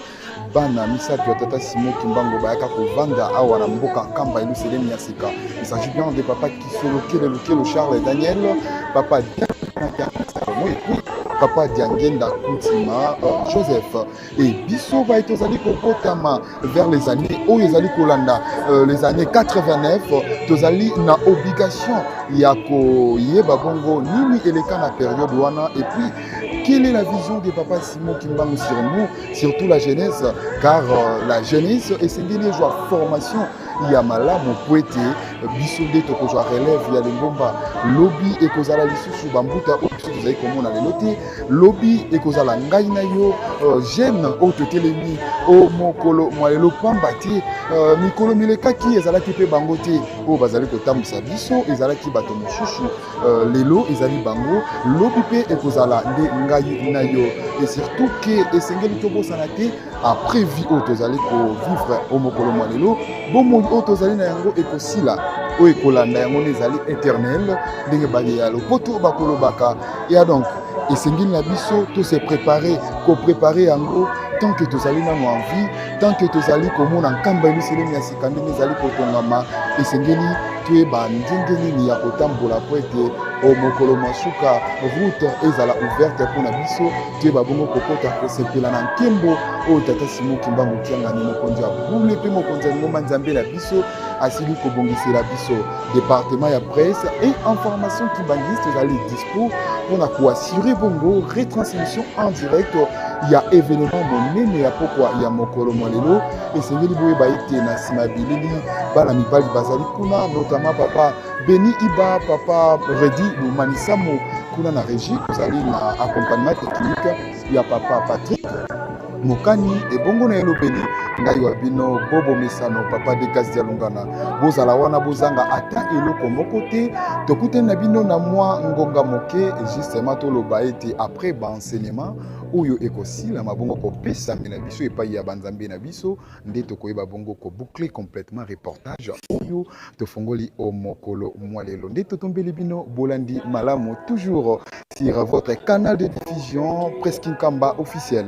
bana misato ya tata Simo Kimbango bayaka kovanda awa na mboka Nkamba Yelusalemi ya sika. Il s'agit bien de papa Kisolokele Lukelo Charles Daniel, papa Salomo et puis papa Diangenda Kuntima Joseph. Et biso baye tozali kokotama vers les années oyo ezali kolanda les années 89, tozali na obligation ya koyeba bongo nini eleka na période wana et puis quelle est la vision de papa Simon Kimbangu sur nous, surtout la jeunesse, car la jeunesse esengeli ezwa formation ya malamu po ete biso nde tokozwa relève ya lingomba. Lobi ekozala lisusu bambuta oyo biso tozali komona lelo te. Lobi ekozala ngai na yo, jeune oyo totelemi o mokolo mwa lelo, pamba te mikolo milekaki ezalaki mpe bango te oyo bazali kotambwisa biso, ezalaki bato mosusu. Lelo ezali bango, lobi mpe ekozala nde ngai na yo. Et surtout ke esengeli tobosana te, après vie oyo tozali kovivre o mokolo mwa lelo, bomoi oyo tozali na yango ekosila, oyo ekolanda yango nde ezali éternel, ndenge baye ya lopoto bakolobaka ya. Donc esengeli na biso tose préparer, kopréparer yango tant que tozali nano en vie, tant que tozali komona Nkamba Yelusalemi ya sika ndenge ezali kotongama. Esengeli toyeba ndenge nini ya kotambola po ete o mokolo masuka route ezala ouverte mpona biso, toyeba bongo kokota kosepela na nkembo oyo tata Simo Kimbangu Kiangani, mokonzi ya bule mpe mokonzi ya lingomba, Nzambe na biso asili kobongisela biso. Département ya presse et information kimbangiste ezali dispo mpona koassurer bongo retransmission en direct ya événement monene ya pokwa ya mokolo mwa lelo. Esengeli boyeba ete na nsima ya bilili, bana mibali bazali kuna, notamment papa Beni Iba, papa Redi Lumanisamu. Kuna na régie tozali na accompagnement technique ya papa Patrick Mokani. Ebongo na elobeli, ngai wa bino Bobo Mesano, papa de Gaz Dialungana. Bozala wana, bozanga ata eloko moko te. Tokutani na bino na mwa ngonga moke, justement toloba ete après baenseignement oyo ekosilama bongo kopesamela biso epai ya banzambe na biso, nde tokoyeba bongo koboucler complètement reportage oyo tofongoli o mokolo mwa lelo. Nde totombeli bino bolandi malamu, toujours sur votre canal de diffusion Presse Kinkamba officiel.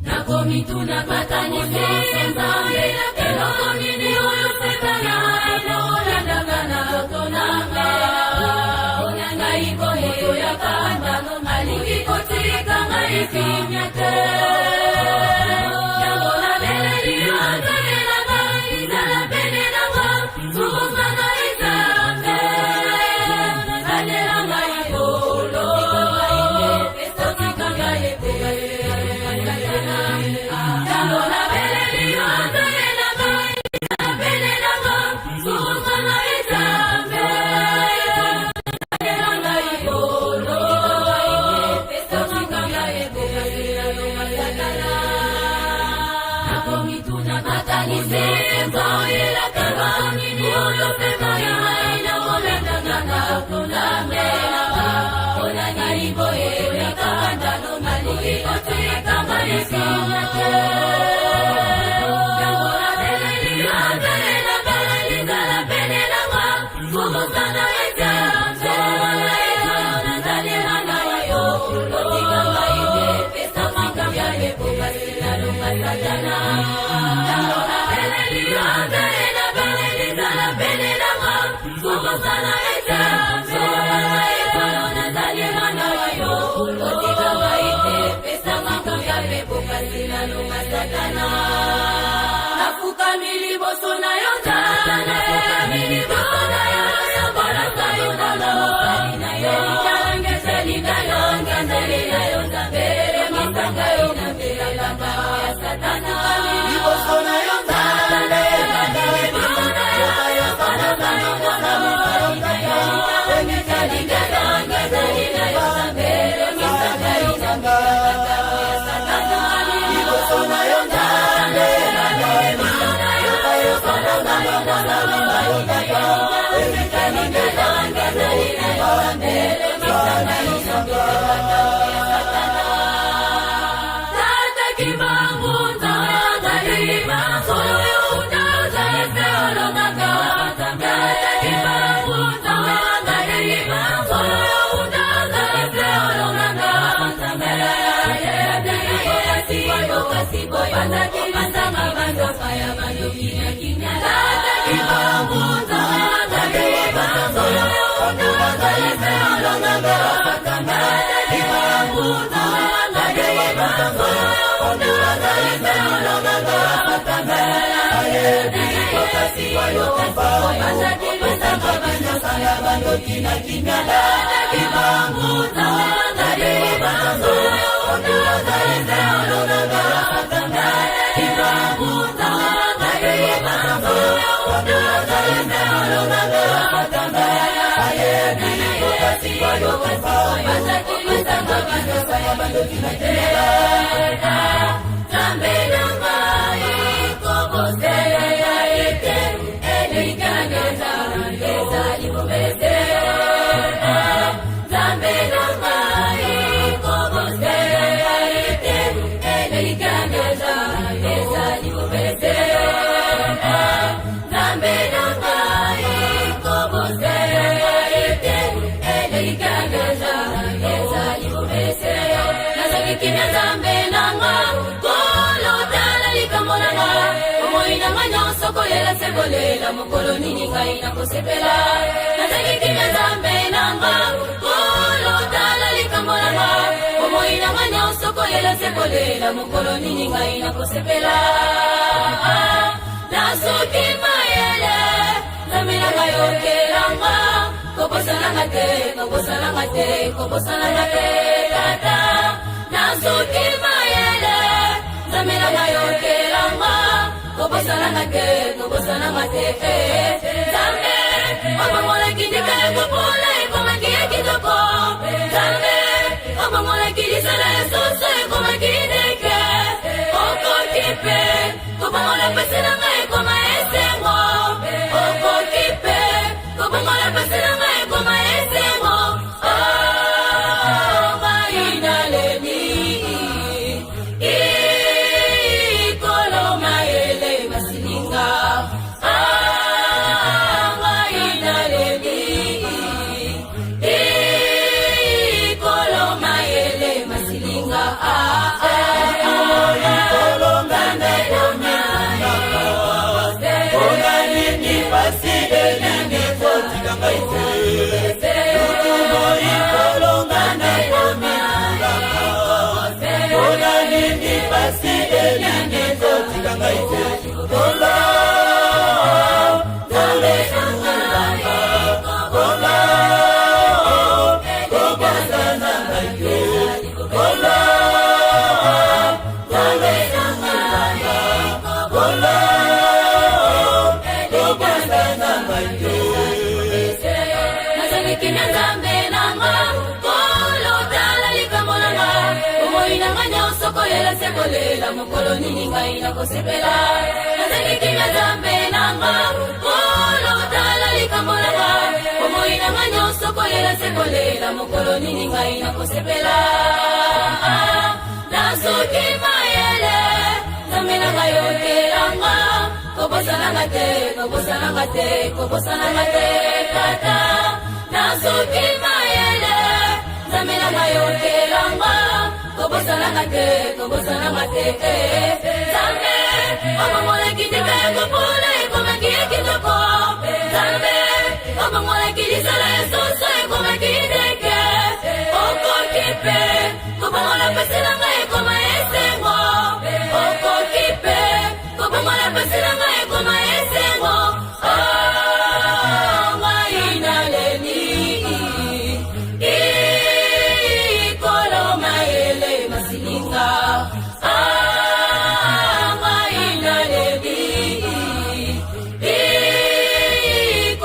Nakomituna makanisi Nzambe, eloko nini oyo Satana ekolandaka na nzoto na nga? Mpona ngai ko moto ya kanda alingi kotika ngai kimia te. Yango nabeleli yo, Nzambe na ngai, zala pene na nga, sukisa ngai Nzambe, batela ngai kolo, kotika ngai te. Yango nabeleli yo, Nzambe na ngai, zala pene na nga, sukisa ngai Nzambe, batela ngai kolo, kotika ngai te. Nakomituna makanisi nzoyelaka nini oyo Satana nakolandaka na nzambe mpona ngai boye yakanda alingi kotika ngai kimia te. Yango nabeleli yo, Nzambe na ngai, zala pene na nga, sukisa ngai Nzambe, nazali mwana wa yo, kotika ngai te, pesa nguya po kasi nalonga Satana. Yango nabeleli yo, Nzambe na ngai, zala pene na nga, sukisa ngai Nzambe, nazali mwana wa yo, kotika ngai te, pesa nguya po kasi nalonga Satana. Nafukami liboso na yo Nzambe, nafukami liboso na yo, yambolaka yo na mosali na yo, ezali na yo, ezali na yo Nzambe, masanga yo na mbelaka ya Satana. Liboso na yo Nzambe, liboso na yo, yambolaka yo na mosali na yo, ezali na yo, ezali na yo Nzambe, masanga yo na mbelaka ya Satana. Liboso na yo Nzambe, liboso na yo, yambolaka yo na mosali na yo, ezali na yo, ezali na yo Nzambe, masanga yo na mbelaka ya Satana. Tata Kimbangu, Nzambe azali solo yo utaza olongaka. Tata Kimbangu, Nzambe azali solo yo utaza olongaka. Tata Kimbangu, Nzambe azali solo yo utaza olongaka. Tata Kimbangu, Nzambe azali solo yo utaza olongaka. Tata Kimbangu, Nzambe azali solo yo utaza olongaka. Tata Kimbangu, Nzambe azali solo yo utaza olongaka. Nzambe na ngai koboselela ete elikangeza ezali bobese. Nzambe na ngai koboselela ete elikangeza ezali bobese. Nzambe na ngai koboselela ete kolela mokolo nini ngai nakosepela nazangi kimia nzambe na nga kolo tala likambo na nga bomoi na nga nyonso kolela se kolela mokolo nini ngai nakosepela nasuki mayele nzambe na ngai okelanga kobosananga te kobosananga te kobosananga te tata nasuki mayele nzambe na ngai okelanga kobosananga te kobosananga te eh. nzambe obongolaki ndika ya kopola ekomaki ya kitoko nzambe obongolaki lisala ya soso ekomaki ndeke okoki mpe kobongola mpasi na ngai ekoma esengo okoki mpe kobongola mpasi na ngai ekoma esengo Oh, ngai naleli ikolo mayele masilinga Ah, ngai naleli ikolo mayele masilinga Ah, ah, ah, Nzambe na ngai. Mpona nini pasi elingi kotika ngai te Lutu moi kolonga nakomitulaka Mpona nini pasi elingi kotika ngai te Kolo Nzambe sunganga Kolo kobosana ngai te Kolo Nzambe sunganga Kolo kobosana ngai te nazalaki na nzambe na nga kolo tala likambo na nga bomoi na nga nyonso kolela se kolela mokolo nini ngai nakosepela nazalaki na nzambe na nga kolo tala likambo na nga bomoi na nga nyonso kolela se kolela mokolo nini ngai nakosepela nasuki mayele nzambe na ngai okelanga kobosananga te kobosananga te kobosananga te tata nasuki mayele nzambe na ngai okelanga kobosananga te kobosananga te eh. nzambe obongolaki ndika ya kopola ekomaki ya kitoko nzambe obongolaki lisala ya soso ekomaki ndeke okoki mpe kobongola mpasi na ngai ekoma esengo okoki mpe kobongola mpasi na ngai ekoma esengo Oh, ngai naleli ikolo mayele masilinga Ah, ngai naleli ikolo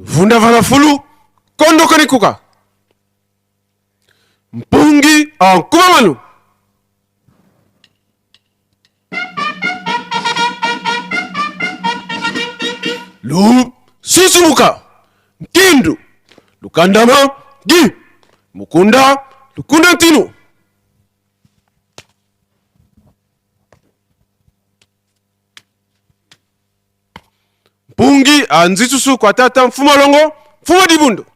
Vunda fulu kondo kanikuka. Mpungi en kumamanu. Lu susumuka Nkindu Lukandama Gi Mukunda Lukunda Ntinu. Mpungi anzisusu kwa tata mfumo longo mfumo dibundo.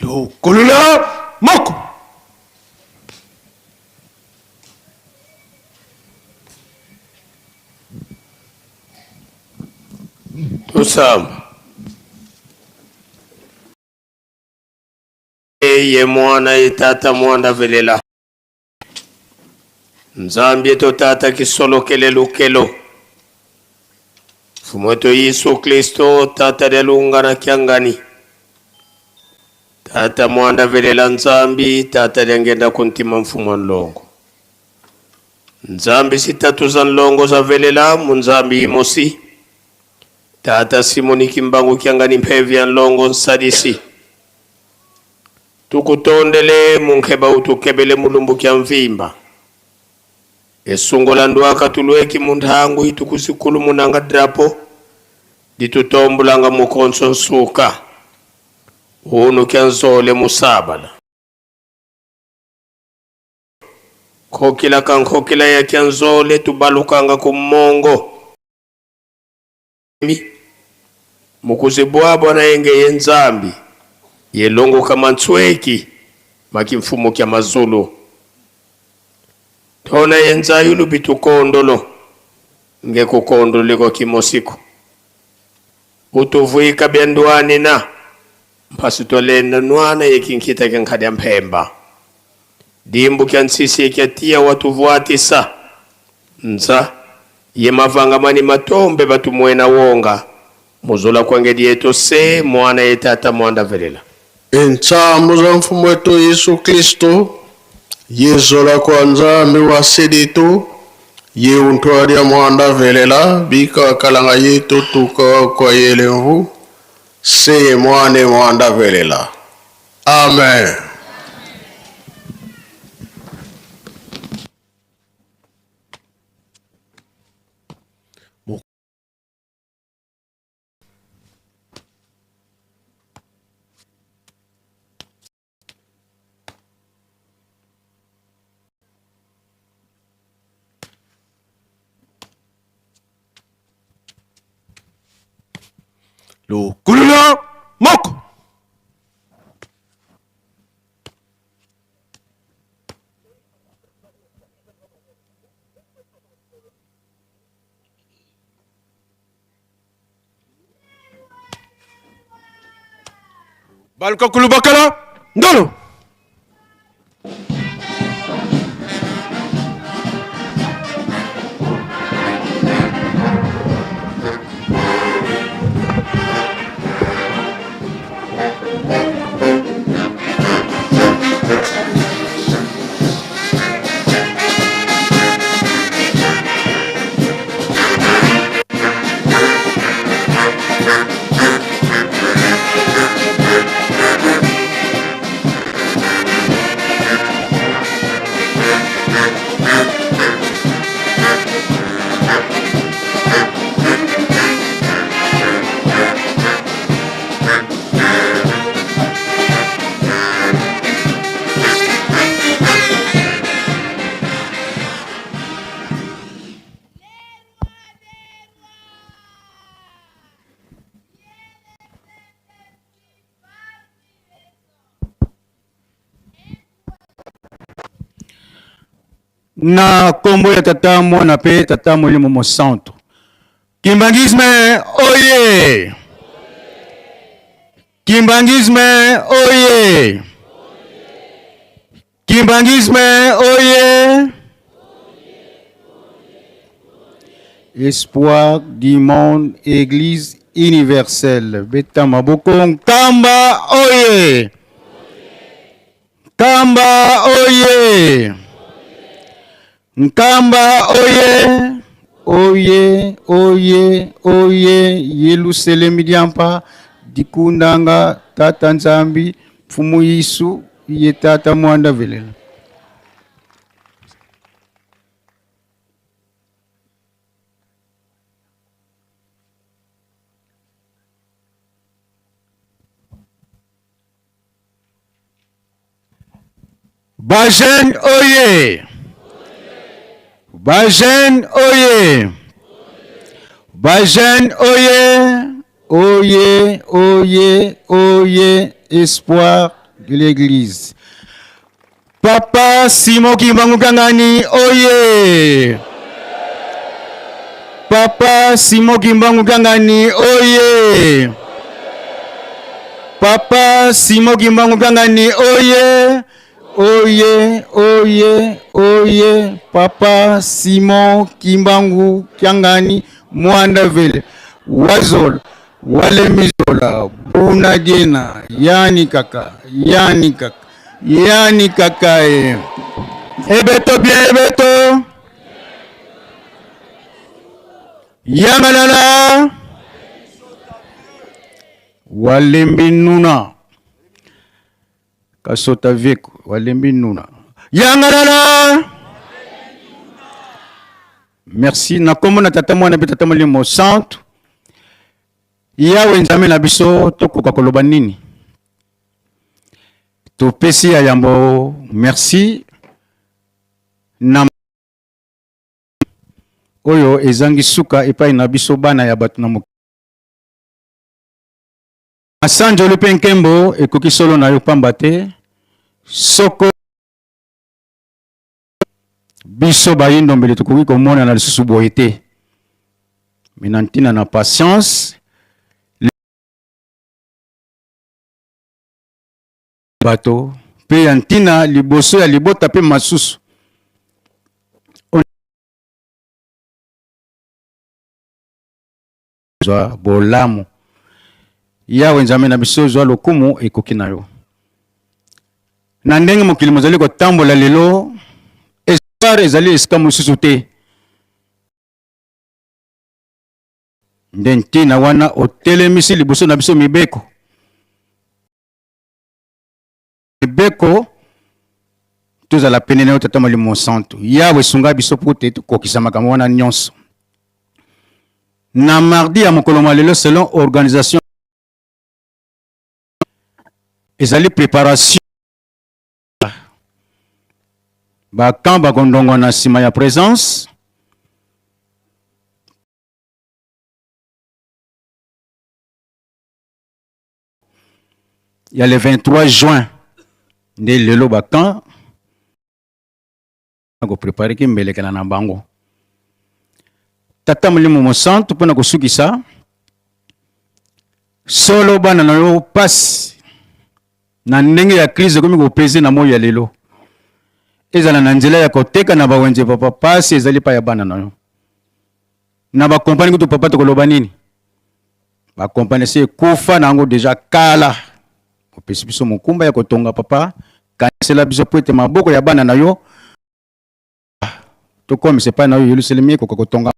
Lukulula moko. Tusamba ye mwana ye tata mwanda velela Nzambi eto tata kisolokele lukelo Mfumu wetu Yesu Kristo tata lya lunga na kiangani tata mwanda velela Nzambi tata lya ngenda kuntima mfumu wa nlongo Nzambi sitatu za nlongo za velela mu Nzambi imosi tata Simoni Kimbangu kiangani mpevi ya nlongo nsadisi Tukutondele munkeba utukebele mulumbu kya mvimba esungola ndwaka tulweki munthangu itukusikulu munanga drapo ditutombulanga mukonso nsuka unu kya nzole musabala khokila ka nkhokila ya kya nzole tubalukanga ku mongo mukuzibwabwa na yenge ye nzambi yelongoka mantsweki makimfumo kya mazulu tona yenzayo lubitukondolo ngekukondoliko kimosiku utuvwika byandwani na mpasi twalenda nwana yekinkhita kya nkhadi ya mphemba dimbu kya nsisi yekyatia watuvwatisa nza ye mavanga mani matombe batumwena wonga muzula kwangedi yetu se mwana ye tata mwanda velela Entsambo za mfumu wetu Yesu Kristo yezola kwa Nzambi wa seditu ye untwalia mwanda velela bika kalanga yetu tuka kwa yelemvu se mwane mwanda velela. Amen. Lukulula moko. Baluka kulubakala ndolo. Na kombo ya Tata, Mwana pe Tata Molimo Mosantu. Kimbanguisme oye! Kimbanguisme oye! Kimbanguisme oye! Espoir du monde, Église universelle. Beta maboko Nkamba oye! Nkamba oye! Nkamba oye! Oye, oye, oye, Yeluselemi diampa, dikundanga, Tata Nzambi, Mfumu Yesu, ye Tata Mwanda velela. Ba jeune oye! Ba jeune oye! Ba jeune oye! Oye, oye, oye, espoir de l'église. Papa Simon Kimbangu Kangani, oye! Papa Simon Kimbangu Kangani, oye! Papa Simon Kimbangu Kangani, oye! Oye, oye, oye, Papa Simon Kimbangu Kiangani, Mwanda Vele, Wazola, Walemizola, Bunagena, Yani Kaka, Yani Kaka, Yani Kaka. Eh. Ebeto bien, ebeto. Yangalala. Walembi Nuna. Kasota Veko, Walembi Nuna. Yangalala. Merci. Na kombo na tata mwana pe tata molimo santu. Yawe Nzambe na biso tokoka koloba nini? Topesi ya yambo merci na oyo ezangi suka epai na biso bana ya bato na mokili. Masanjoli mpe nkembo ekoki solo na yo pamba te soko biso bayindo mbele tokoki komonana lisusu boye te me na ntina na patience bato mpe ya ntina liboso ya libota mpe masusu zwa bolamu yawe nzambe na biso zwa lokumu ekoki na yo na ndenge mokili mozali kotambola lelo espoir ezali esika mosusu te nde ntina wana otelemisi liboso na biso mibeko mibeko tozala pene na yo tata molimo mosantu yawe sunga biso mpo te tokokisa makambo wana nyonso na mardi ya mokolo mwa lelo selon organisation ezali préparation bakamp bakondongwa na nsima ya présence ya le 23 juin nde lelo bakamp koprepare kimbelekela na bango tata molimo mosantu mpo na kosukisa solo bana na yo pasi na ndenge ya crise ekomi kopese na moi ya lelo ezala na nzela ya koteka na bawenze papa pasi ezali pa ya bana na yo na bakompani kutu papa tokoloba nini bakompani esi ekufa na yango deja kala opesi biso mokumba ya kotonga papa kanisela biso mpo ete maboko ya bana na yo tokomisa epai na yo yelusalemi ekoka kotonga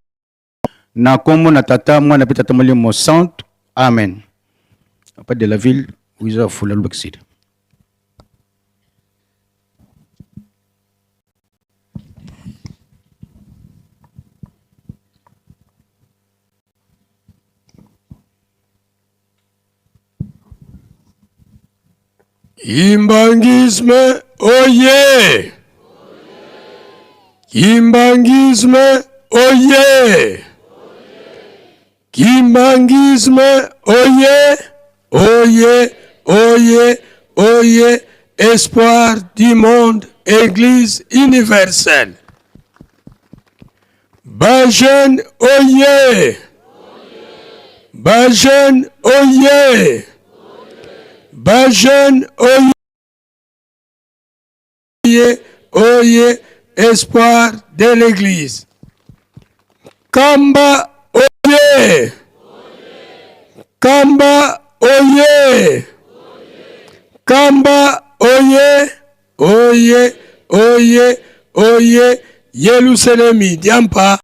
na nkombo na tata mwana mpe tata molimo mosantu amen papa de la ville wiza fula lubakisida Kimbanguisme oye! Kimbanguisme oye! Kimbanguisme oye! Oye! Oye! Oye! Espoir du monde, Église universelle. Ba jeune oye! Ba jeune oye! Ba jeune oye! Oye espoir de l'église. Kamba oye! Kamba oye! Kamba oye! Oye, oye, oye, Yelusalemi diampa.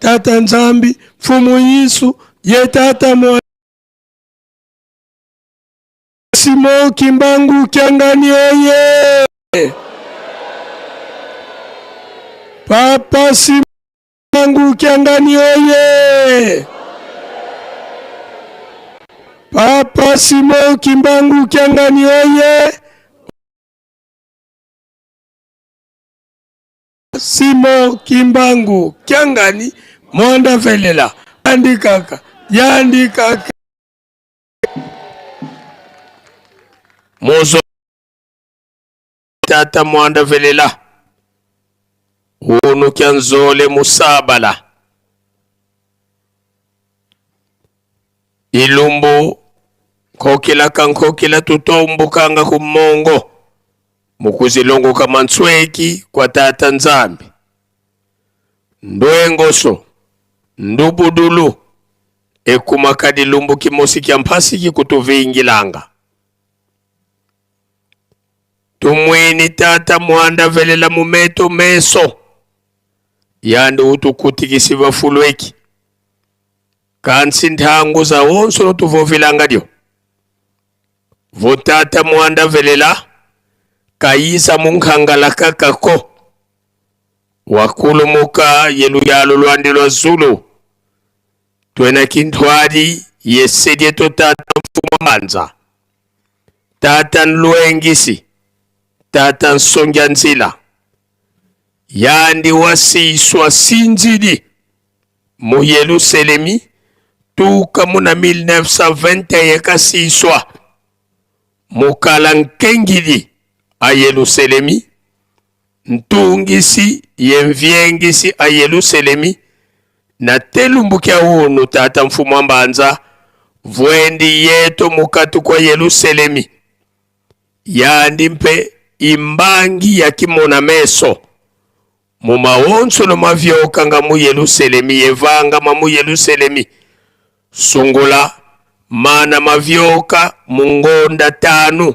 Tata Nzambi, Mfumu Yesu, ye Tata mwa Simon Kimbangu Kiangani oye. Papa Simon Kimbangu Kiangani oye. Papa Simon Kimbangu Kiangani oye. Simon Kimbangu Kiangani mwanda velela yandi kaka yandi kaka Mozo tata mwanda velela unu kya nzole musabala ilumbu nkokilaka nkokila tutombukanga ku mongo mukuzilongoka mantsweki kwa tata Nzambi ndwengoso ndubudulu ekumaka dilumbu kimosi kya mpasiki kutuvingilanga tumwini tata mwanda velela mumeto meso yandi utukutikisi vafulweki kansi nthangu za wonso notuvovilanga dyo votata mwanda velela kayisa munkhangala kakako wakulumuka yeluyalo lwandi lwa zulu twena kinthwali yesedyeto tata mfumu manza tata nlwengisi tata nsongya nzila yandi wasiswa sinzili mu Yelusalemi tuka muna 1921 kasiswa mukala nkengili a Yelusalemi ntungisi ye mvyengisi a Yelusalemi na telumbu kya unu tata mfumu wa mbanza vwendi yeto mukatu kwa Yelusalemi yandi mpe imbangi ya kimona meso mumawonso mavyokanga mu Yelusalemi yevanga ma mu Yelusalemi sungula mana mavyoka mungonda tanu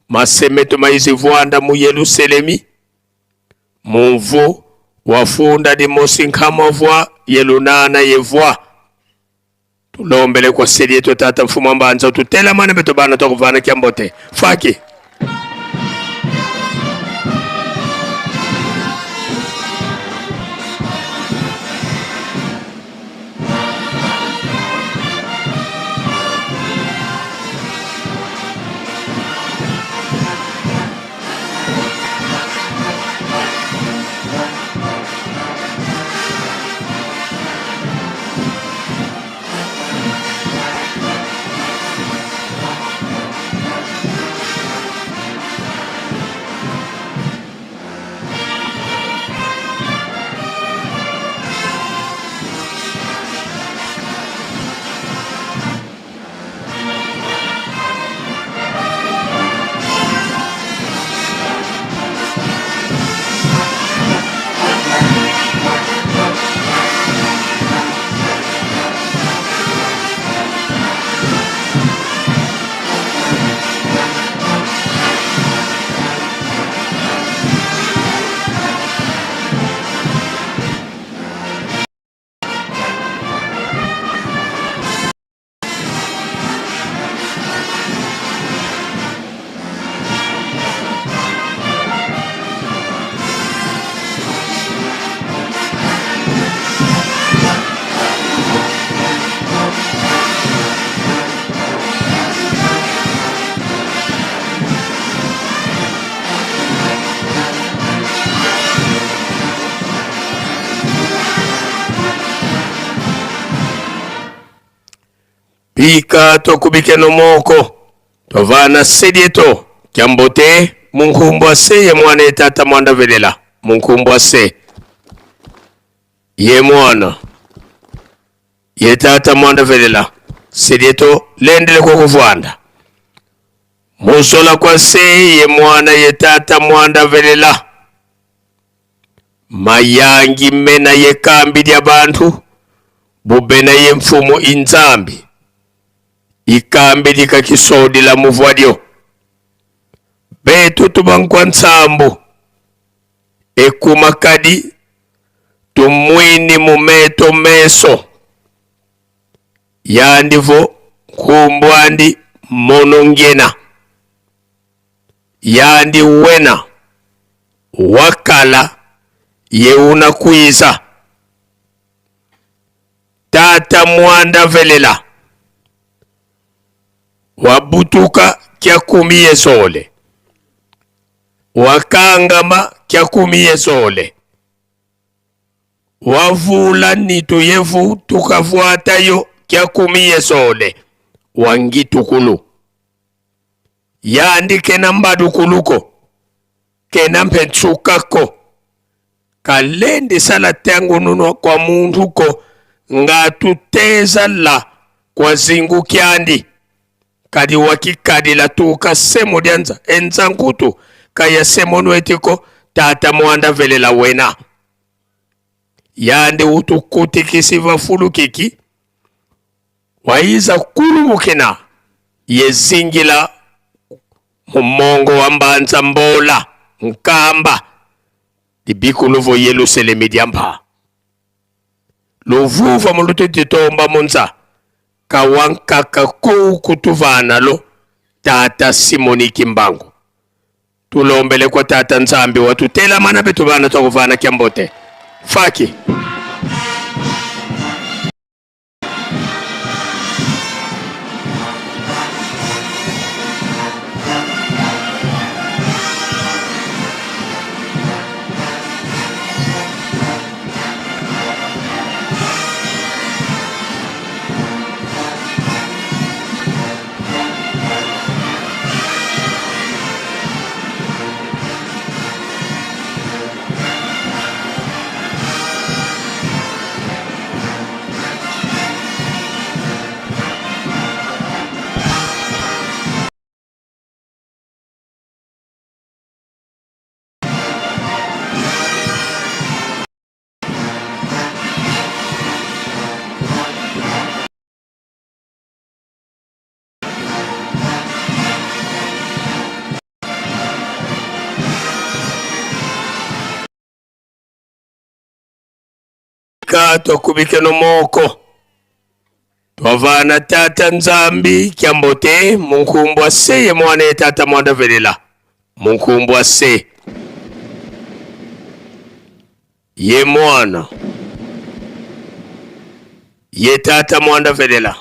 masemeto maizivwanda mu Yelusalemi mumvu wafunda limosi nkhamavwa yelunana yevwa tulombele kwa seli yetu tata mfumo mbanza tutela mana beto bana tokuvana kyambote faki Pika tokubike no moko tovana sedieto kyambote munkumbwa se ye mwana etata mwanda velela munkumbwa se. Ye mwana ye tata mwanda velela sidieto lendele kwa kuvwanda muzola kwa se ye mwana ye tata mwanda velela mayangi mena ye kambi lya bantu bubena ye mfumu inzambi ikambi likakisodila muvwalyo betu tubankwa nsambu ekumakadi tumwini mumeto meso yandivo nkumbwandi monongena yandi wena wakala yeuna kwiza tata mwanda velela wabutuka kyakumi yesole wakangama kyakumi yesole wavula nitu yevu tukavuatayo kyakumi yesole wangitukulu yandi kena mbadukuluko kena mpetsukako kalendi sala tangununwa kwa munduko ngatuteza la kwa zingu kyandi kadi wakikadila tuka semo dyanza enza nkutu kaya semo nwetiko tata mwanda velela wena yandi utukutikisi vafulukiki waiza kulumukina yezingila mumongo wa mbanza mbola nkamba libikuluvo yeluselemi dyamba luvuva mulutu ditomba munza kawankaka kuukutuvana lo tata Simoni Kimbangu tulombele kwa tata Nzambi watutelamana betu bana twakuvana kyambote faki. Ka twakubike no moko twavana tata Nzambi kyambote munkumbwa se ye mwana ye tata mwanda velela munkumbwa se ye mwana ye tata mwanda velela.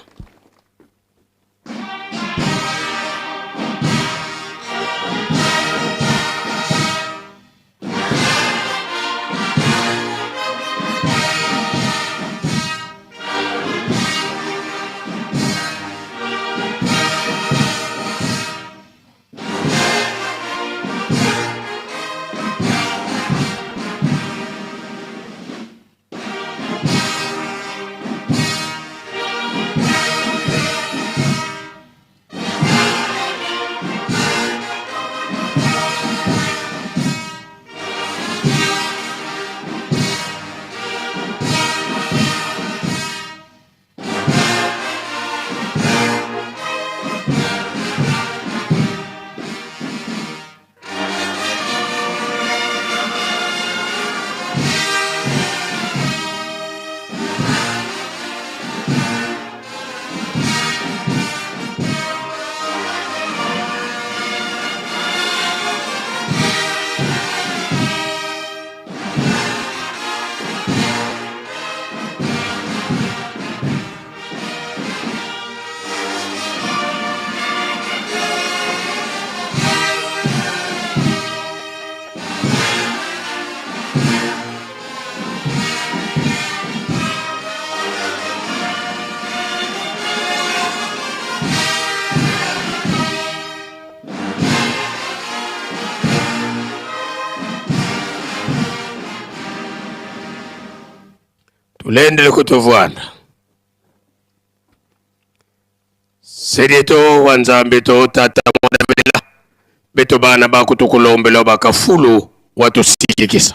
Tulendele kutuvuanda. Sedieto wa Nzambe to tata mwana velela beto bana bakutukulombela bakafulu watusikikisa.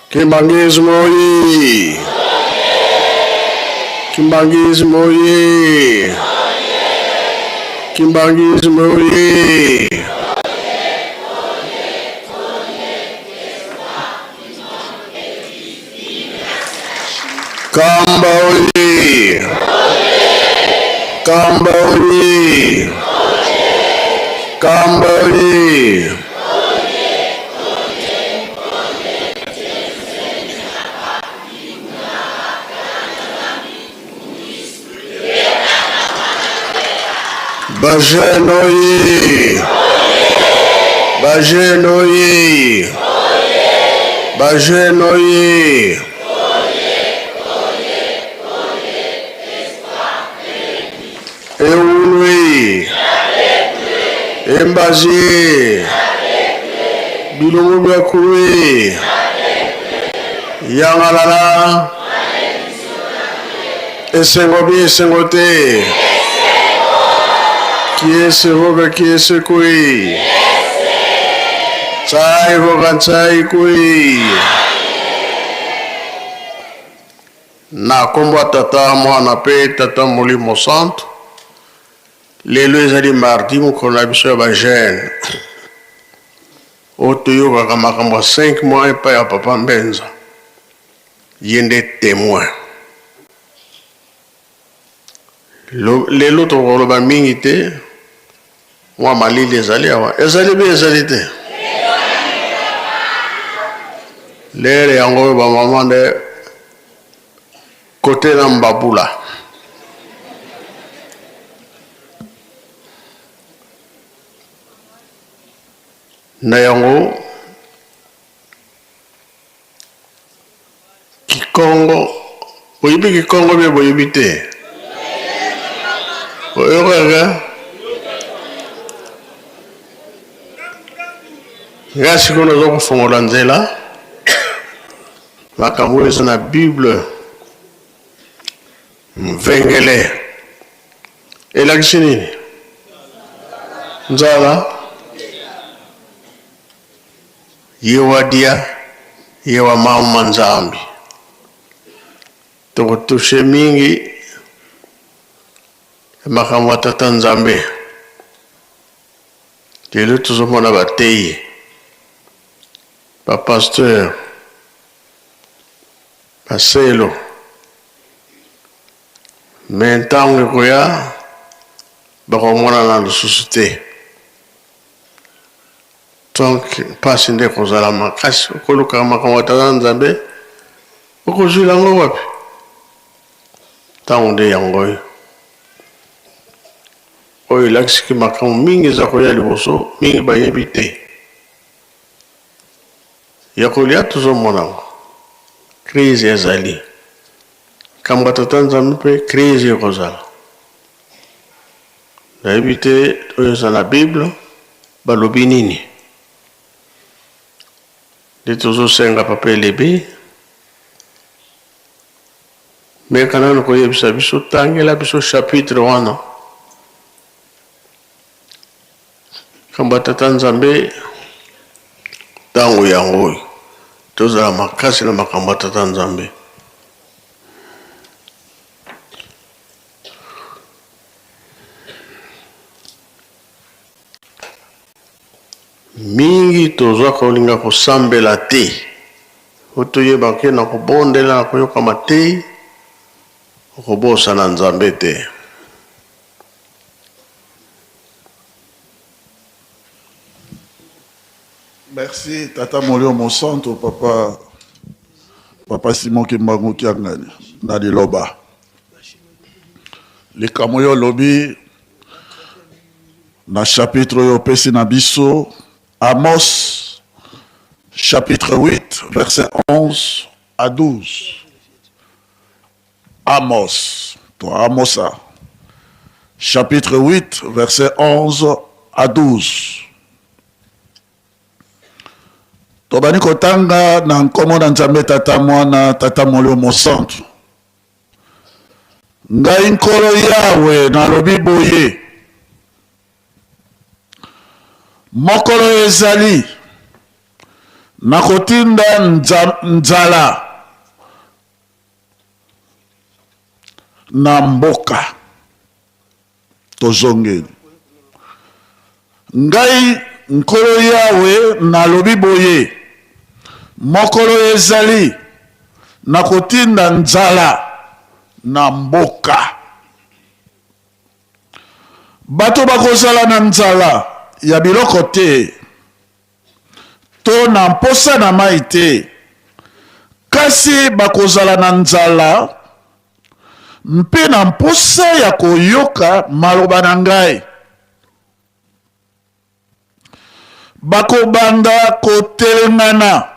Kimbanguisme oye! Kimbanguisme oye! Kimbanguisme oye! Kamba oye! Kamba oye! Kamba oye! Bajeune oye! Bajeune oye! Bajeune oye! Ewunwe! Embazi! Bilongo bya kuwe! Yangalala! Esengo bi esengo te! Kiese voka kiese kui! Tsai voka tsai kui! Na nkombo ya Tata, Mwana mpe Tata Molimo Santu, lelo ezali mardi, mokolo na biso ya ba jeunes. Oyo toyokaka makambo ya 5 mois epai ya Papa Mbenza, ye nde temoin. Lelo tokoloba mingi te, mwa malili ezali awa, ezali be ezali te. Lere yango oyo bamama nde kote na mbabula. Na yango Kikongo, boyebi Kikongo bie boyebi te? Boyokaka? Nga sikoyo naza kofongola nzela makambo oyo eza na Bible mvengele elakisi nini? Nzala Ye wa dia, ye wa mama Nzambi. Toko touche mingi makambo ya Tata Nzambe. Lelo tozomona bateyi, ba pasteur, baselo, me ntango ekoya bakomonana lisusu te. Donc pasi nde ekozala makasi okoluka makambo ya tata Nzambe okozwila yango wapi? Ntango nde yango oyo oyo elakisiki makambo mingi eza koya liboso, mingi bayebi te. Ya kolia tozomona yango, crise ezali kambo ya tata Nzambe mpe crise ekozala. Nayebi te oyo eza na bible balobi nini nde tozosenga papa elebe meka nanu koyebisa biso tangela biso chapitre wana. Likambo ya Tata Nzambe, ntango yango oyo tozala makasi na makambo ya Tata Nzambe. Mingi tozwa kolinga kosambela te po toyeba ke na kobondela na koyoka mateyi okobosana Nzambe te. Merci tata molio mosantu papa papa Simon Kimbangu Kiangani na liloba likambo yo olobi na chapitre oyo opesi na biso Amos chapitre 8 verset 11 à 12 Amos to Amosa chapitre 8 verset 11 à 12 tobandi kotanga na nkombo na Nzambe Tata Mwana Tata Molimo Mosantu. Ngai Nkolo Yawe nalobi boye, Mokolo ezali, nakotinda nzala na mboka. Tozongeli. Ngai Nkolo Yawe nalobi boye, Mokolo ezali, nakotinda nzala na mboka. Bato bakozala na nzala ya biloko te to na mposa na mai te, kasi bakozala na nzala mpe na mposa ya koyoka maloba na ngai. Bakobanda kotelengana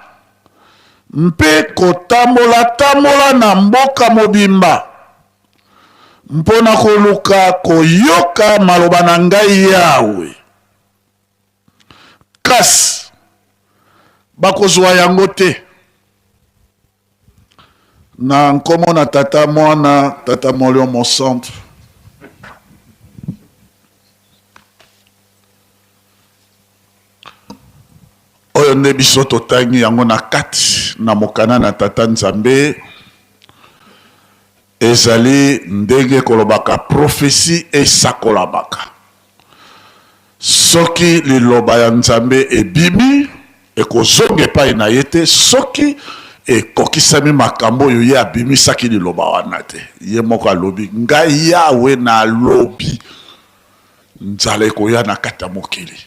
mpe kotambolatambola na mboka mobimba mpo na koluka koyoka maloba na ngai Yawe, kasi bakozwa yango te. Na nkombo na Tata, Mwana, Tata Molimo Mosantu. Oyo nde biso totangi yango na kati na mokana na Tata Nzambe, ezali ndenge kolobaka prophetie esakolamaka. Soki liloba ya Nzambe ebimi, ekozonga epai na ye te soki ekokisami makambo oyo ye abimisaki liloba wana te. Ye moko alobi, Ngai Yawe nalobi, nzala ekoya na kati ya mokili,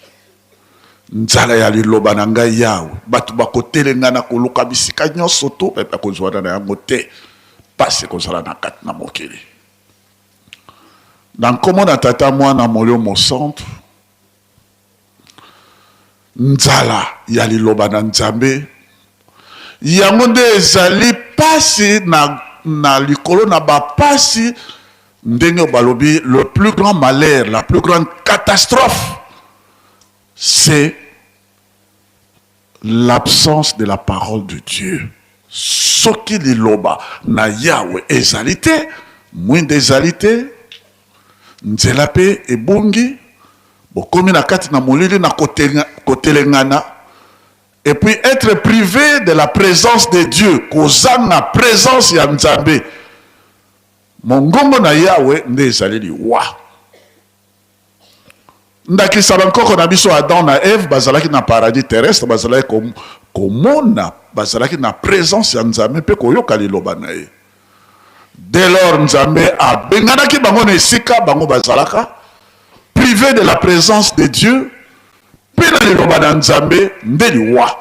nzala ya liloba na ngai Yawe. Bato bakotelengana koluka bisika nyonso to mpe bakozwana na yango te. Pasi ekozala na kati na mokili. Na nkombo na Tata, Mwana, Molimo Mosantu, nzala ya liloba na Nzambe yango nde ezali pasi na, na likolo na bapasi, ndenge balobi le plus grand malheur, la plus grande catastrophe c'est L'absence de la parole de Dieu. Soki liloba na Yawe ezali te, mwinda ezali te, nzela pe ebungi, bokomi na kati na molili na kotelengana, et puis être privé de la présence de Dieu, kozanga présence ya Nzambe, mongongo na Yawe nde ezali liwa. Ndakisa, bankoko na biso Adam na Eve bazalaki na paradis terrestre, bazalaki komona, bazalaki na presence ya Nzambe mpe koyoka liloba na ye. Dès lors, Nzambe abenganaki bango na esika bango bazalaka, privé de la présence de Dieu mpe na liloba na Nzambe, nde liwa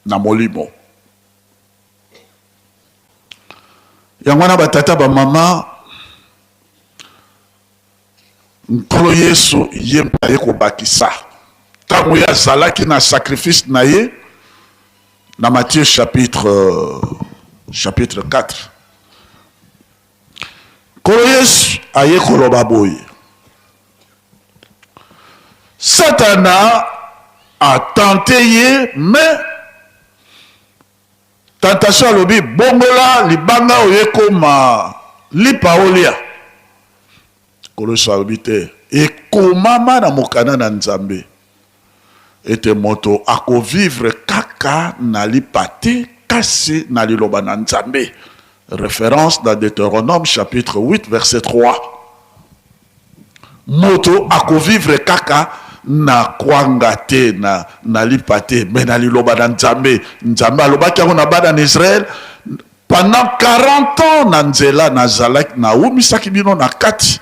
na molimo. Yango wana batata, bamama, Nkolo Yesu ye mpe aye kobakisa ntango ye azalaki na sacrifice na ye na Matthieu chapitre, chapitre 4. Nkolo Yesu aye koloba boye, Satana atente ye mais tentation alobi bongola libanga oyo ekoma lipa olia. Nkolo Yesu alobi te, ekomama na mokanda na Nzambe. Ete moto akovivre kaka na lipa te, kasi na liloba na Nzambe. Reference na Deuteronome chapitre 8 verset 3. Moto akovivre kaka na kwanga te, na, na lipa te, mais na liloba na Nzambe. Nzambe alobaki yango na bana na Israël pendant 40 ans na nzela nazalaki, nawumisaki bino na kati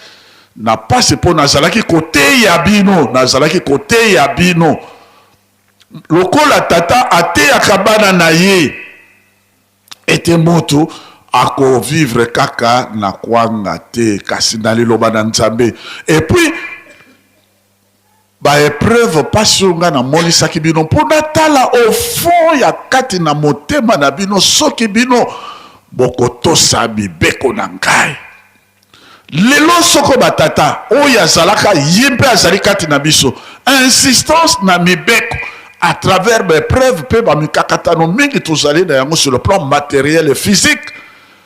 na pasi mpo nazalaki koteya bino, nazalaki koteya bino lokola tata ateyaka bana na ye. Ete moto ako vivre kaka na kwanga te kasi na liloba na Nzambe. Et puis ba epreuve pasi oyo ngai namonisaki bino mpo natala au fond ya kati na motema na bino soki bino bokotosa mibeko na ngai. Lelo soko ba tata oyo azalaka ye mpe azali kati na biso, insistance na mibeko à travers ba epreuves mpe ba mikakatano mingi tozali na yango sur le plan materiel et physique,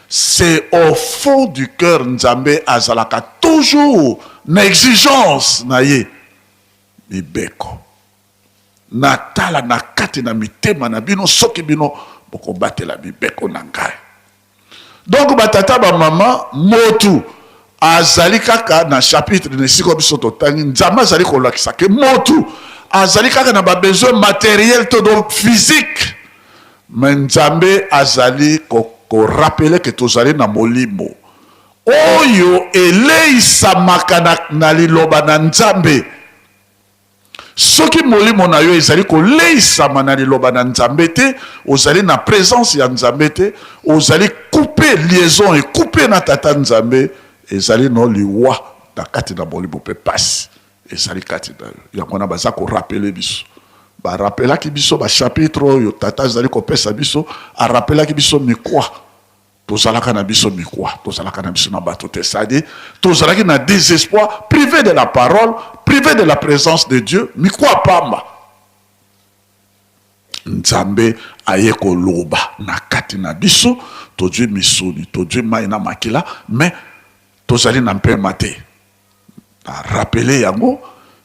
c'est au fond du cœur Nzambe azalaka toujours na exigence na ye mibeko. Natala na kati na mitema na bino soki bino bokobatela mibeko na ngai. Donc ba tata ba mama motu azali kaka na chapitre na esika biso totangi Nzambe azali kolakisa ke motu azali kaka na ba besoin materiel to donc physique, mais Nzambe azali ko, ko rappeler ke tozali na molimo oyo eleisamaka na, na liloba na Nzambe. Soki molimo na yo ezali koleisama na liloba na Nzambe te, ozali na presence ya Nzambe te, ozali coupe, liaison ecoupe na Tata Nzambe, ezali no liwa na kati na molimo mpe pasi ezali kati na yo. Yango wana baza ko rappeler biso. Ba rappelaki biso ba chapitre oyo Tata azali kopesa biso, a rappelaki biso mikwa. Tozalaka na biso mikwa, tozalaka na biso na bato te, c'est-à-dire tozalaki na désespoir, privé de la parole, privé de la présence de Dieu, mikwa pamba. Nzambe aye koloba na kati na biso, tozwi misuni, tozwi mai na makila, mais tozali na mpema te. Na rappeler yango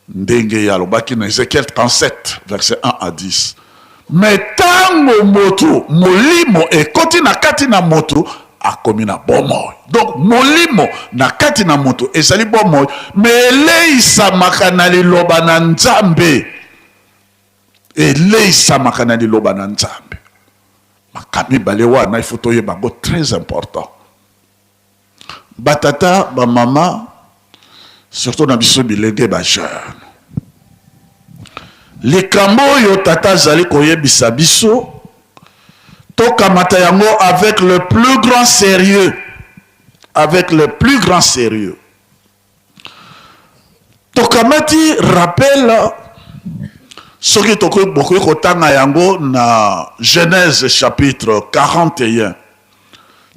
ndenge ye alobaki na Ezekiel 37 verset 1 à 10. Mais tango moto molimo ekoti na kati na moto akomi na bomoi. Donc molimo na kati na moto ezali bomoi, mais eleisamaka na liloba na Nzambe. Eleisamaka na liloba na Nzambe. Makambo mibale wana il faut toyeba yango très important. Ba tata, ba mama, surtout na biso bilenge ba jeune. Likambo oyo tata azali koyebisa biso, tokamata yango avec le plus grand sérieux, avec le plus grand sérieux. Tokamati rappel soki tokoki bokoki kotanga yango na Genèse chapitre 41.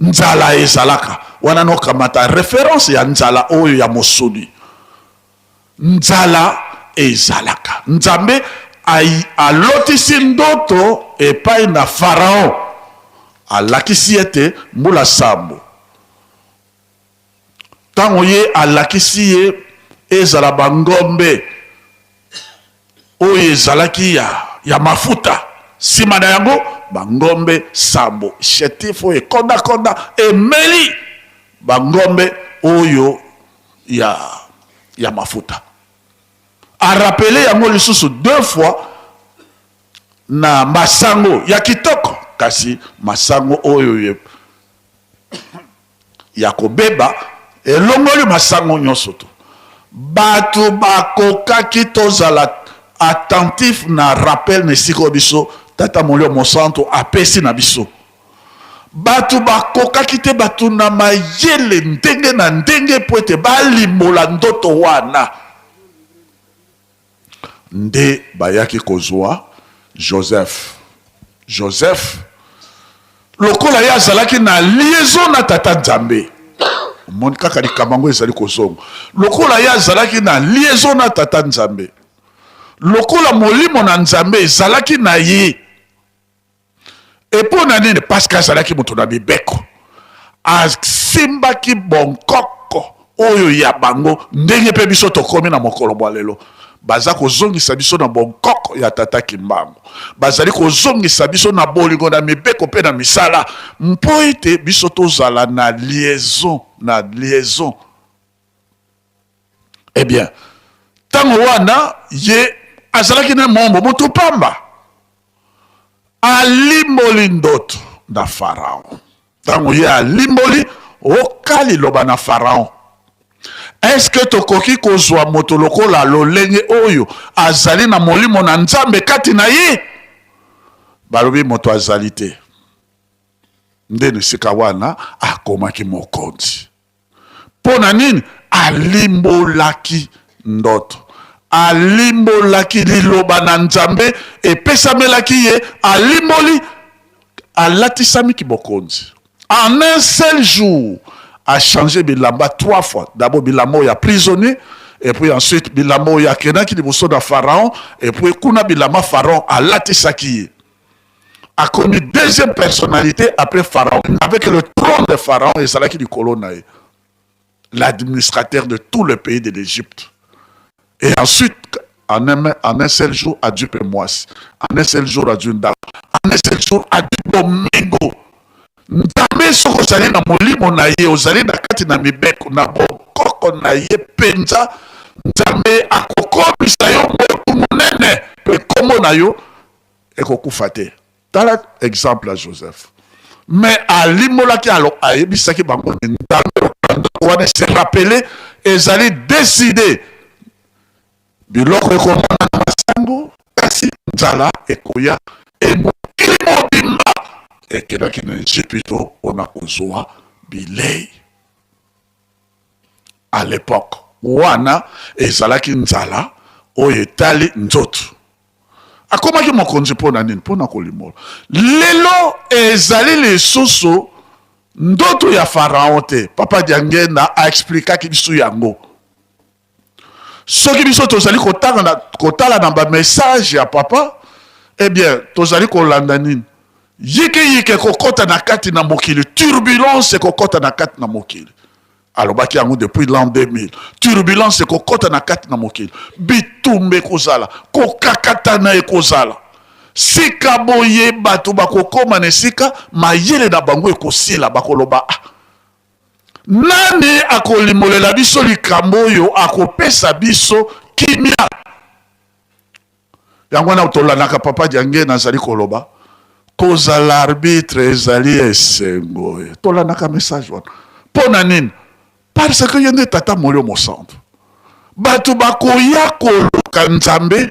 Nzala ezalaka wana nokamata reference ya nzala oyo ya mosuni. Nzala ezalaka. Nzambe alotisi ndoto epai na Pharaon, alakisi ete mbula sambo. Ntango ye alakisi ye ezala bangombe oyo ezalaki ya, ya mafuta, nsima na yango bangombe sambo chétif oyo ekondakonda emeli bangombe oyo ya, ya mafuta. Arapele yango lisusu deux fois na masango ya kitoko, kasi masango oyo ya kobeba elongoli masango nyonso to bato bakokaki tozala attentif na rappel na esika oyo biso tata molio mosantu apesi na biso bato bakokaki te bato na mayele ndenge na ndenge mpo ete balimbola ndoto wana Nde bayaki kozwa Joseph. Joseph, lokola ye azalaki na liaison na Tata Nzambe, omoni kaka likambo yango ezali kozonga. Lokola ye azalaki na liaison na Tata Nzambe, lokola Molimo na Nzambe ezalaki na ye, E mpo na nini? Parce que azalaki moto na mibeko, asimbaki bonkoko oyo ya bango, ndenge mpe biso tokomi na mokolo mwa lelo. Baza kozongisa biso na bonkoko ya Tata Kimbangu. Bazali kozongisa biso na bolingo na mibeko mpe na misala mpo ete biso tozala na liaison, na liaison. Eh bien, ntango wana ye azalaki na mombo moto pamba, alimboli ndoto na Farao. Ntango ye alimboli oka liloba na Farao, eske tokoki kozwa moto lokola lolenge oyo azali na molimo na Nzambe kati na ye? Balobi moto azali te. Nde na esika wana akomaki mokonzi. Mpo na nini? Alimbolaki ndoto. Alimbolaki liloba na Nzambe epesamelaki ye, alimboli, alatisami kibokonzi. En un seul jour, a changer bilamba trois fois. D'abord bilamba oyo ya prisonnier, et puis ensuite bilamba oyo akendaki liboso na Pharaon, et puis kuna bilamba Pharaon alatisaki ye. Akomi deuxième personnalité après Pharaon, avec le trône de Pharaon ezalaki likolo na ye, l'administrateur de tout le pays de l'Égypte. Et ensuite, en un seul jour, azwi mpe mwasi, en un seul jour, azwi ndako, en un seul jour, azwi bomengo. Nzambe, soki ozali na molimo na ye, ozali na kati na mibeko na bokoko na ye mpenza, Nzambe akokomisa yo moto monene mpe nkombo na yo ekokufa te. Tala exemple ya Joseph. Mais alimbolaki, alo ayebisaki bango nde Nzambe lokola ndako wana se rappeler ezali decide biloko ekomona na masango, kasi nzala ekoya e mokili mobimba ekendaki na Ejipito mpona kozwa bilei. À l'epoque wana ezalaki nzala oyo etali nzoto. Akomaki mokonzi mpo na nini? Mpo na kolimola. Lelo ezali lisusu ndoto ya Pharaon te. Papa Diangenda a explikaki biso yango. Soki biso tozali kotanga na, kotala na ba message ya papa, eh bien tozali kolanda nini? Yike yike ekokota na kati na mokili, turbulence ekokota na kati na mokili. Alobaki yango depuis l'an 2000. Turbulence ekokota na kati na mokili, bitumba ekozala, kokakatana ekozala. Sika boye bato bakokoma na esika mayele na bango ekosila, bakoloba ah, nani akolimbolela biso likambo oyo akopesa biso kimia? Yango wana tolandaka Papa Diangienda azali koloba kozala arbitre ezali esengo. Tolandaka message wana mpo na nini? Parce que ye nde Tata Molimo Mosantu. Bato bakoya koluka Nzambe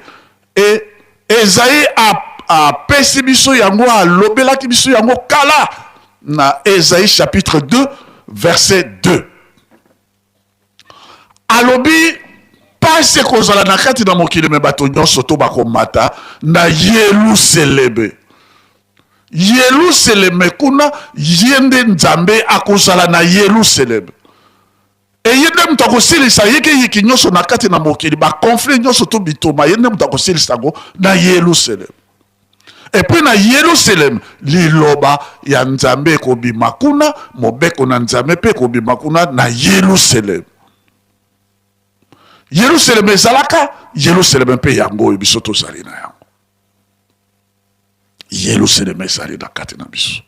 e Ezayi apesi biso yango, alobelaki biso yango kala na Ezayi chapitre 2 verset 2. Alobi pasi ekozala na kati na mokili, me bato nyonso to bakomata na Yelusaleme. Yelusaleme kuna ye nde Nzambe akozala na Yelusaleme. Eye nde moto akosilisa yikiyiki nyonso na kati na mokili, bakonflit nyonso to bitoma, ye nde moto akosilisa yango na Yelusaleme. Epuis na Yelusaleme liloba ya Nzambe ekobima kuna, mobeko na Nzambe mpe ekobima kuna na Yelusaleme. Yelusaleme ezalaka Yelusaleme mpe yango oyo biso tozali na yango. Yelusaleme ezali na kati na biso.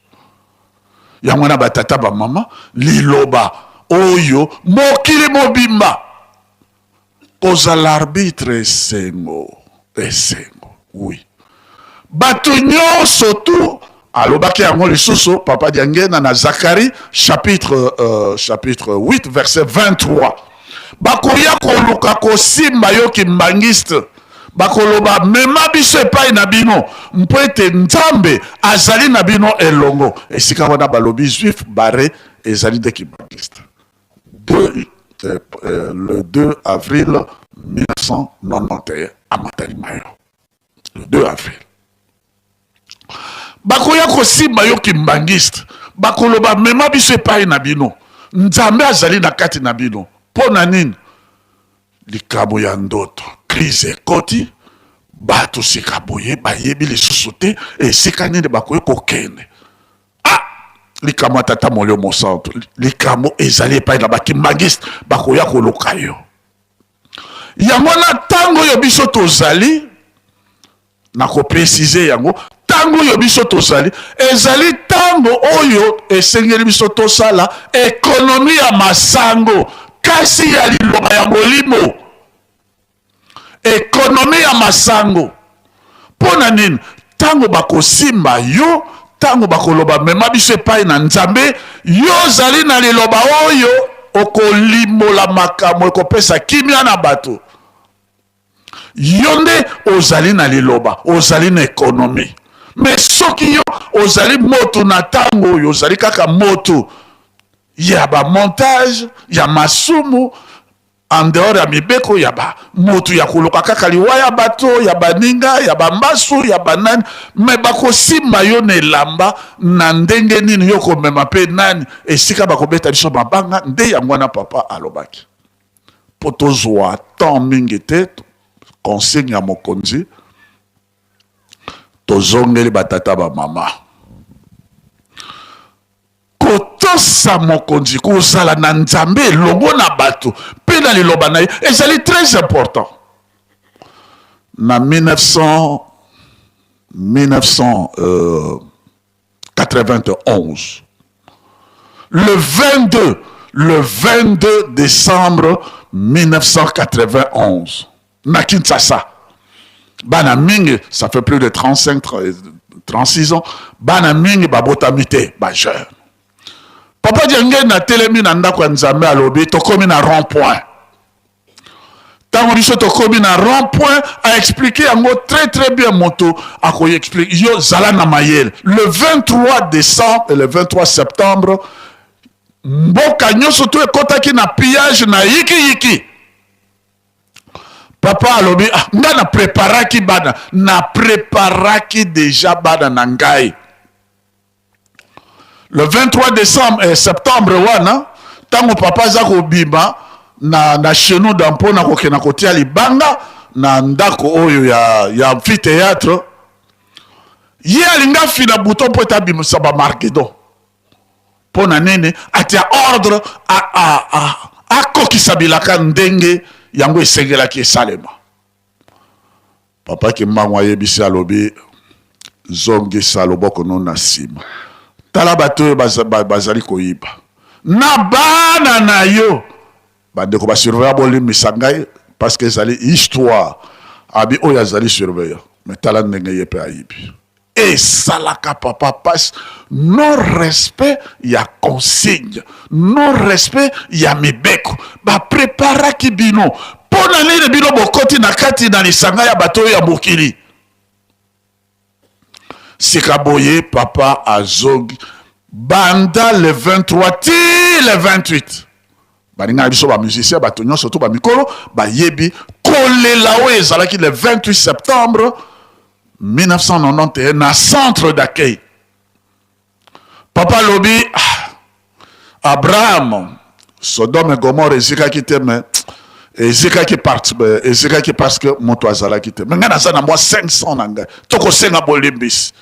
Yango wana batata bamama, liloba oyo mokili mobimba kozala arbitre esengo, esengo oui. Bato nyonso tu alobaki yango lisusu Papa Diangenda na Zacharie chapitre 8 verset 23. Bakoya koluka kosimba yo kimbangiste, bakoloba mema biso epai na bino mpo ete Nzambe azali na bino elongo. Esika wana balobi juif bare ezali nde kimbangiste. Le 2 avril 1991 amataki mayo le 2 avril. Bakoya kosimba yo kimbangiste, bakoloba mema biso epai na bino, Nzambe azali na kati na bino. Mpo na nini? Likambo ya ndoto, crise ekoti, bato sika boye bayebi lisusu te esika nini bakoki kokende. Ah, likambo ya Tata Molimo Mosantu, likambo ezali epai na bakimbangiste, bakoya koluka yo. Yango wana ntango oyo biso tozali, nakopresize yango, ntango oyo biso tozali ezali ntango oyo esengeli biso tosala ekonomi ya masango, kasi ya liloba ya molimo. Ekonomi ya masango mpo na nini? Ntango bakosimba yo, ntango bakoloba mema biso epai na Nzambe, yo ozali na liloba oyo okolimbola makambo ekopesa kimia na bato. Yo nde ozali na liloba, ozali na ekonomi. Me soki yo ozali moto na ntango oyo, ozali kaka moto ya bamontage ya masumu en dehors ya mibeko ya ba moto ya koluka kaka liwa ya bato ya baninga ya bambasu ya banani, me bakosimba yo na elamba na ndenge nini yo komema mpe nani esika bakobeta biso mabanga. Nde yango wana papa alobaki mpo tozwa temps mingi te, consigne ya mokonzi tozongeli batata bamama Kotosa mokonzi, kozala na Nzambe elongo na bato mpe na liloba na ye ezali très important. Na 1900, 1991, le 22, le 22 décembre 1991, na Kinshasa, bana mingi, ça fait plus de 35, 36 ans, bana mingi babotami te, ba jeune. Papa Diangenda atelemi na ndako ya Nzambe alobi tokomi na rond point. Tango biso tokomi na rond point, a expliquer yango très très bien, moto akoyi expliquer yo zala na mayele. Le 23 décembre et le 23 septembre, mboka nyonso to ekotaki na pillage na yiki yiki. Papa alobi ah, nga na preparaki bana, na preparaki deja bana na ngai le 23 décembre eh, septembre wana ntango papa aza kobima na, na chez nous dans mpo na kokenda kotia libanga na ndako oyo ya, ya amphithéâtre, ye alingi afina bouton mpo ete abimisa bamargedon. Mpo na nini? Atia ordre, akokisa bilaka ndenge yango esengelaki esalema. Papa Kimbangu ayebisi, alobi, zongisa loboko no na nsima, tala bato oyo bazali koyiba na bana na yo. Bandeko ba surveillant bolimbisa ngai parce que ezali histoire. Abi oyo azali surveillant, mais tala ndenge ye mpe ayibi. Esalaka papa pasi, non respect ya consigne, non respect ya mibeko. Ba preparaki bino mpo na nini? Bino bokoti na kati na lisanga ya bato oyo ya mokili. Sika boye papa azongi banda le 23 ti le 28. Baninga na biso ba musiciens, bato nyonso to ba mikolo bayebi kolela oyo ezalaki le 28 septembre 1991 na centre d'accueil. Papa alobi, ah, Abraham, Sodome et Gomorrhe ezikaki te, mais ezikaki part, ezikaki parce que moto azalaki te. Mais ngai naza na mwa 500 na ngai, tokosenga bolimbisi.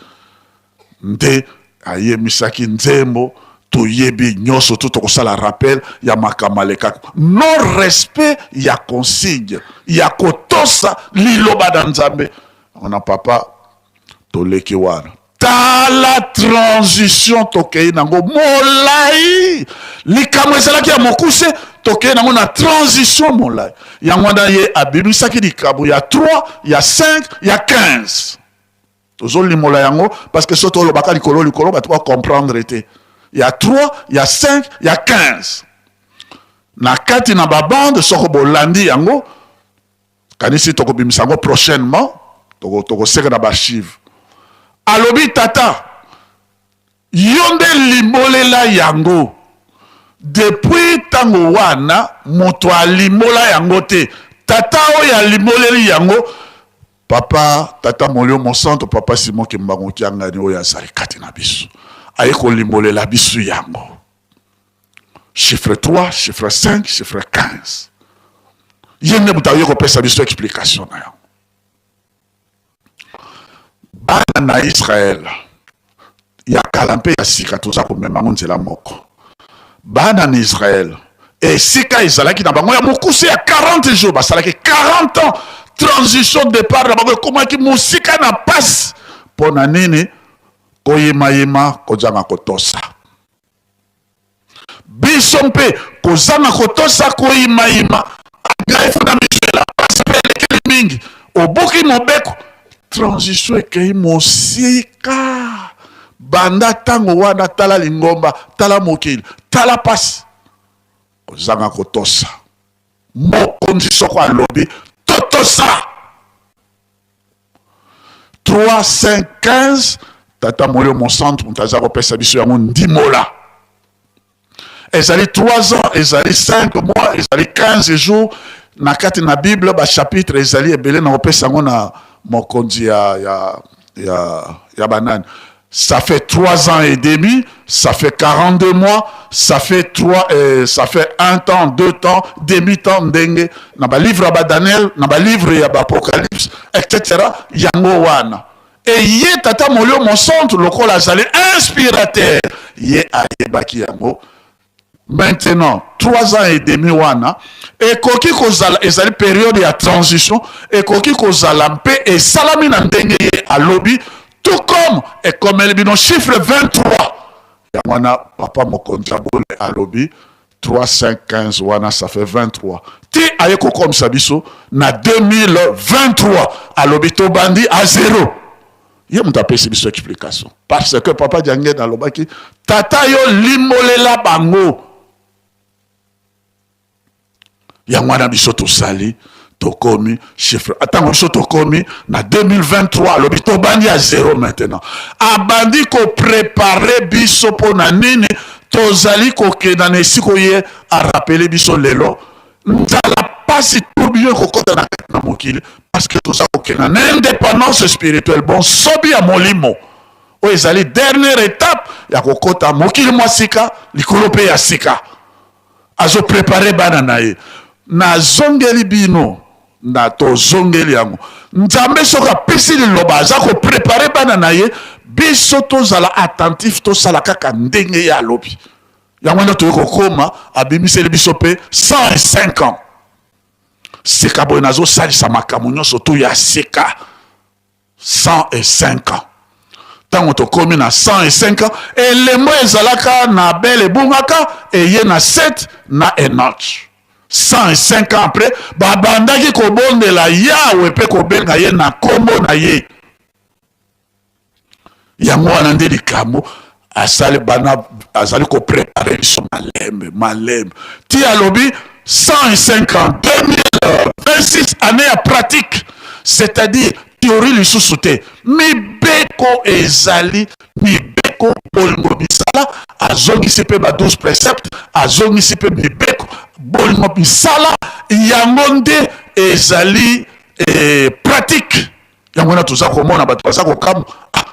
Nde ayemisaki nzembo toyebi nyonso tu, tokosala rappel ya makambo alekaki. Non respect ya consigne ya kotosa liloba na Nzambe. Wana papa toleki wana, tala transition tokei nango molai. Likambo ezalaki ya mokuse, tokei nango na transition molai. Yango wana ye abimisaki likambo ya 3 ya 5 ya 15. Tozolimola yango parce que soki tolobaka likolo likolo bato ba comprendre te. Ya 3 ya 5 ya 15 na kati na ba bande, soko bolandi yango kanisi tokobimisa yango prochainement, tokoseka na ba archive. Alobi tata yo nde limbolela yango. Depuis tango wana moto alimbola yango te. Tata oyo alimboleli yango papa tata Molio Mosanto, papa Simon Kimbangu Kiangani oyo azali kati na biso, aye kolimbolela biso yango. Chiffre 3, chiffre 5, chiffre 15. Ye nde moto aye kopesa biso explication na yango. Bana na Israël ya kala mpe ya sika toza komema yango nzela moko. Bana na Israël Esika ezalaki na bango ya mokuse ya 40 jours, basalaki 40 ans transition départ na bango ekomaki mosika na pasi. Mpo na nini? Koyemayema, kozanga kotosa. Biso mpe kozanga kotosa, koyimayima, agrefo na miso pasi mpe elekeli mingi, obuki mobeko, transition ekei mosika. Banda ntango wana, tala lingomba, tala mokili, tala pasi, kozanga kotosa. Mokonzi soko alobi totosa. 3 5 15 Tata Molimo Mosantu moto aza kopesa biso yango ndimola. Ezali 3 ans, ezali 5 mois, ezali 15 jours. Na kati na Bible ba chapitre ezali ebele, na kopesa yango na mokonzi ya, ya, ya, ya banani. Ça fait 3 ans et demi, ça fait 42 mois, ça fait 3, ça fait 1 temps, 2 temps, demi-temps, ndenge, na ba livre ya ba Daniel, na ba livre ya ba Apocalypse, etc. Yango wana. Et ye Tata Molimo Mosantu lokola azali inspirateur, ye ayebaki yango. Maintenant, 3 ans et demi wana, ekoki kozala, ezali période ya transition, ekoki kozala mpe esalami na ndenge ye alobi, tout comme ekomeli bino chiffre 23. Yango wana papa mokonzi ya bole alobi 3, 5, 15 wana ça fait 23. Ti aye kokomisa biso na 2023, alobi tobandi à 0. Ye moto apesi biso explication. Parce que papa Diangenda alobaki, tata yo limbolela bango. Yango wana biso tosali, tokomi chiffre. Atango biso tokomi na 2023, alobi tobandi à 0 maintenant. Abandi ko préparer biso mpo na nini tozali kokenda na esika ye a rappeler biso lelo. Nzala pasi tourbillon ekokota na kati na mokili parce que toza kokenda na indépendance spirituelle, bonsobi ya molimo oyo ezali dernière étape ya kokota mokili mwa sika, likolo mpe ya sika. Azo préparer bana na ye. Nazongeli bino na tozongeli yango. Nzambe soki apesi liloba aza ko préparer bana na ye, biso tozala attentif, tosala kaka ndenge ye alobi. Yango wana toyei kokoma, abimiseli biso mpe 105 ans. Sika boye nazosalisa makambo nyonso tu ya sika. 105 ans. Ntango tokomi na 105 ans, elembo ezalaka na Abel ebungaka, eye na Seth na Enoch. 105 ans après, babandaki kobondela Yahweh mpe kobenga ye na kombo na ye. Yango wana nde likambo asali bana, azali koprepare biso malembe malembe ti alobi 105 ans, 2026 année ya pratique, c'est-à-dire théorie lisusu te, mibeko ezali mibeko, bolingo misala, azongisi mpe ba 12 préceptes, azongisi mpe mibeko, bolingo misala, yango nde ezali pratique. Yango wana toza komona bato baza kokamwa, ah,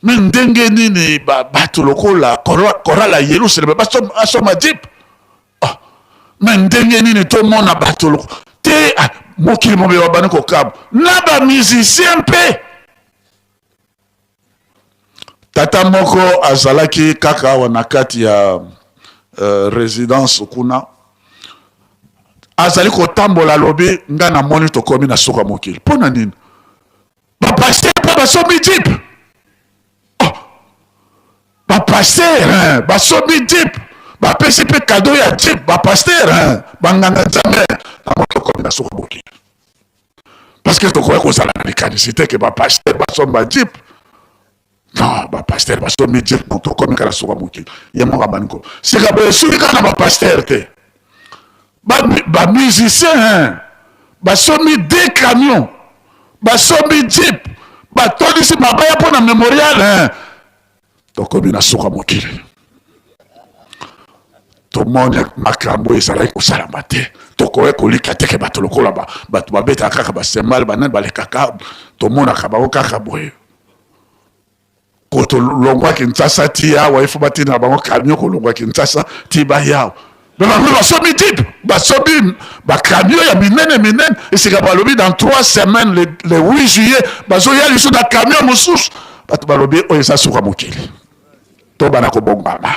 me ndenge nini bato lokola chorale ya Yerusalem basomba jeep? Ah, me ndenge nini tomona bato lokola te, ah, mokili mobimba babandi kokamwa na ba musicien mpe. Tata moko azalaki kaka awa na kati ya résidence kuna, azali kotambola, alobi nga namoni tokomi na suka mokili. Mpo na nini? Bapaster mpe basombi jeep. Oh, bapaster, hein, basombi jeep, bapesi mpe cadeau ya jeep, bapaster, hein, banganga nzambe, namoni tokomi na suka mokili. Parce que tokoki kozala na likanisi te ke bapaster basomba jeep. Non, bapaster basombi jeep, non, tokomi kaka na suka mokili. Ye moko abandi ko sika boye, esuki kaka na bapaster te, bamusicien, hein, basombi 2 camions, basombi jeep, batondisi mabaya mpo na mémorial, hein. Tokomi na suka mokili, tomoni makambo ezalaki kosalama te. Tokoki kolika te ke bato lokola bato babetaka kaka basembale, banani balekaka, tomonaka bango kaka boye. Kotolongwa Kinshasa ti awa, ifo batina bango camion kolongwa Kinshasa ti baya awa. Me bango basombi jeep, basombi bacamion ya minene minene. Esika balobi dans 3 semaines, le 8 juillet, bazoya lisusu na camion mosusu. Bato balobi oyo eza suka mokili, tobana kobongama.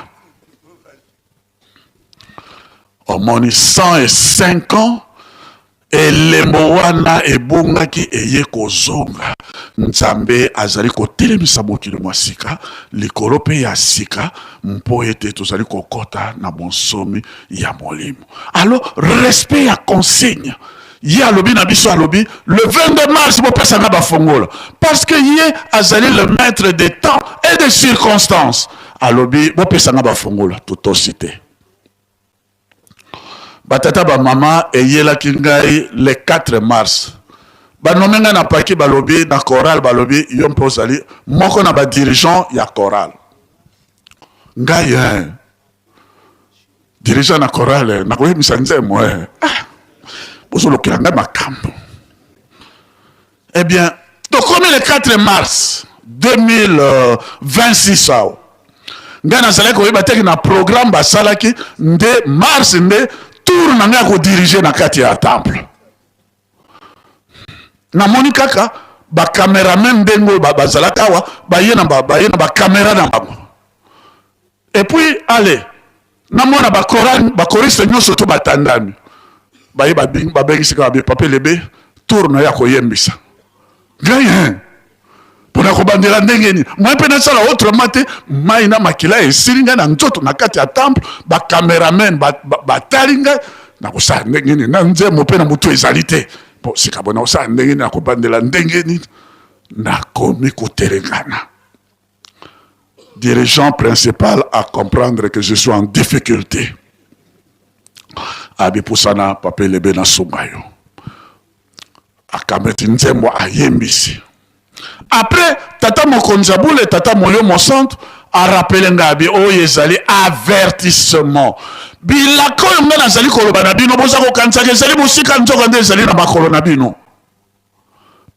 Omoni 105 ans elembo wana ebungaki eye kozonga. Nzambe azali kotelemisa mokili mwa sika, likolo mpe ya sika, mpo ete tozali kokota na bonsomi ya molimo. Alors respect ya consigne ye alobi na biso, alobi le 22 mars bopesa nga bafongola, parce que ye azali le maître des temps et des circonstances. Alobi bopesa nga bafongola, totosi te. Batata bamama eyelaki ngai le 4 mars, banome ngai na paki, balobi na chorale, balobi yo mpe ozali moko na badirigeant ya chorale. Ngai eh, dirigeant na chorale, nakoyebisa nzembo eh. Ah, bozolokela ngai makambo. Eh bien, tokomi le 4 mars 2026 awa, ngai nazalaki koyeba teke na programme basalaki nde mars nde tour na ngai ya kodirige na kati ya temple. Namoni kaka bacameraman ndenge oyo bazalaka awa, baye na bakamera na bango. Et puis allez, namona bakoriste nyonso to batandami, baye babengisi kaka be Papa Elebe, tour na ye akoyembisa ngai hein. Mpona kobandela ndenge nini moi mpe nasala autrement te, mai na makila esili ngai na nzoto na kati ya temple, bacameraman batali ngai, nakosala ndenge nini na nzembo mpe na motu ezali te. Po sika bo nakosala ndenge nini, nakobandela ndenge nini, nakomi kotelengana. Dirigeant principal à comprendre que je suis en difficulté. Abipusana Papa Elebe na sunga yo. Akameti nzembo ayembisi. Après tata mokonzi ya bule, tata molio mosantu arapele ngai abi oyo ezali avertissement. Bilaka oyo ngai nazali koloba na bino, boza kokanisaka ezali mosika, nzoka nde ezali na makolo na bino.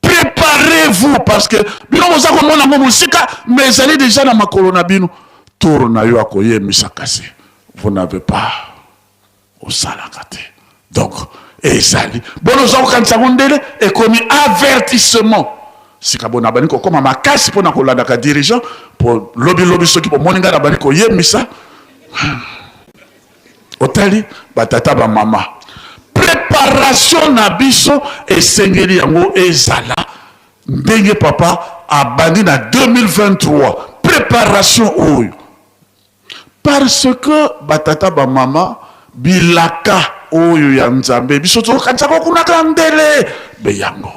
Préparez-vous parce que bino boza komona ngo mosika, mais ezali déjà na makolo na bino. Tour na yo akoyembisa, kasi vous n'avez pas osalaka te. Donc ezali bono oza kokanisa ngo ndele ekomi avertissement. Sika bona bani kokoma makasi mpona kolandaka dirigeant, po lobi lobi soki bomoni ngai na bani koyembisa, otali batata bamama, préparation na biso esengeli yango ezala ndenge papa abandi na 2023 préparation oyo, parce que batata bamama, bilaka oyo ya Nzambe biso tozokanisaka kunaka ndele be yango.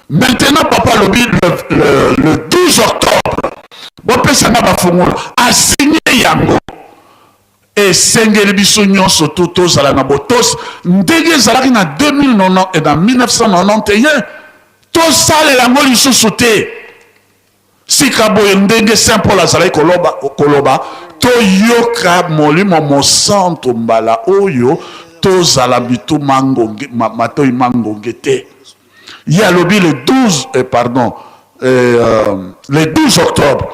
Maintenant papa alobi le 12 octobre bopesanga bafongola, asigne yango. Esengeli biso nyonso to tozala na botosi ndenge ezalaki na 2090 na 1991, tosalela yango lisusu te. Sika boye ndenge Saint Paul azalaki koloba, koloba toyoka Molimo Mosantu mbala oyo, tozala mitu mangonge, matoi mangonge te. Ye alobi le 12, eh, pardon, eh, le 12 octobre,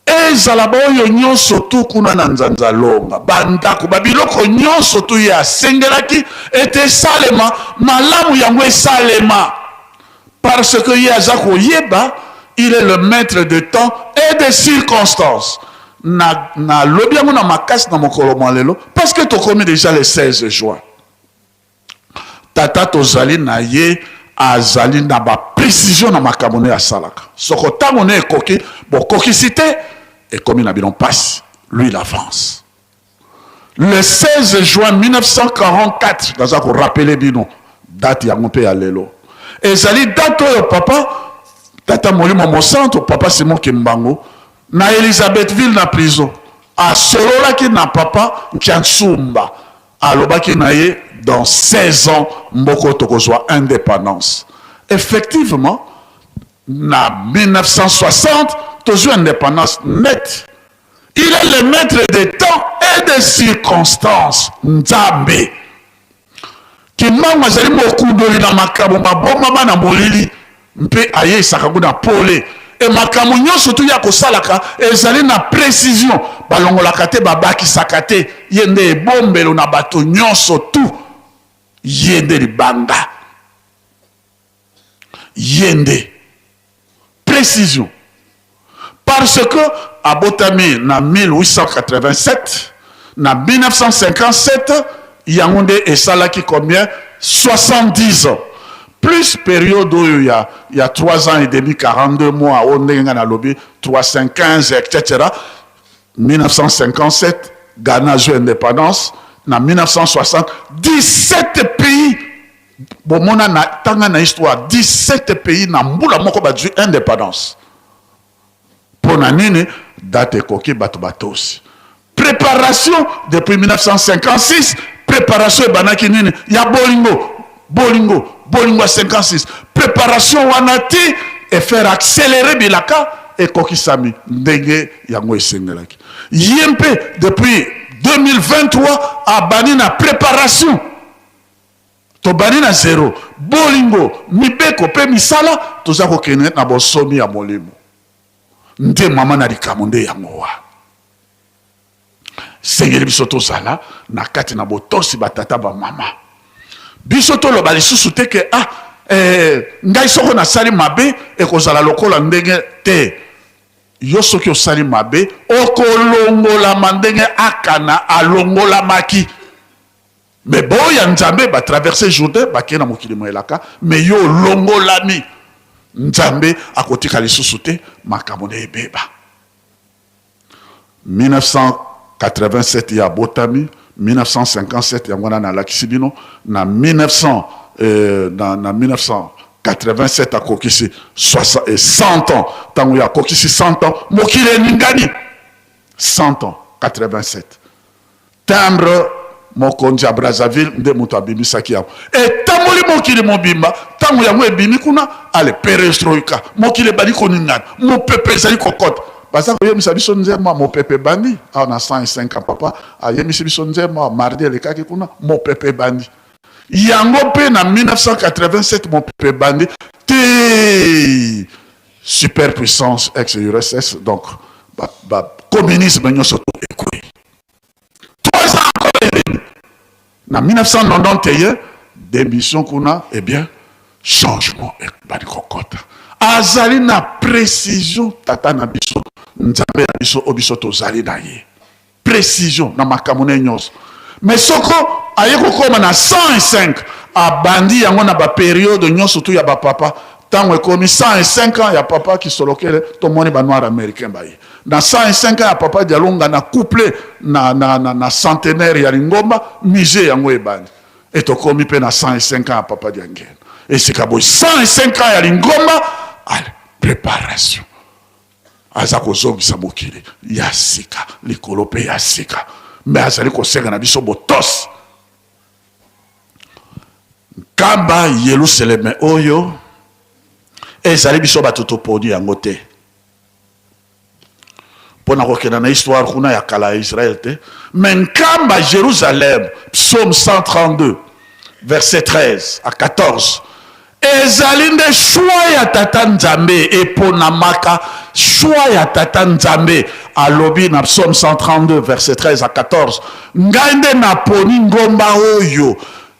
ezala baoyo nyonso tu kuna na Nzanzalonga, bandako, babiloko nyonso tu ye asengelaki ete esalema malamu, yango esalema, parce que ye aza koyeba, il est le maître de temps et de circonstances. Na nalobi yango na makasi na mokolo mwa lelo, parce que tokomi déjà le 16 juin. Tata tozali na ye azali na ba précision na makambo ne asalaka. Soko ntango ne ekoki, bokokisi te, ekomi na bino mpasi. Lui il avance. Le 16 juin 1944, naza korapele bino date yango mpe ya lelo. Ezali date oyo papa tata Molimo Mosantu, papa Simon Kimbangu na Elisabethville na prison asololaki na papa Nkiansumba, alobaki na ye dans 16 ans mboko tokozwa indépendance. Effectivement na 1960 tozwi indépendance net. Il est le maître des temps et des circonstances. Nzambe Kimbangu azali mokundoli na makambo mabombama na molili mpe ayeisaka yango na pole. E makambo nyonso tu ye akosalaka ezali na precision, balongolaka te, babakisaka te. Ye nde ebombelo na bato nyonso tu, ye nde libanga, ye nde précision, parce que abotami na 1887, na 1957. Yango nde esalaki combien? 70 ans. Plus periode oyo ya, ya 3 ans et demi, 42 mois, oyo ndenge ngai nalobi, 315, etc. 1957, Ghana azwi independance. Na 1960, 17 pays, bomona na tanga na histoire, 17 pays na mbula moko bazwi independance. Mpo na nini? Date ekoki, bato batosi. Preparation depuis 1956, preparation ebandaki nini? Ya bolingo, bolingo, bolingo ya 56. Preparation wana ti e faire accelerer bilaka ekokisami ndenge yango esengelaki. Ye mpe depuis 2023 abandi na preparation. Tobandi na zero. Bolingo, mibeko mpe misala, toza kokende na bonsomi ya molimo. Nde mama na likambo nde yango wana. Sengeli biso tozala na kati na botosi ba tata ba mama. Biso toloba lisusu te ke ah, eh, ngai soko nasali mabe ekozala lokola ndenge te. Yo soki osali mabe okolongolama ndenge Akana alongolamaki. Mais baoyo ya Nzambe ba traverser Jourdain bakei na mokili mwa elaka, mais yo olongolami. Nzambe akotika lisusu te makambo na ebeba. 1987 ye abotami, 1957 yango wana nalakisi bino, na 1900, eh, na, na 1987 akokisi 100 ans. Tango ye akokisi 100 ans, mokili eningani. 100 ans, 87. Timbre mokonzi ya Brazzaville nde moto abimisaki yango. Etamboli mokili mobimba, ntango yango ebimi kuna, ale perestroïka, mokili ebandi koningana, mopepe ezali kokota. Baza koyebisa biso nzembo ya mopepe ebandi awa na 105 ans, papa ayebisi biso nzembo awa mardi elekaki kuna, mopepe ebandi. Yango mpe na 1987 mopepe ebandi te superpuissance ex URSS, donc ba, ba communisme nyonso to ekwei. 3 ans encore et demi. Na 1991 démission kuna, eh bien changement ebandi kokota. Azali na précision tata na biso, Nzambe na biso oyo biso tozali na ye. Précision na makambo na ye nyonso. Mais soko aye kokoma na 105 abandi yango na ba periode nyonso tu ya ba papa. Tango ekomi 105 ans ya papa Kisolokele, tomoni ba noir américain baye. Na 105 ans ya papa Dialunga na couple na, na, na, na centenaire ya lingomba, musée yango ebandi. Et tokomi pe na 105 ans ya papa Diangenda. Esika boye 105 ans ya lingomba, allez, préparation. Aza kozongisa mokili ya sika, likolo pe ya sika. Mais azali kosenga na biso botosi. Nkamba Yelusaleme oyo ezali biso bato toponi yango te. Mpo na kokenda na histoire kuna ya kala ya Israël te, mais nkamba Jerusalem, psaume 132 verset 13 à 14, ezali nde choix ya Tata Nzambe eponamaka, choix ya Tata Nzambe. Alobi na psaume 132 verset 13 à 14, ngai nde naponi ngomba oyo,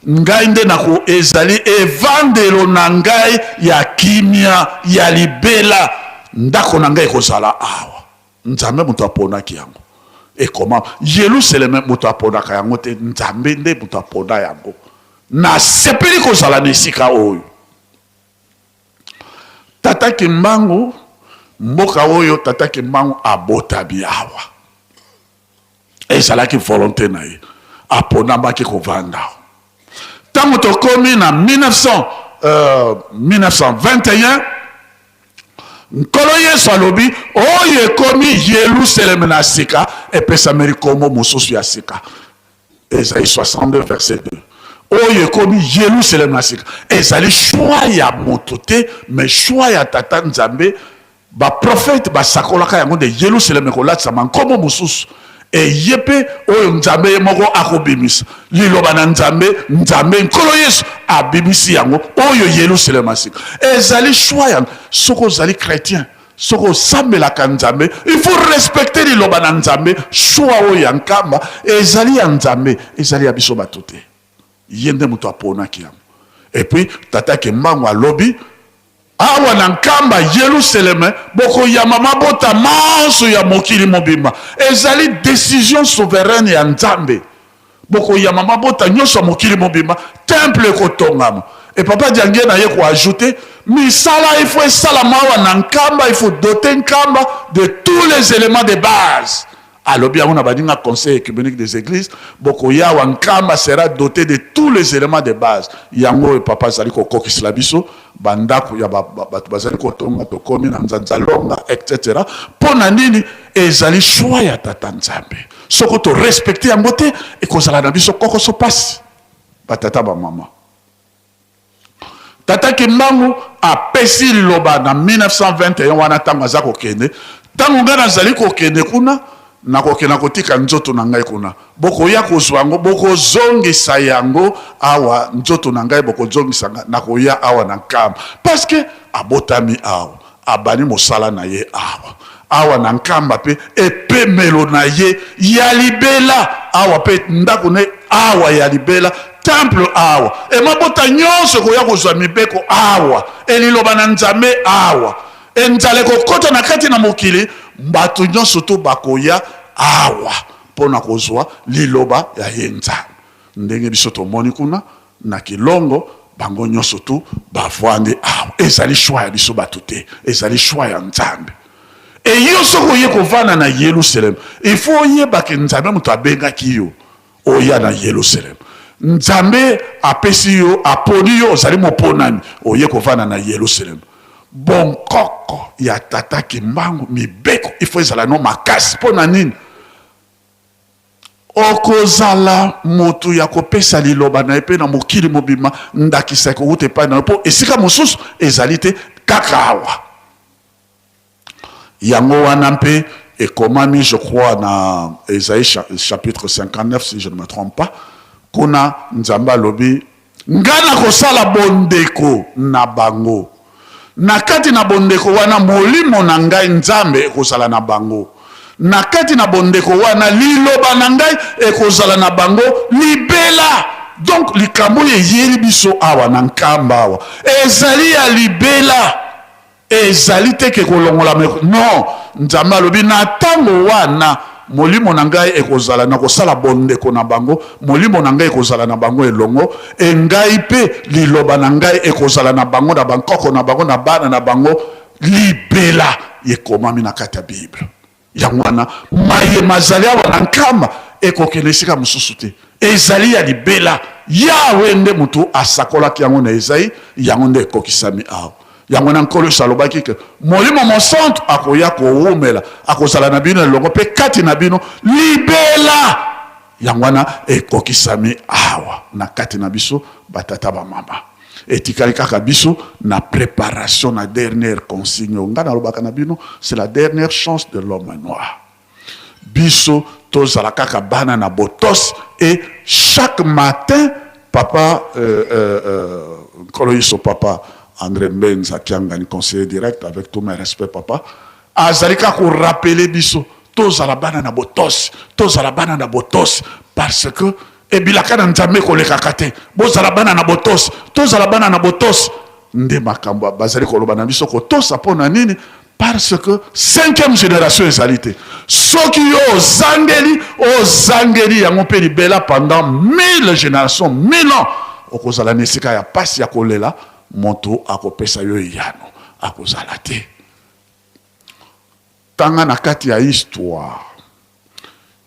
ngai nde nako, ezali evandelo na ngai ya kimia ya libela, ndako na ngai ekozala awa. Nzambe moto aponaki yango. Ekoma Yelusaleme, moto aponaka yango te, Nzambe nde moto apona yango. Nasepeli kozala na esika oyo. Tata Kimbangu, mboka oyo Tata Kimbangu abotami awa. Ezalaki volonte na ye. Aponamaki kovanda awa. Tango tokomi na 1921, Nkolo Yesu alobi, oyo ekomi Yelusaleme na sika, epesameli kombo mosusu ya sika. Esaïe 62 verset 2. Oyo ekomi Yelusaleme na sika, ezali choix ya moto te, mais choix ya Tata Nzambe. Ba prophètes basakolaka yango nde Yelusaleme ekolatisama nkombo mosusu, eye mpe oyo Nzambe ye moko akobimisa. Liloba na Nzambe, Nzambe Nkolo Yesu abimisi yango, oyo Yelusaleme ya sika. Ezali choix ya soki ozali chretien, soki osambelaka Nzambe, il faut respecter liloba na Nzambe. Choix oyo ya Nkamba ezali ya Nzambe, ezali ya biso bato te. Ye nde moto aponaki yango. Et puis Tata Kimbangu alobi awa na Nkamba, Yelusaleme, bokoyamba mabota manso ya mokili mobimba. Ezali decision souveraine ya Nzambe. Bokoyamba mabota nyonso ya mokili mobimba, temple ekotongama. Et papa Diangienda aye ko ajouter, misala il faut esalama awa na Nkamba, il faut doter Nkamba de tous les elements de base. Alobi yango na baninga Conseil œcuménique des Eglises, bokoya awa Nkamba sera dote de tous les elements de base. Yango oyo papa azali kokokisela biso, ba ndako ya bato bazali kotonga, tokomi na Nzanzalonga, etc. Mpo na nini? Ezali choix ya Tata Nzambe. Soko to respecter yango te, ekozala na biso kokoso pasi. Ba tata ba mama. Tata Kimbangu apesi liloba na 1921 wana ntango aza kokende, ntango ngai nazali kokende kuna, nakokenda kotika nzoto na ngai kuna, bokoya kozwa yango, bokozongisa yango awa, nzoto na ngai bokozongisa ngai, nakoya awa na Nkamba, parce que abotami awa, abandi mosala na ye awa, awa na Nkamba, mpe epemelo na ye ya libela awa, mpe ndako na ye awa ya libela, temple awa, e mabota nyonso ekoya kozwa mibeko awa, e liloba na Nzambe awa, e nzala ekokota na kati na mokili, bato nyonso to bakoya awa mpo na kozwa liloba ya ye Nzambe. Ndenge biso tomoni kuna na Kilongo, bango nyonso tout bavwandi awa. Ezali choix ya biso bato te, ezali choix ya Nzambe. Et yo soki oye kovanda na Yelusalem, il faut oyeba ke Nzambe moto abengaki yo oya na Yelusalem. Nzambe apesi yo, aponi yo, ozali moponami, oye kovanda na Yelusalem. Bonkoko ya Tata Kimbangu, mibeko il faut ezala no makasi. Mpo na nini? Okozala moto ya kopesa liloba na ye mpe na mokili mobimba ndakisa ekowuta epai na yo, mpo esika mosusu ezali te kaka awa. Yango wana mpe ekomami, je crois, na Esaïe chapitre 59, si je ne me trompe pas, kuna Nzambe alobi, Ngai nakosala bondeko na bango. Na kati na bondeko wana, Molimo na ngai, Nzambe, ekozala na bango. Na kati na bondeko wana, Liloba na ngai ekozala na bango libela. Donc, likambo oyo eyeli biso awa na Nkamba awa, ezali ya libela. Ezali te ke kolongolama eko, non. Nzambe alobi, na tango wana, Molimo na Ngai ekozala, Nakosala bondeko na bango, Molimo na Ngai ekozala na bango elongo, e Ngai mpe Liloba na Ngai ekozala na bango, na bankoko na bango, na bana na bango, libela. Ekomami na kati ya Bible. Yango wana, maye mazali awa na Nkamba ekokende esika mosusu te. Ezali ya libela. Yawe nde moto asakolaki yango na Ezayi, yango nde ekokisami awa. Yango wana Nkolo Yesu alobaki ke Molimo Mosantu akoya kowumela, akozala na bino elongo mpe kati na bino libela. Yango wana ekokisami awa na kati na biso batata bamama. Etikali kaka biso na preparation na dernière consigne oyo ngai nalobaka na bino, c'est la dernière chance de l'homme noir. Biso tozala kaka bana na botosi et chaque matin papa euh, euh, euh, Nkolo Yesu papa André Mbenza Kiangani conseiller direct avec tout mes respects papa azali kaka ko rappeler biso tozala bana na botosi, tozala bana na botosi parce que ebilaka na Nzambe ekolekaka te. Bozala bana na botosi, tozala bana na botosi nde makambo bazali koloba na biso kotosa mpo na nini? Parce que cinquième génération ezali te. Soki yo ozangeli, ozangeli yango mpe libela pendant 1000 générations, 1000 ans, okozala na esika ya pasi ya kolela, moto akopesa yo eyano akozala te. Tanga na kati ya histoire.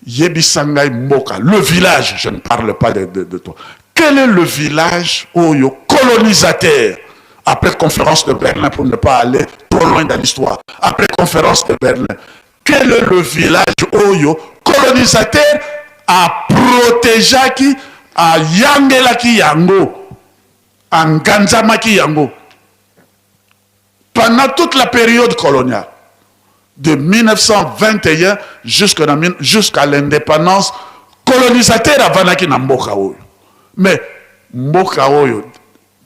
Yebisa ngai mboka, le village, je ne parle pas de, de, de toi. Quel est le village oyo colonisateur après conférence de Berlin pour ne pas aller trop loin dans l'histoire, après conférence de Berlin, quel est le village oyo colonisateur a protégeaki, ayangelaki yango, anganzamaki yango pendant toute la période coloniale de 1921 jusqu'à l'indépendance, colonisateur avandaki na mboka oyo. Mais mboka oyo,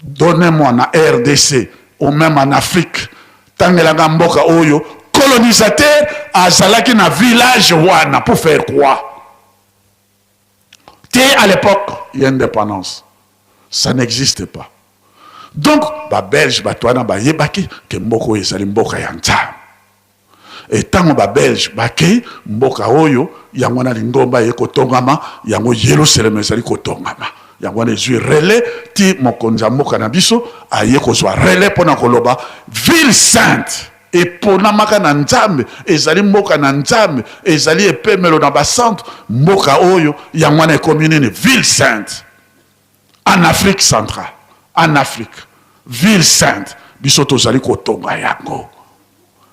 donnez-moi na RDC ou même en Afrique, tangelanga mboka oyo colonisateur azalaki na village wana pour faire quoi? Te à l'époque ya indépendance, ça n'existe pas. Donc ba belge bato wana bayebaki ke mboka oyo ezali mboka ya Nzambe. E ntango ba-Belge bakei mboka oyo, yango wana lingomba eye kotongama, yango Yelusaleme ezali kotongama. Yango wana ezwi relais ti mokonzi ya mboka na biso aye kozwa relais mpo na koloba ville sainte eponamaka na Nzambe, ezali mboka na Nzambe, ezali epemelo na basantu. Mboka oyo, yango wana ekomi nini? Ville sainte en Afrique centrale, en Afrique, ville sainte. Biso tozali kotonga yango.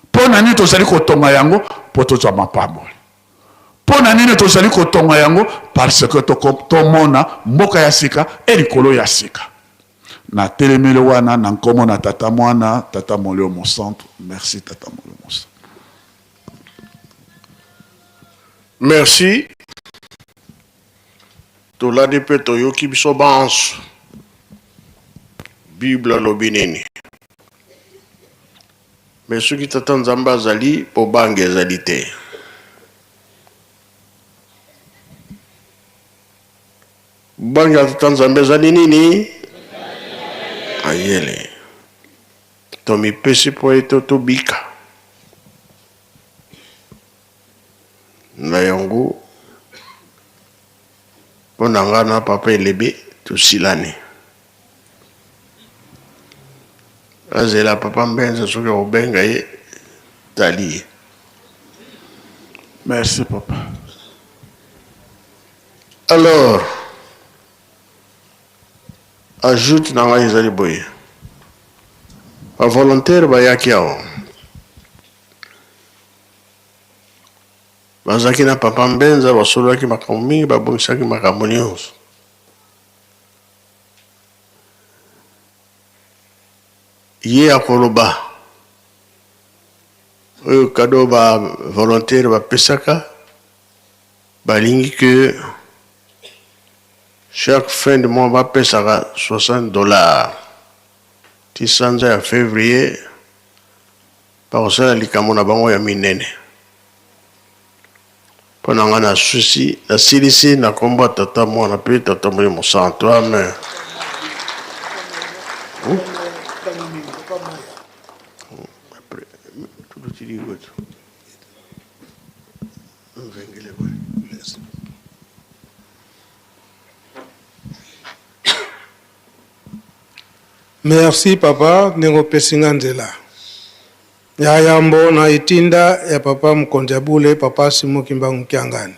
Mpo na nini tozali kotonga yango? Mpo tozwa mapamboli. Mpo na nini tozali kotonga yango? Parce que tomona mboka ya sika e likolo ya sika. Natelemeli wana na nkombo na Tata Mwana, Tata Molimo Mosantu. Merci Tata Molimo Mosantu. Merci. Tolandi mpe toyoki biso banso. Bible alobi nini? Mais soki Tata Nzambe azali, bobangi ezali te. Bobangi ya Tata Nzambe ezali nini? Mayele. Tomipesi mpo ete tobika. Na yango, mpo na nga na Papa Elebe tosilani. Azela Papa Mbenza soki akobenga ye, tali ye. Merci papa. Alors, ajoute na ngai ezali boye. Ba volontaires bayaki awa. Bazalaki na Papa Mbenza, basololaki makambo mingi, babongisaki makambo nyonso. Ye akoloba oyo kado ba volontaire bapesaka, balingi que chaque fin de mois bapesaka 60 dollars ti sanza ya février Bakosala likambo na bango ya minene. Mpo na ngai nasusi, nasilisi na kombo ya Tata, Mwana mpe Tata Molimo Mosantu. Amen. Merci papa ndenge opesi nga nzela ya yambo na etinda ya papa mokonzi ya bule papa Simon Kimbangu Kiangani.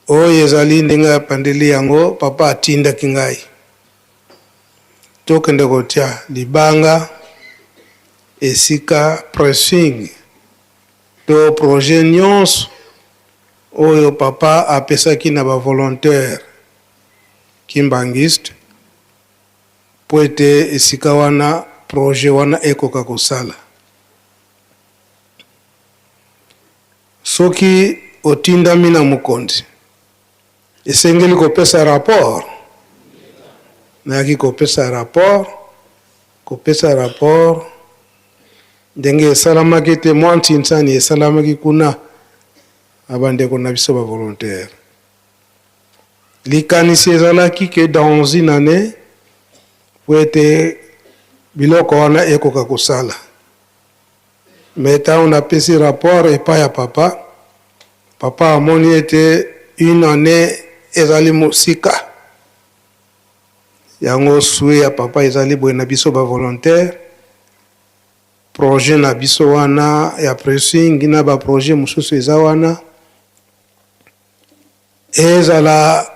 Oyo ezali ndenge apandeli yango papa atindaki ngai tokende kotia libanga esika pressing to projet nyonso oyo papa apesaki na ba volontaires Kimbanguiste mpo ete esika wana projet wana ekoka kosala. Soki otindami na mokonzi, esengeli kopesa rapport. Nayaki kopesa rapport, kopesa rapport ndenge esalamaki ete mwa ntinsani esalamaki kuna na bandeko na biso ba volontaires. Likanisi ezalaki que dans une annee po ete biloko wana ekoka kosala. Mais tango napesi rapport epai ya papa, papa amoni ete une annee ezali mosika. Yango souhait ya papa ezali boye na biso ba volontaires, projet na biso wana ya pressing na ba projets mosusu eza wana, Ezala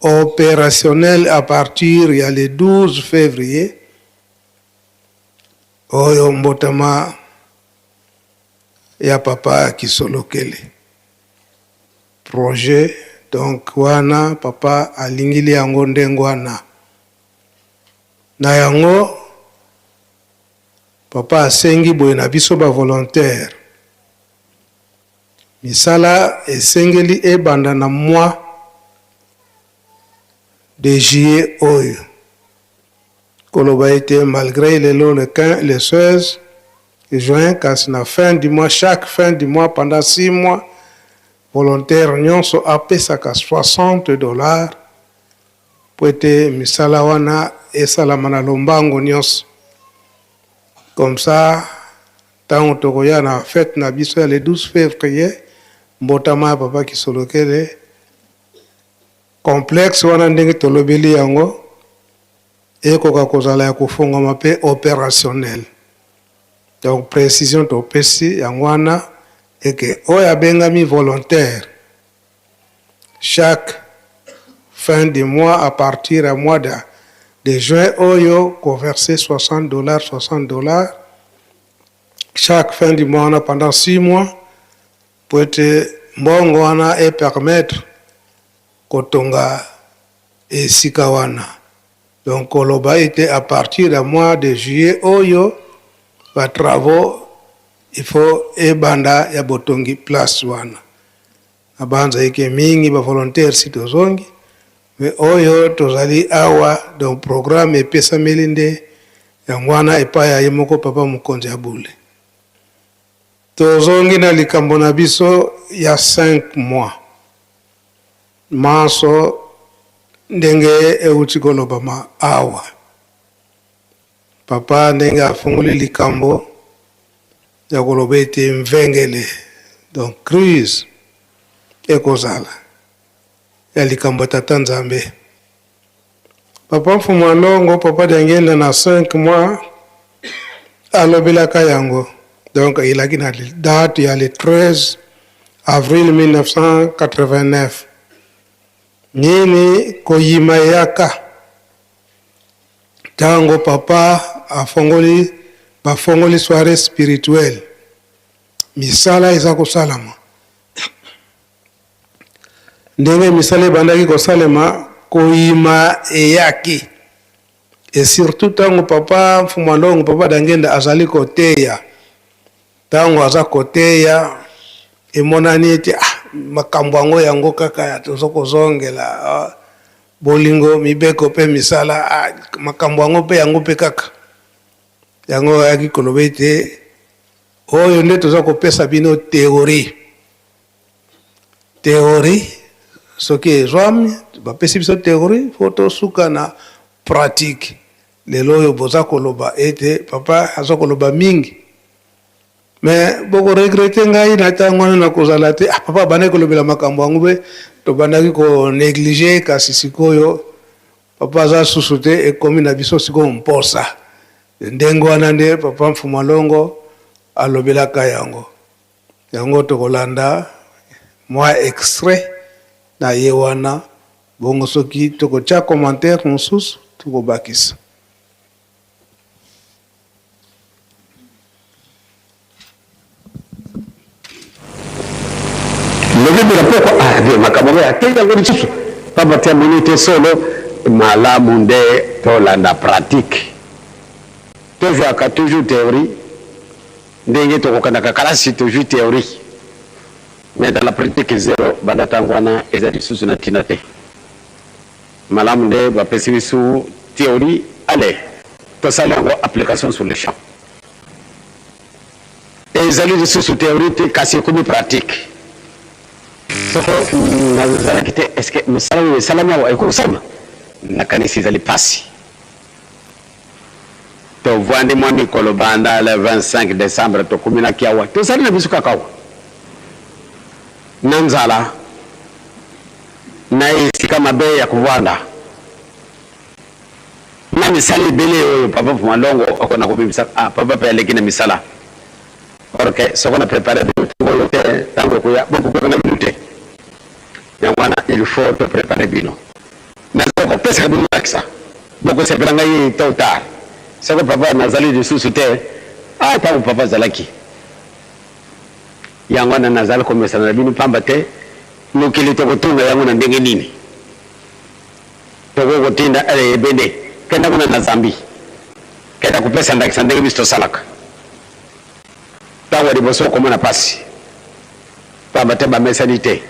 operationnel à partir ya le 12 fevrier oyo mbotama ya papa Kisolokele. Projet donc wana papa alingili yango ndenge wana. Na yango papa asengi boye na biso ba volontaires. Misala esengeli ebanda na mois de juillet oyo. Koloba ete malgre lelo le 15, le 16 juin kasi na fin du mois, chaque fin du mois pendant 6 mois, volontaire nionso apesaka 60 dollars mpo ete misala wana esalama na lombango nionso. Comme ça. Ntango tokoya na fete na biso ya le 12 fevrier, mbotama ya Papa Kisolokele, complexe wana ndenge tolobeli yango ekoka kozala ya kofongwama mpe operationnel. Donc precision topesi yango wana eke oyo abengami volontaire chaque fin du mois à partir ya mois de, de juin oyo koverse 60 dollars 60 dollars chaque fin du mois wana pendant 6 mois po ete mbongo wana e permettre kotonga esika wana. Donc koloba ete à partir ya mois de juillet oyo ba travaux il faut ebanda ya botongi place wana. Nabanza eke mingi ba volontaires si tozongi mais oyo tozali awa donc programme epesameli nde yango wana epai ya ye moko papa mokonzi ya bule. Tozongi na likambo na biso ya 5 mois manso ndenge euti kolobama awa. Papa ndenge afungoli likambo ya koloba ete mvengele donc crise ekozala ya likambo ya tata Nzambe. Papa Mfumu Alongo, Papa Diangienda na 5 mois alobelaka yango donc elaki na date ya le 13 avril 1989 nini koyima eyaka ntango papa afongoli bafongoli soirée spirituelle misala eza kosalama Ndenge misala ebandaki kosalema, koyima eyaki. Et surtout tango papa Mfumu Alongo, papa Dangenda azali koteya. Tango aza koteya, emonani ete ah, makambo yango yango kaka tozo kozongela ah, bolingo, mibeko pe misala ah, makambo yango pe yango pe kaka. Yango ayaki koloba ete oyo nde toza kopesa bino theorie. Theorie soki ezwami bapesi biso theorie fo tosuka na pratique. Lelo oyo boza koloba ete papa aza koloba mingi mais boko regrette ngai na ntango wana nakozala te. Ah, papa abandaki kolobela makambo yango mpe tobandaki ko negliger, kasi sikoyo papa aza susu te, ekomi na biso sikoyo mposa. Ndenge wana nde papa Mfuma Longo alobelaka yango. Yango tokolanda mwa extrait na ye wana, bongo soki tokotia commentaire mosusu tokobakisa. Lobi na pokwa ah bien makambo yango ateyi yango lisusu pamba te amoni ete solo malamu nde tolanda pratique tozwaka toujours théorie Ndenge tokokendaka kalasi tozui theorie mais dans la pratique zero banda tango wana eza lisusu na tina te. Malamu nde bapesi biso theorie allez tosali yango application sur le champ. Ezali lisusu theorie te kasi ekomi pratique. Soko nazalaki te est ce que mosala oyo esalami awa ekosalama? Nakanisi ezali pasi. Tovandi mwa mikolo banda le 25 decembre tokomi na Kiawa, tozali na biso kaka awa na nzala na esika mabe ya kovanda na misala ebele oyo papa Malongo akona kobimisa. Ah, papa pe aleki na misala orke soko na prepare bino ntango oyo te, ntango ekoya bokokoka na bino te. Yango wana il faut to prepare bino. Naza kopesaka bino ndakisa. Bokosepela ngai tot ou tard. Soko papa nazali lisusu te, ah tango papa azalaki. Yango wana nazali komesana na bino pamba te mokili tokotonga yango na ndenge nini? Tokoki kotinda ele ebende kenda kuna na Zambie. Kenda kopesa ndakisa ndenge biso tosalaka. Tango ya liboso okomona pasi. Pamba te bamesani te.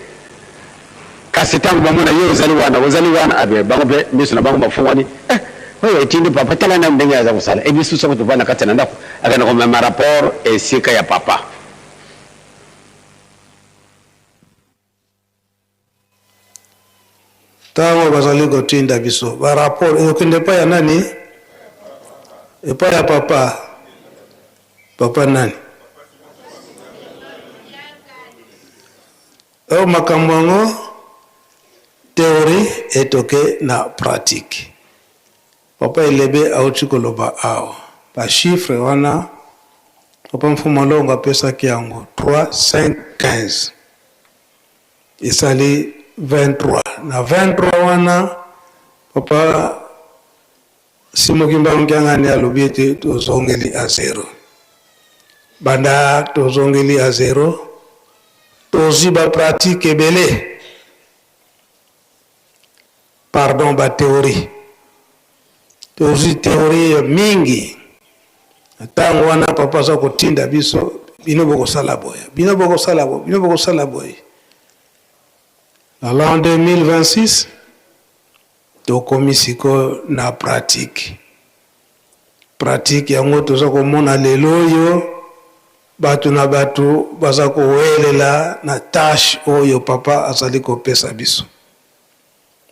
Kasi tango bamona yo ozali wana, ozali wana, ah bien, bango pe miso na bango mafungwani, eh, oyo etindi papa, tala nanu ndenge aza kosala. Et biso soki tovandi na kati na ndako, akende komema rapport esika ya papa. Tango bazali kotinda biso ba rapport ekokende epai ya nani? Epai ya papa. Papa nani? Oyo makambo yango théorie etoke na pratique. Papa Elebe auti koloba awa ba chiffres wana Papa Mfumu Longo apesaki yango 3 5 15 esali 23 na 23 wana Papa Simon Kimbangu Kiangani alobi ete tozongeli a zero. Banda tozongeli a zero tozwi ba pratique ebele pardon ba theorie tozwi theorie mingi na ntango wana papa aza kotinda biso bino bokosala boye bino bokosala boye bino bokosala boye na l'an 2026 tokomi sikoyo na pratique pratique yango toza komona lelo oyo bato na bato baza kowelela na tâche oyo papa azali kopesa biso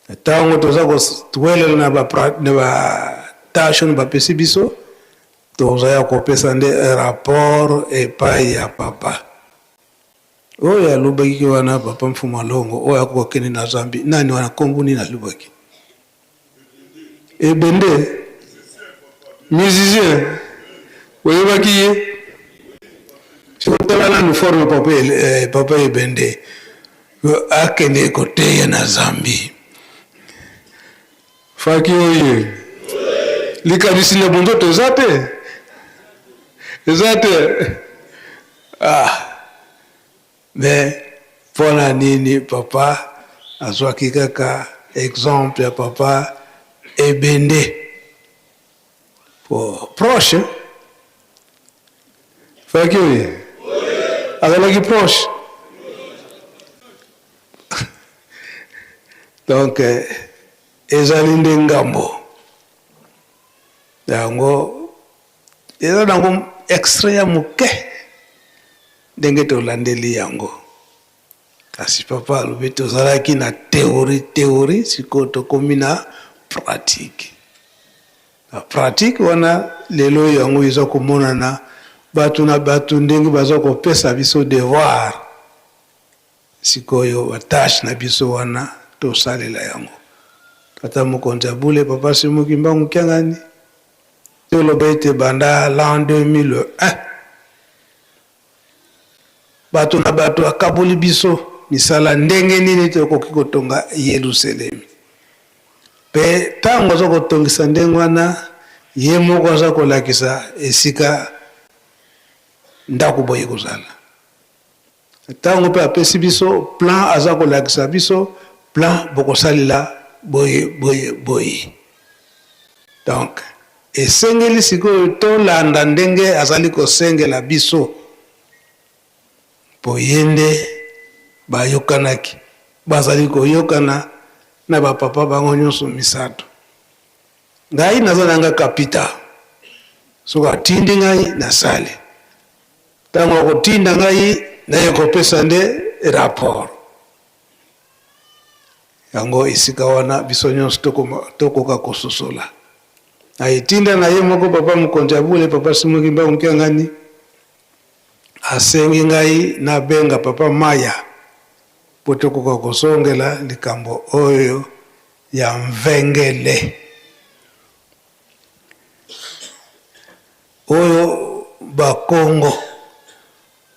ntango toza kowelela na batâche oyo bapesi biso toza ya kopesa nde rapport epai ya papa oyo alobaki wana papa Mfumu Alongo oyo akokende na Zambie nani wana nkombo nini alobaki ebende musicien oyebaki ye sokotala nanu forme papa, eh, papa ebende akende koteya na Zambie faki oye likanisi na bonzoto eza te eza te ah mais mpona nini papa azwaki kaka exemple ya papa ebende po proche faki oye azalaki proche donc ezali nde ngambo yango eza nango extrait ya moke ndenge tolandeli yango kasi papa alobi tozalaki na théorie théorie sikoyo tokomi na pratique na pratique wana lelo yango eza komonana bato na bato ndenge baza kopesa biso devoir sikoyo batashe na biso wana tosalela yango tata mokonzi ya bule papa Simon Kimbangu Kiangani toloba ete banda l'an 2001 bato na bato akaboli biso misala ndenge nini tokoki kotonga Yelusalemi mpe ntango aza kotongisa ndenge wana ye moko aza kolakisa esika ndako boye kozala ntango mpe apesi biso plan aza kolakisa biso plan bokosalela boye boye boye donc esengeli sikoyo tolanda ndenge azali kosengela biso mpo ye nde bayokanaki bazali koyokana na bapapa bango nyonso misato ngai naza na nga kapita soki atindi ngai nasali ntango akotinda ngai naye kopesa nde rapport yango esika wana biso nyonso tokoka kososola na etinda na ye moko papa mokonzi ya bule papa Simon Kimbangu Kiangani asengi ngai nabenga papa Maya mpo tokoka kozongela likambo oyo ya mvengele oyo bakongo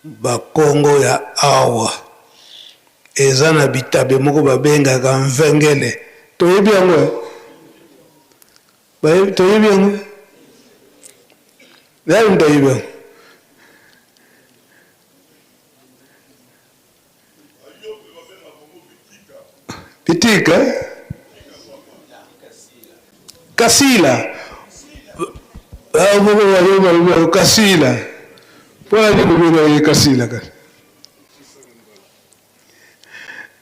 bakongo ya awa eza na bitabe moko babengaka mvengele toyebi yango eh? toyebi yango nayebi moto ayebi yango bitika kasila kasila mpona nini kobenga ye kasila kasi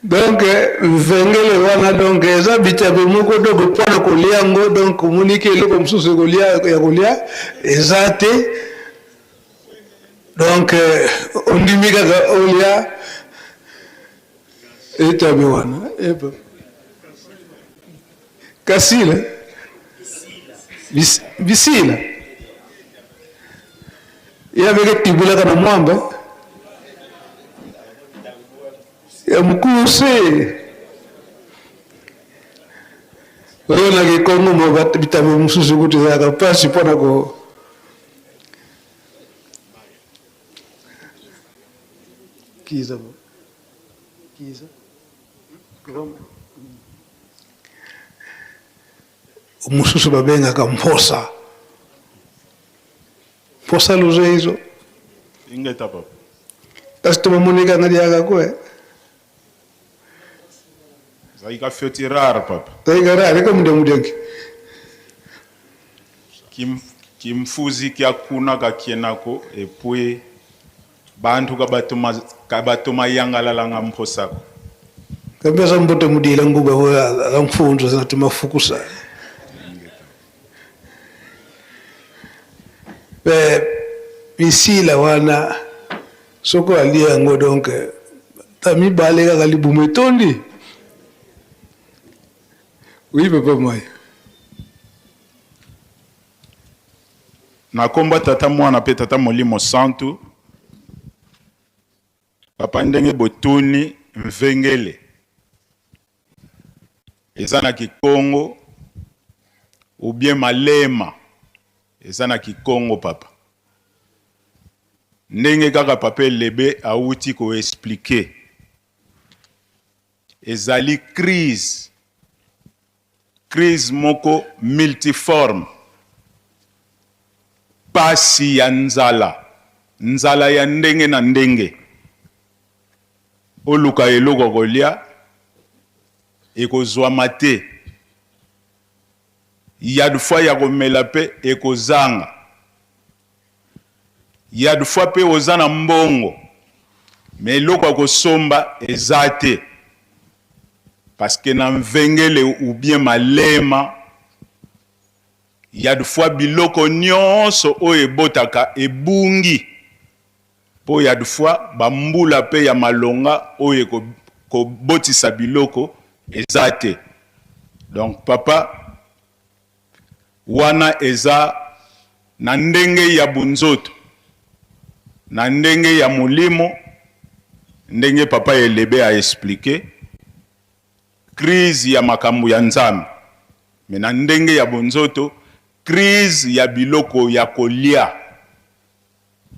donc mvengele wana donc eza bitabe moko donc mpona kolia yango donc omoniki eloko mosusu ekolia ya kolia eza te donc euh, ondimi kaka olia etabe wana kasila bisila ye abeke tibulaka na mwamba. Ya mokuse. Oyo na kikongo mo bitabe mosusu kutu ezalaka mpasi mpo na ko kiza kiza mosusu babengaka mposa mposa luzeyizo Ingeta papa. Kasi tomamoneka nga diaka ko eh. Zaika fioti rare papa. Zaika rare ko mude mudenki. Kim kimfuzi kya kuna ka kienako et puis bantu kabatuma kabatuma yangalalanga mposako. Kabisa mbote mudila nguba la mfunzo zinatuma fukusa. Pe misila wana soko alie yango donc ta mibale kaka libumu etondi. Oui papa Moya. Na kombo ya Tata Mwana pe Tata Molimo Santu, papa ndenge botuni mvengele eza na kikongo ou bien malema eza na kikongo papa. Ndenge kaka papa Elebe awuti ko expliquer ezali crise, crise moko multiforme, pasi ya nzala, nzala ya ndenge na ndenge. Oluka eloko ya kolia ekozwama te, ya fois ya komela pe ekozanga, ya fois pe oza na mbongo mais eloko ya kosomba eza te parce que na mvengele ou bien malema ya fois biloko nionso oyo ebotaka ebungi. Po ya de fois ba mbula pe ya malonga oyo eko kobotisa biloko eza te donc papa wana eza na ndenge ya bunzoto na ndenge ya molimo ndenge papa Elebe a explique crise ya makambo ya Nzambe mais na ndenge ya bonzoto crise ya biloko ya kolia.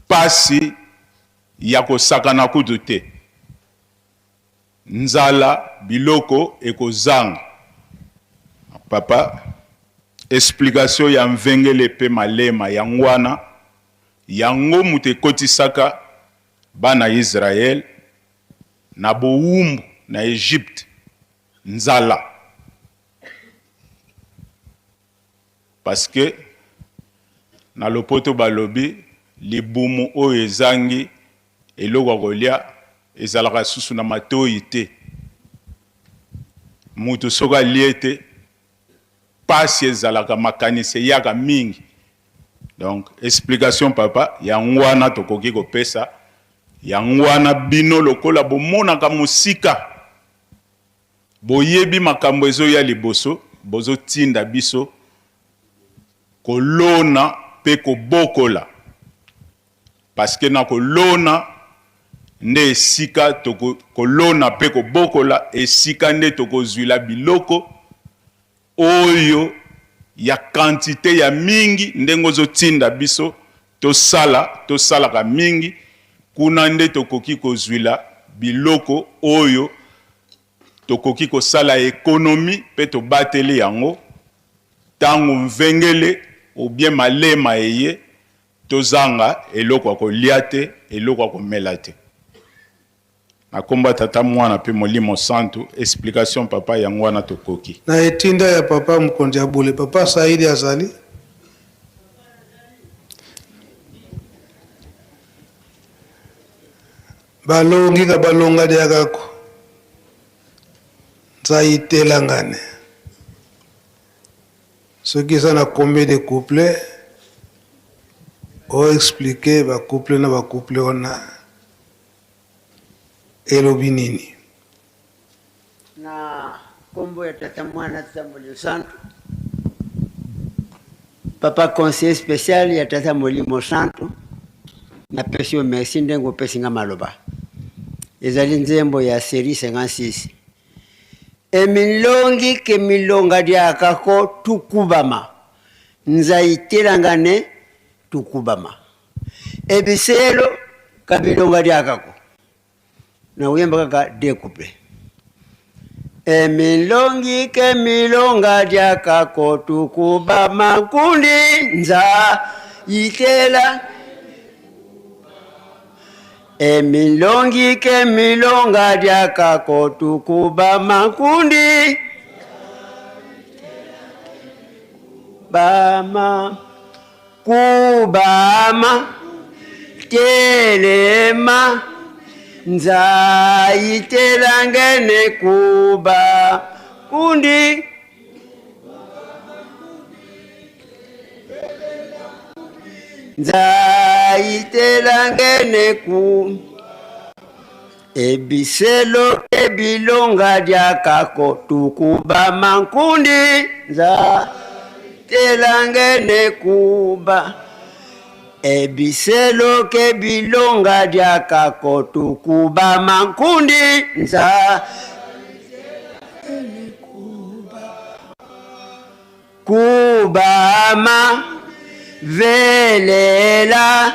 Pasi ya kosakana kutu te. Nzala biloko ekozanga. Papa explication ya nvengele pe malema yango wana, yango moto ekotisaka bana Israël na bowumbu na Egypte, nzala. Parce que na lopoto balobi libumu oyo ezangi eloko ya kolia ezalaka susu na matoyi te. Mutu soki alie te pasi ezalaka makanisi eyaka mingi. Donc explication papa yango wana tokoki kopesa yango wana bino lokola bomonaka mosika. Boyebi makambo ezoya liboso, bozo tinda biso kolona pe kobokola parce que na kolona nde esika toko kolona pe kobokola esika nde tokozuila biloko oyo ya quantite ya mingi ndenge ozo tinda biso tosala tosalaka mingi kuna nde tokoki kozuila biloko oyo tokoki kosala economie pe tobateli yango tango nvengele ou bien malema eye tozanga eloko ya kolia te eloko ya komela te. Na kombo ya tata muana pe molimo santu explication papa yango wana tokoki. Na etinda ya papa mokonzi ya bule papa Saidi azali. Balongi ka balonga diakako nzai telangane soki eza na combien de couple o explique ba couple na ba couple wana elobi nini? Na kombo ya Tata Mwana Tata Molimo Santu, Papa conseiller special ya Tata Molimo Santu, napesi yo merci ndenge opesi nga maloba. Ezali nzembo ya serie 56. Emilongi ke milonga diakako tukubama nzaitelangane tukubama ebiselo ka bilonga diakako na koyemba kaka deux couple emilongi ke milonga diakako tukubama nkundi nza yitela Emilongi ke milonga diaka kotukuba makundi bama kubama telema nzaitelangene kuba kundi nzaitelangene ku ebiselo ebilonga diakako tukuba mankundi nzaitelangene kuba ebiselo ke bilonga diakako tukuba mankundi nza Kubama velela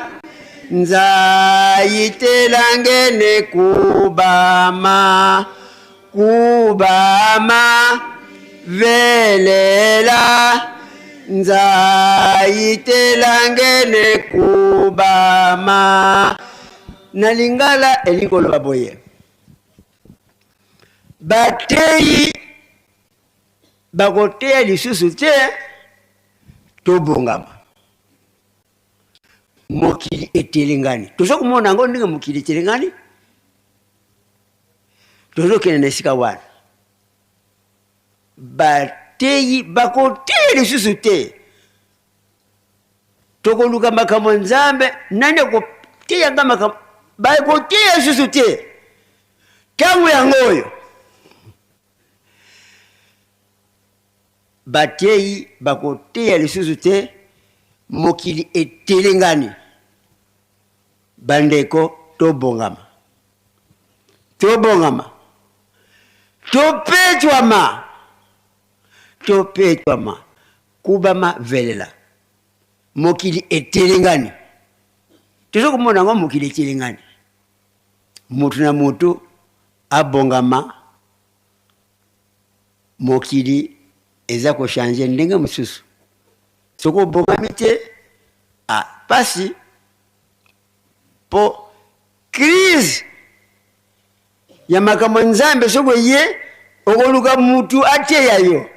nzayitelangene kubama kubama velela nzayitelangene kubama na lingala elingi koloba boye bateyi Bakoteya lisusu te, tobongama. Mokili etelengani. Tozo komona yango ndenge mokili etelengani. Tozokende na esika wana. Bateyi bakoteya lisusu te. Tokoluka makambo ya Nzambe, nani akoteya nga makambo? Bakoteya lisusu te. Ntango yango oyo. Bateyi bakoteya lisusu te, mokili etelengani. Bandeko, tobongama, tobongama, topetwama, topetwama, kubama velela. Mokili etelengani, tozo komona yango, mokili etelengani. Moto na moto abongama mokili eza ko changer ndenge mosusu soki obongami te ah, pasi po crise ya makambo ya nzambe soki oye okoluka mutu ateya yo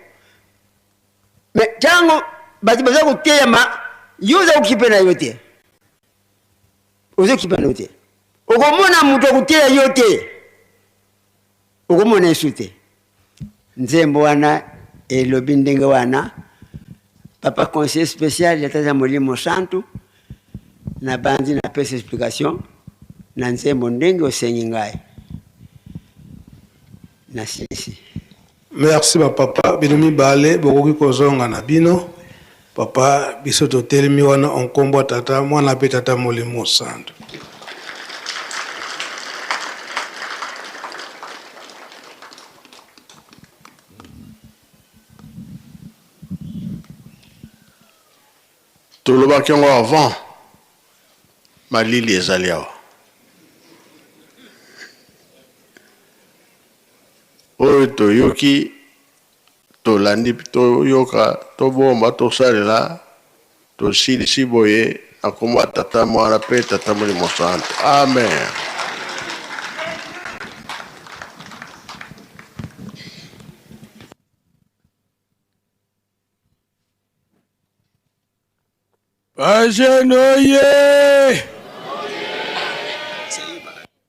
me ntango bato baza koteyama yo oza kokipe na yo te ozokipa na yo te okomona moto akoteya yo te okomona yesu te nzembo wana elobi ndenge wana papa conseiller spécial ya tata molimo santu nabanzi napesa explication na nzembo ndenge osengi ngai nasilisi Merci ba papa bino mibale bokoki kozonga na bino papa biso totelemi wana onkombo ya tata mwana pe tata molimo santu. Tolobaki yango avant malili ezali awa. Oyo toyoki, tolandi, toyoka, tobomba, tosalela, tosilisi boye na nkombo ya Tata, Mwana mpe Tata Molimo Santu. Amen. Bajene oye!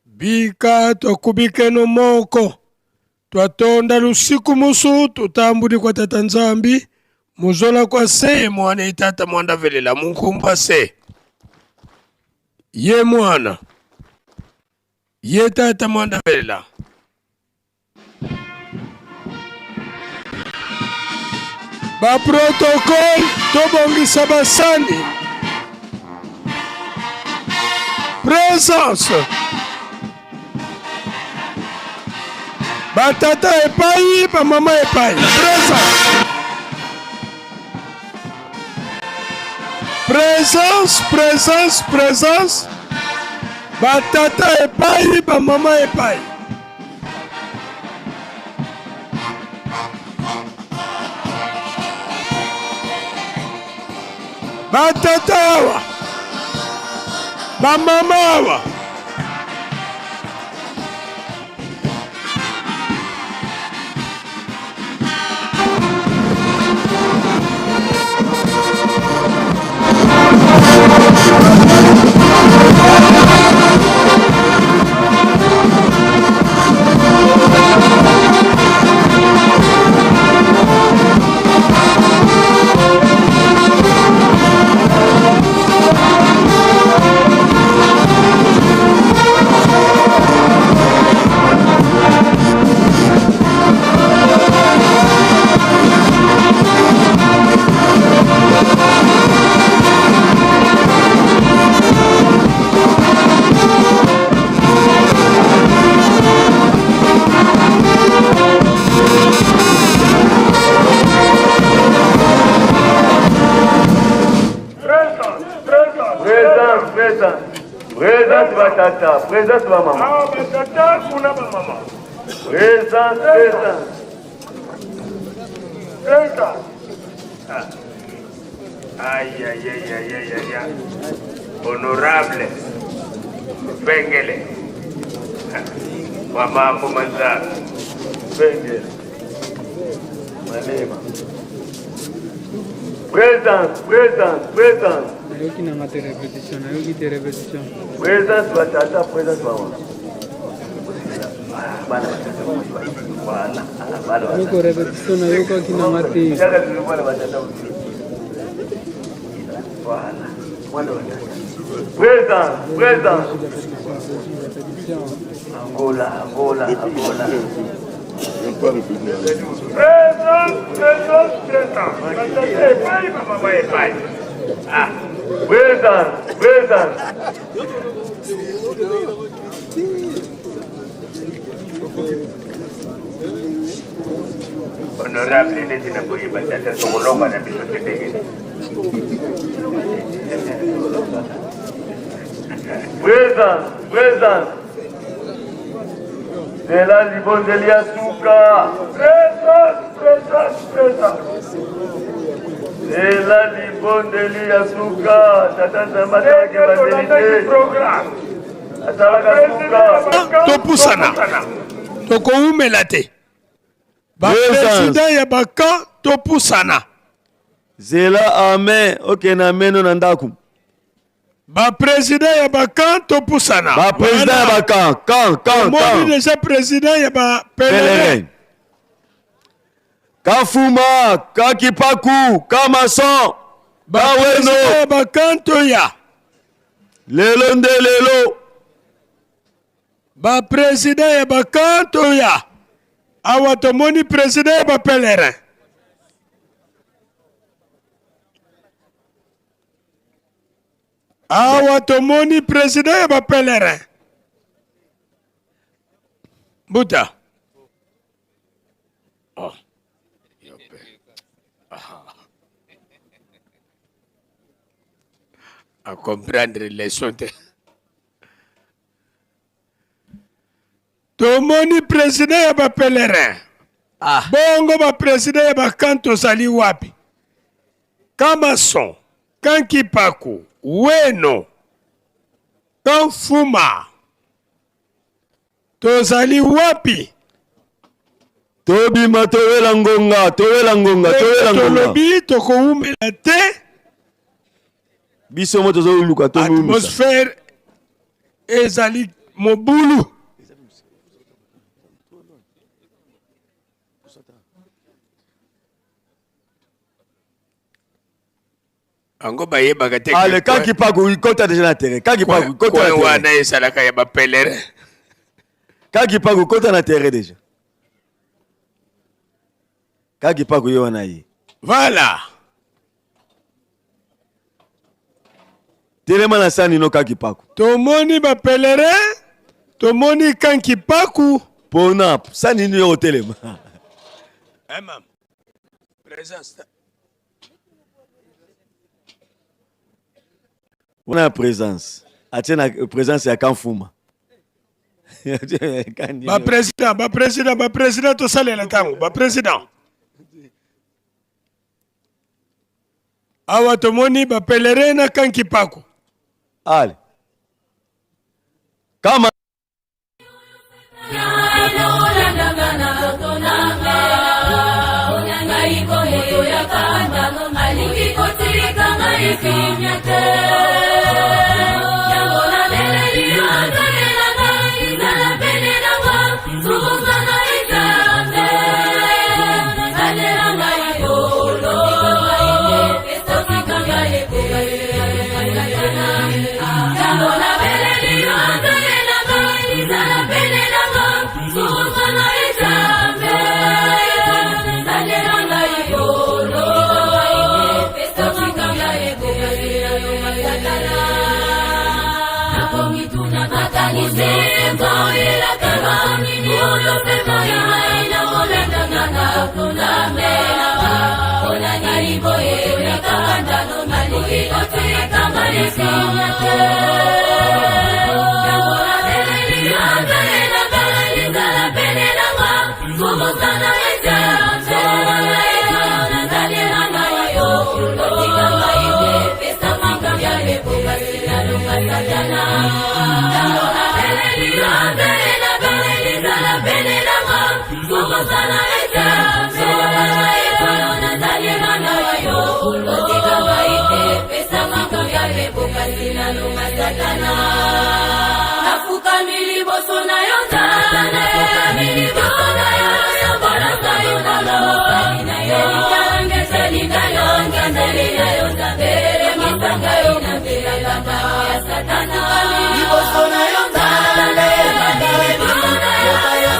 Bika twakubikeno moko twatonda lusiku musu tutambudi kwa tata Nzambi muzola kwa se mwana itata mwanda velela munkumbwa se ye mwana ye tata mwanda velela Ba protocole tobongisa basani. Présence. Batata epai, bamama epai. Présent. Présence, présence, présence. Batata epai, bamama epai. Batata awa, bamama awa. Présence ba tata, présence ba mama. Ah, ba tata kuna ba mama. Présence, présence. Présence. Ah. Aïe, aïe, aïe, aïe, aïe, aïe. Honorable Bengele. Mama Manza. Bengele. Malema. Présence, présence, présence. Nayoki nanga te répétition, nayoki te répétition. Présence ba tata, présence ba mama. Bana Voilà. Bana Yoko répétition nayokaki nanga te. Bana ba tata. Voilà. Bana ba tata. Présence, présence. Angola, Angola, Angola. Présence, présence, présence. Batata epai, bamama epai. Ah. Présence, présence. Honorable neti na koyeba tata tokolonga na biso te ndenge Présence, présence. Zela libondeli ya suka. Présence, présence, présence. Zela libondeli ya suka. Tata Nzambe atalaka ebandeli te. Atalaka suka. Topusana. Tokowumela te. Ba président ya baka topusana. Zela amen okende ameno na ndako. Ba président ya baka topusana. Ba président ya baka kan kan Omoni déjà président ya ba pèlerin. Kafuma, Kakipaku, Kamason, Baweno. Ya baka toya. Lelo nde lelo. Ba président ya baka toya. Awa tomoni président ya ba pèlerin. Awa tomoni président ya ba pèlerin. Mbuta. Oh. Ah. A comprendre leçon te. Tomoni président ya ba pèlerin. Ah. Bongo ba président ya bakan tozali wapi? Kamason, Kankipaku, Weno, Kanfuma. Tozali wapi? Tobima towela ngonga, towela ngonga, towela ngonga. Tolobi tokowumela te. Biso mo tozoluka tomumisa. Atmosphère ezali mobulu. Yango bayebaka te. Ale Kankipaku ikota déjà na terrain. Kankipaku ikota na terrain. Wana ezalaka ya ba pèlerin. Kankipaku kota na terrain déjà. Kankipaku ye wana ye. Voilà. Telema na sani no Kankipaku. Tomoni ba pèlerin, tomoni Kankipaku. Pona sani nini yo otelema? Eh, mama. Présence. Wana ya présence. Atie na présence ya Kamfuma. Ba président, ba président, ba président tosalela ntango, ba président. Awa tomoni ba pèlerin na Kankipaku. Ale. Kama Nafukami liboso na yo Nzambe, nafukami liboso na yo, bolasa yo na mosali na yo, elinga yo nzambe na yo Nzambe, emisanga yo na mbelaka ya Satana. Liboso na yo Nzambe, liboso na yo,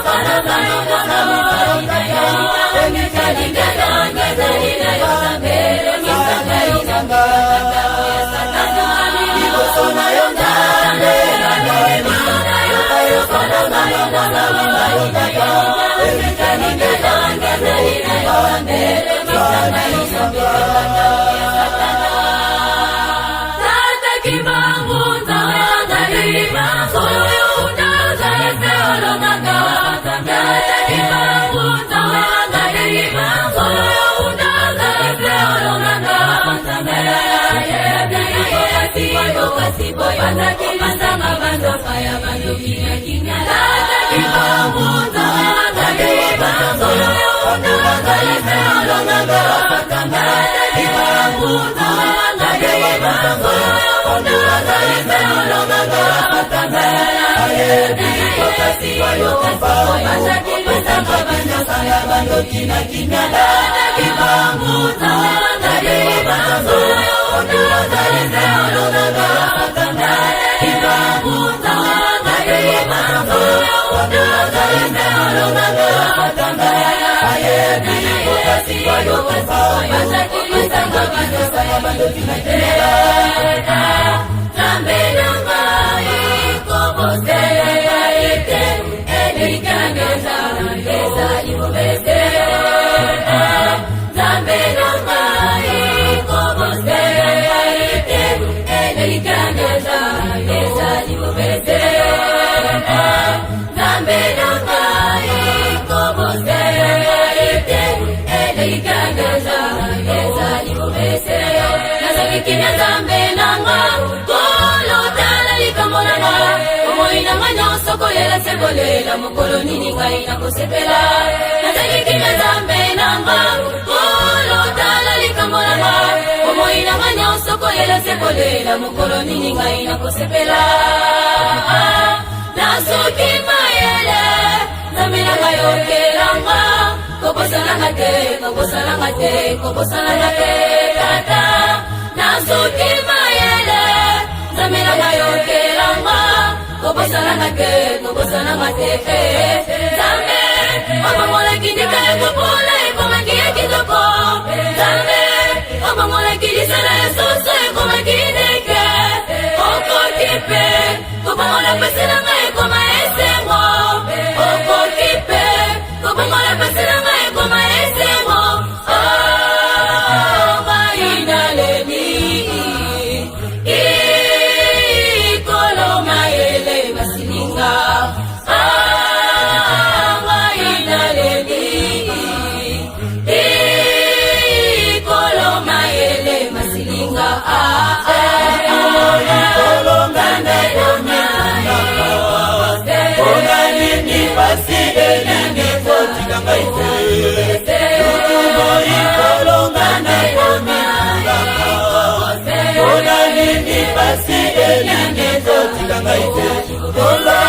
bolasa yo na mosali na yo, elinga yo nzambe na yo Nzambe, emisanga yo na mbelaka ya Satana. Liboso na yo Nzambe, liboso na yo, bolasa yo na mosali na yo, elinga yo nzambe na yo Nzambe, emisanga yo na mbelaka ya Satana. Tata Kimbangu, Nzambe azali, solo unazali se olongaka. Tata Kimbangu, Nzambe azali, solo unazali se olongaka. Nzambe ayebi kasi boyo, kasi boyo, bazaki masanga bandoka ya bandoki na kimia. Tata Kimbangu, Nzambe azali, solo unazali se olongaka. Tata Kimbangu, Nzambe azali, solo unazali se olongaka. Nzambe ayebi kasi boyo, kasi boyo, bazaki masanga bandoka ya bandoki na kimia. Tata Kimbangu, Nzambe azali, solo unazali se olongaka. Tata Kimbangu, Nzambe azali, solo unazali se olongaka. Nzambe ayebi kasi boyo, kasi boyo, bazaki masanga bandoka ya bandoki na kimia. Nzambe na ngai kobosela ete elikanga Nzambe ezali bobese. Nzambe na ngai kobosela ete elikanga Nzambe ezali bobese. Nzambe na ngai kobosela ete elikanga Nzambe ezali bobese. Nazali kimia Nzambe na nga, kolo tala likambo na nga, bomoi na nga nyonso kolela se kolela, mokolo nini ngai nakosepela. Nazali kimia Nzambe na nga, kolo tala likambo na nga, bomoi na nga nyonso kolela se kolela, mokolo nini ngai nakosepela. Nasoki mayele, Nzambe na ngai okelanga, kobosananga te, kobosananga te, kobosananga te, tata. Nasoki mayele, Nzambe na ngai okelanga, kobosananga te, kobosananga te, eh. Nzambe obongolaki ndika ya kopola ekomaki ya kitoko. Nzambe obongolaki lisala ya soso ekomaki ndeke. Okoki mpe kobongola pasi na ngai ekoma esengo. Okoki pasi elingi kotika ngai te Nkolo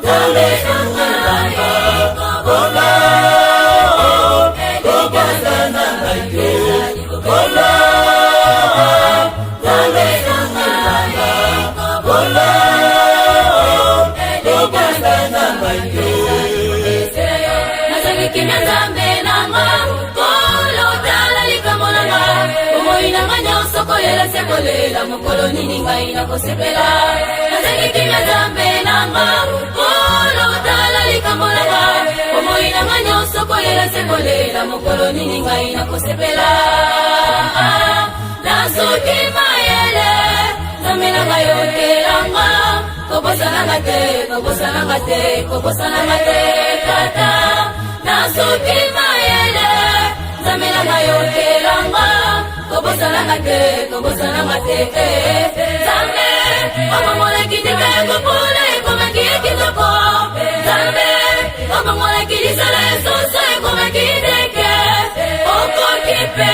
Nzambe na ngai Nkolo kobosana ngai te Nkolo Nzambe na ngai Nkolo kobosana ngai te Nazangi kimia Nzambe na nga Nkolo tala likambo na nga bomoi na nga nyonso kolela se kolela mokolo nini ngai nakosepela nazangi kimia Nzambe na nga Nkolo tala likambo na nga bomoi na nga nyonso kolela se kolela mokolo nini ngai nakosepela Nazuki mayele Nzambe na ngai yokela nga kobosananga te kobosananga te kobosananga te tata nazuki mayele Nzambe na ngai yokela nga kobosananga te kobosananga te eh. Nzambe obongolaki ndeka ya kopola ekomaki ya kitoko Nzambe obongolaki lisala ya soso ekomaki ndeke okoki mpe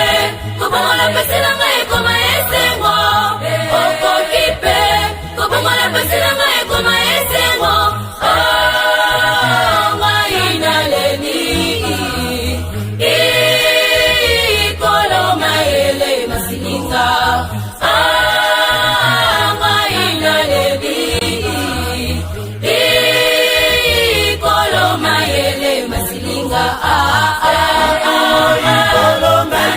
kobongola mpasi na ngai ekoma esengo okoki mpe kobongola mpasi na ngai ekoma esengo Oh, ngai naleli ikolo mayele masilinga Ah, ngai naleli ikolo mayele masilinga Ah, ah, ah, Ikolo ngai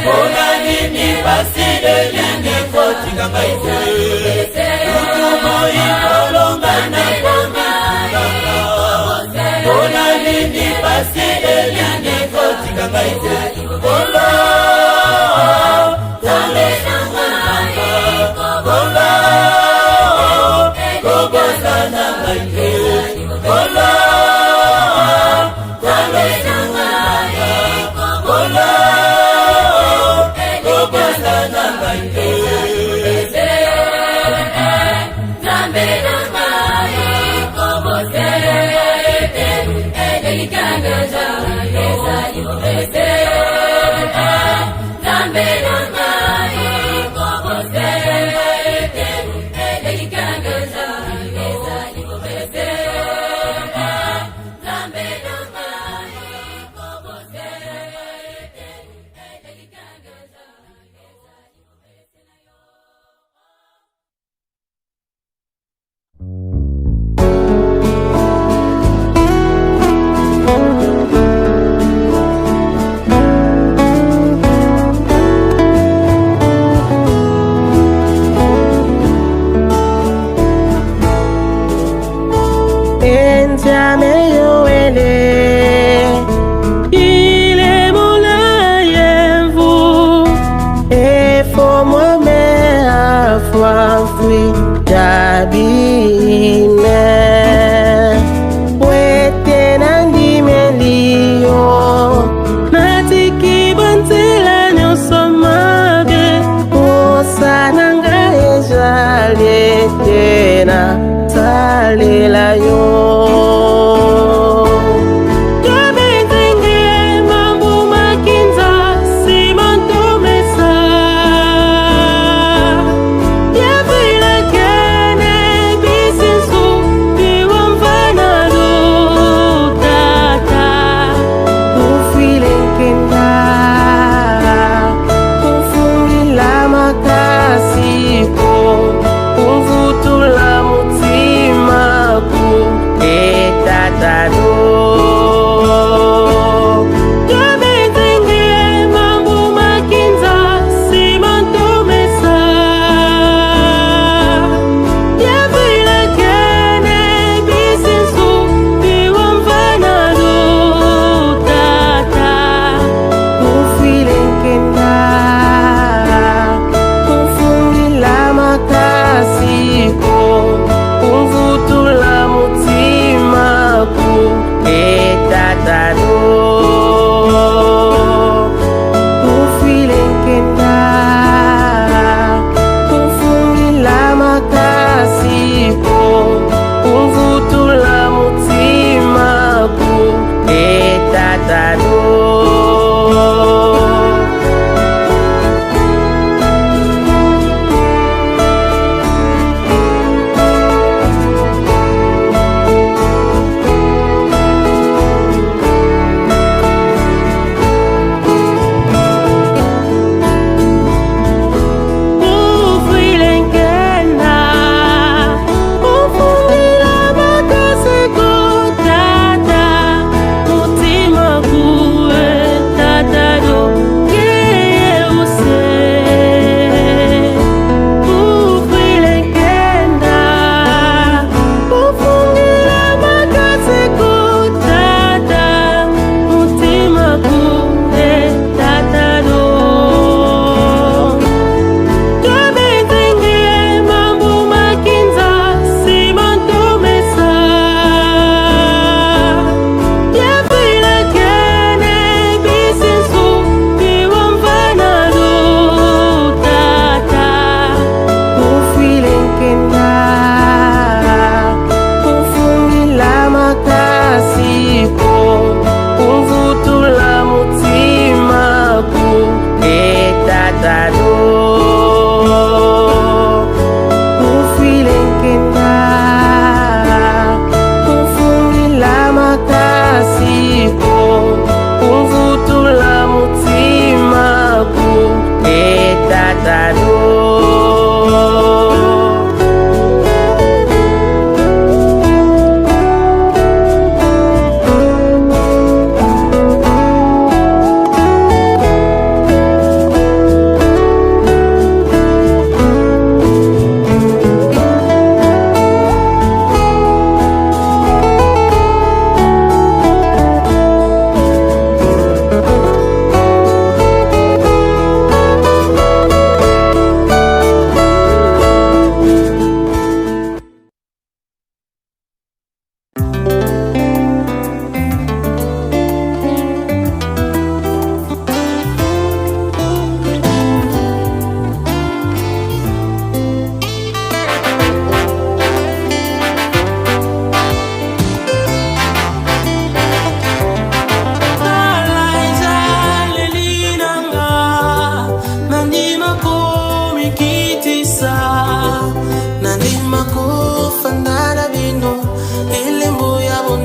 mpona nini pasi elingi kotika ngai te butu moi nkolo ngai nakomitunaka mpona nini pasi elingi kotika ngai te nkolo Nzambe na ngai nkolo kobosana ngai te nkolo Nzambe na ngai nkolo kobosana ngai te Nzambe na ngai kobosana ngai te elikya na ngai ezali bobele Nzambe na ngai kobosana ngai te elikya na ngai ezali bobele Nzambe na ngai kobosana ngai te elikya na ngai ezali bobele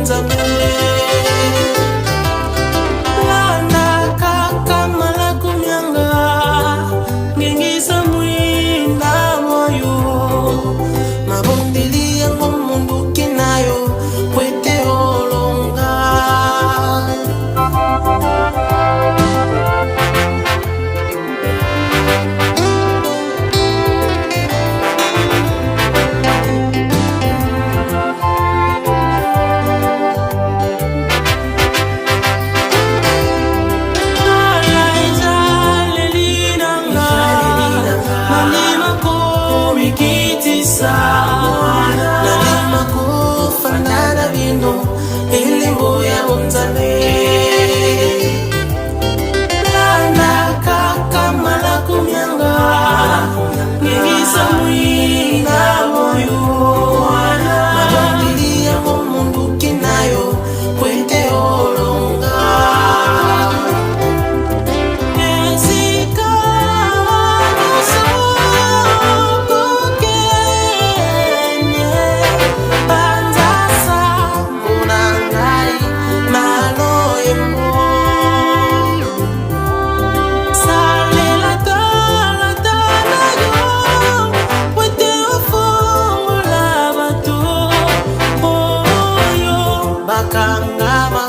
bonzambe. Landa kaka malaku mianga, ngengisa mwinda mwa yo, mabondeli yango monduki na yo po ete olonga. Tala ezaleli na nga, nandima komikitisa, nandima kofanda na bino, elembo ya bonzambe. Landa kaka malaku mianga, ngengisa mwinda moyo, mabondeli yango monduki na yo po ete olonga. Esika nyonso kokende, panza sango na ngai na loyembo. Salela talata na yo po ete ofongola bato oyo bakangama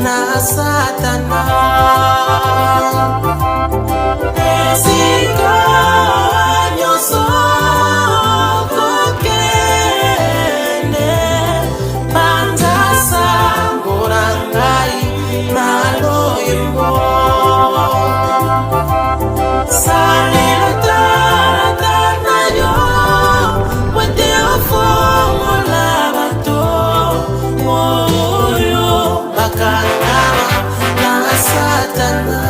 na Satana. Esika nyonso kokende, panza sango na ngai na loyembo. Salela talata na yo po ete ofongola bato oyo bakangama na Satana.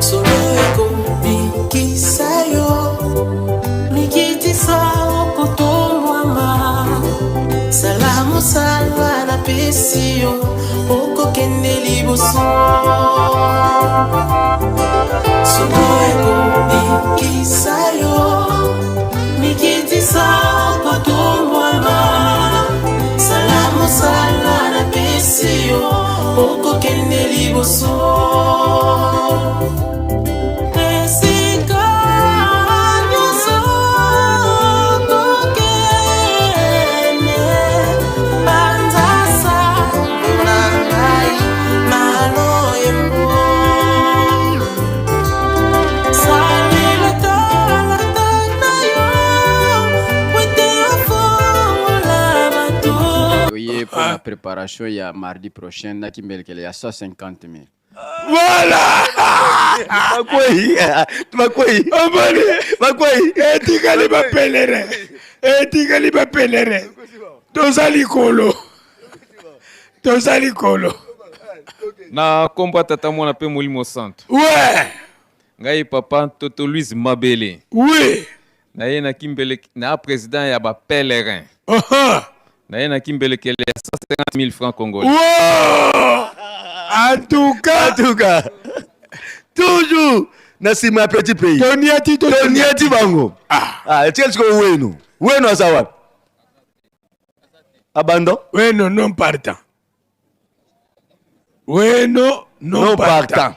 Solo ekobikisa yo, mikitisa okotombwama. Sala mosala napesi yo, okokende liboso. Solo ekobikisa yo, mikitisa okotombwama. Sala mosala napesi yo, okokende liboso. Esika nyonso kokende, panza sango na ngai na loyembo. Salela talata na yo po ete ofongola bato. Oye mpo na préparation ya mardi prochain na kimbelekele ya 150 000. Voilà! Bakwei, bakwei. Omoni, bakwei. Etikali ba pèlerin. Etikali ba pèlerin. Toza likolo. Toza likolo. Na nkombo ya Tata, Mwana mpe Molimo Santu. Ouais. Ngai papa Toto Louise Mabele. Oui. Naye na kimbele na président ya ba pèlerin. Naye na kimbelekele ya 150 000 francs congolais. Wow! En tout cas, en tout cas, toujours na nsima ya petit pays. Toniati, toniati bango. Ah, etikali sikoyo wenu. Wenu aza wapi? Abandon? Weno non partant. Weno non, Non partant. partant.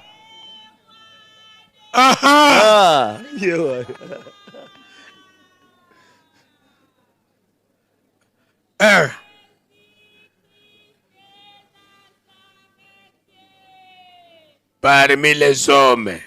Aha! Ah, yo. Eh. Parmi les hommes.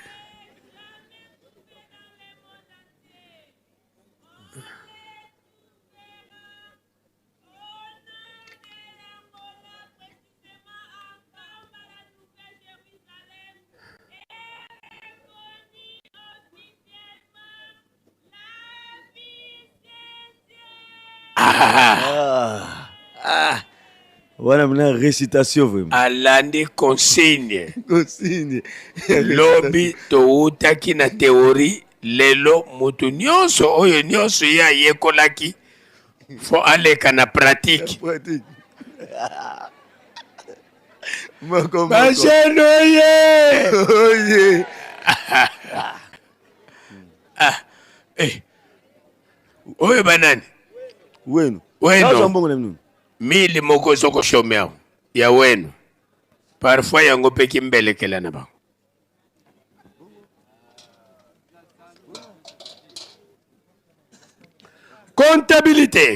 Ah. Ah. Wana mna récitation vraiment. Alandi consigne. Consigne. Lobi towutaki na théorie, lelo moto nyonso oyo nyonso ye ayekolaki fo aleka na pratique. Pratique. Moko moko. Bajene oye! Oye. Ah, eh. Oyo banani? Wenu. Weno mili moko ozokoshome awa ya weno parfois yango mpe kimbelekela na bango. Comptabilité.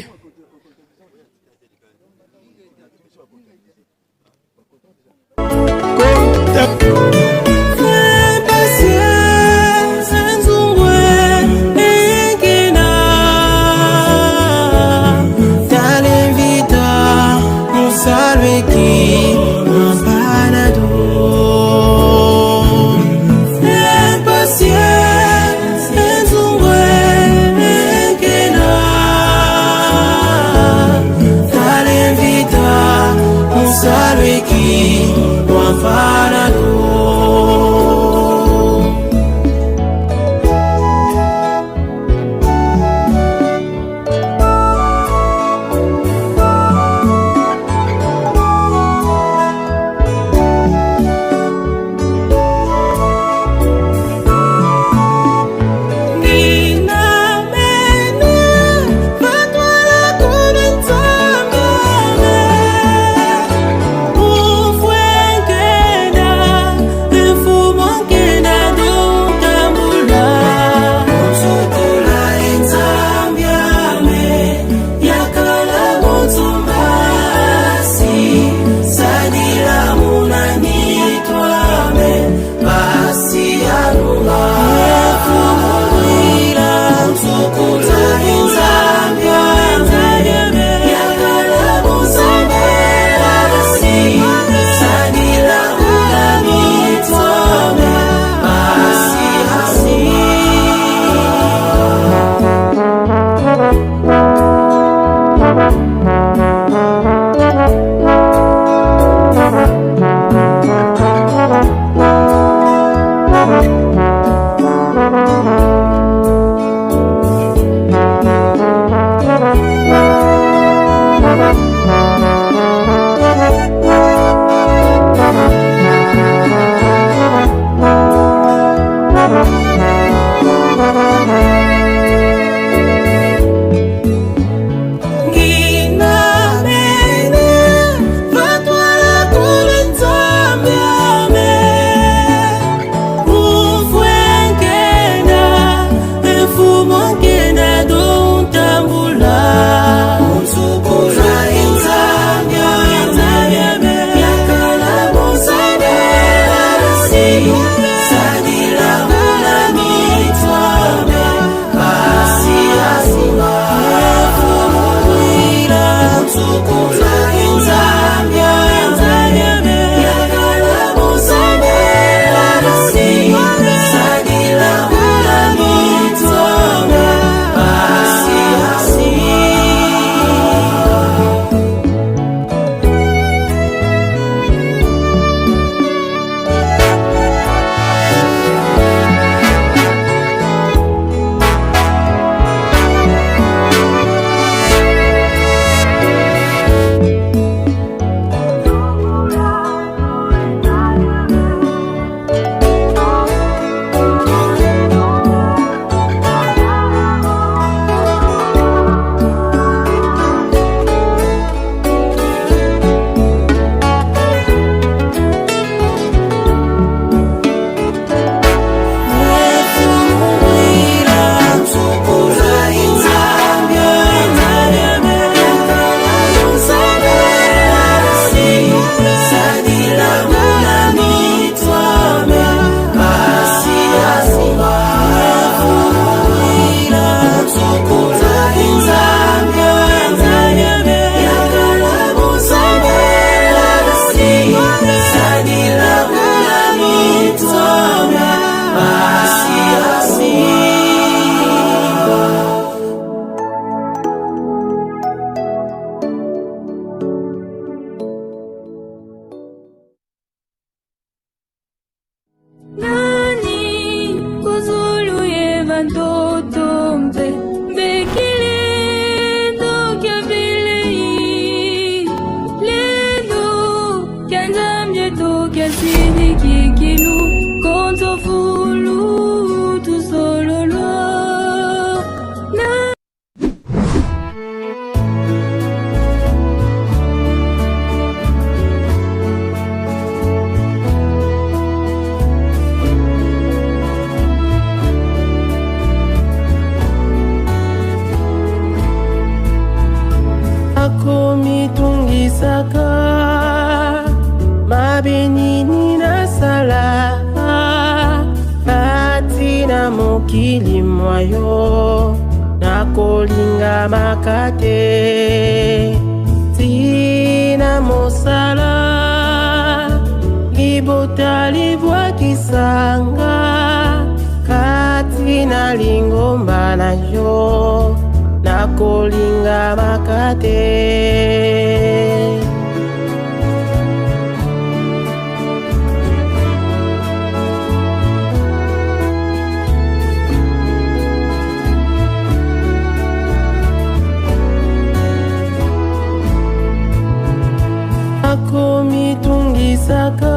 Akomitungisaka mabe nini nasala kati na mokili mwa yo nakolingamaka te ntina mosala libota libwakisanga kati na lingomba na yo nakolingamaka te. Akomitungisaka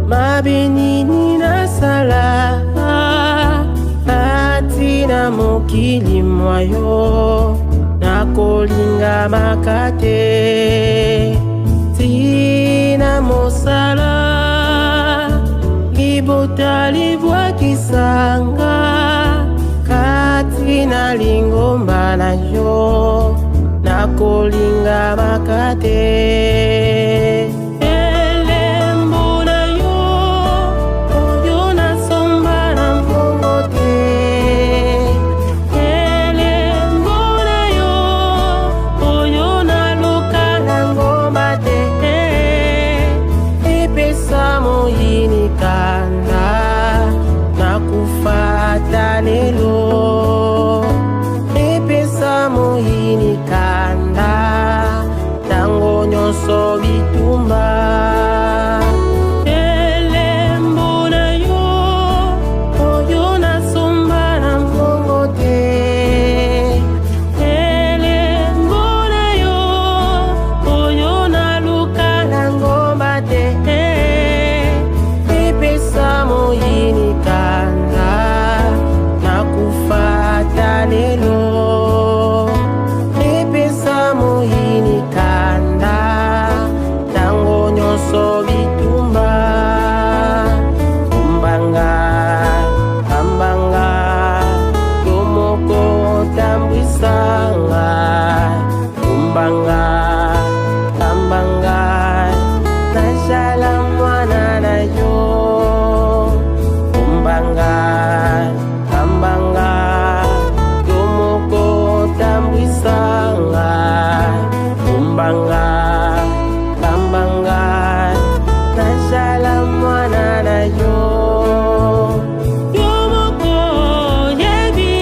mabe nini nasala kati na mokili mwa yo nakolingamaka te ntina mosala libota libwakisanga kati na lingomba na yo nakolingamaka te. Elembo na yo oyo nasomba na mbongo te elembo na yo oyo naluka na ngomba te epesa moyini kanda nakufa ata lelo epesa moyini kanda ntango nyonso bitumba elembo na yo oyo nasomba na mbongo te elembo na yo oyo naluka na ngomba te epesa moyini kanda nakufa ata lelo epesa moyini kanda ntango nyonso bitumba kumbanga kambanga yo moko otambwisanga kumbanga kambanga nazala mwana na yo kumbanga kambanga yo moko otambwisanga kumbanga kambanga nazala mwana na yo yo moko oyebi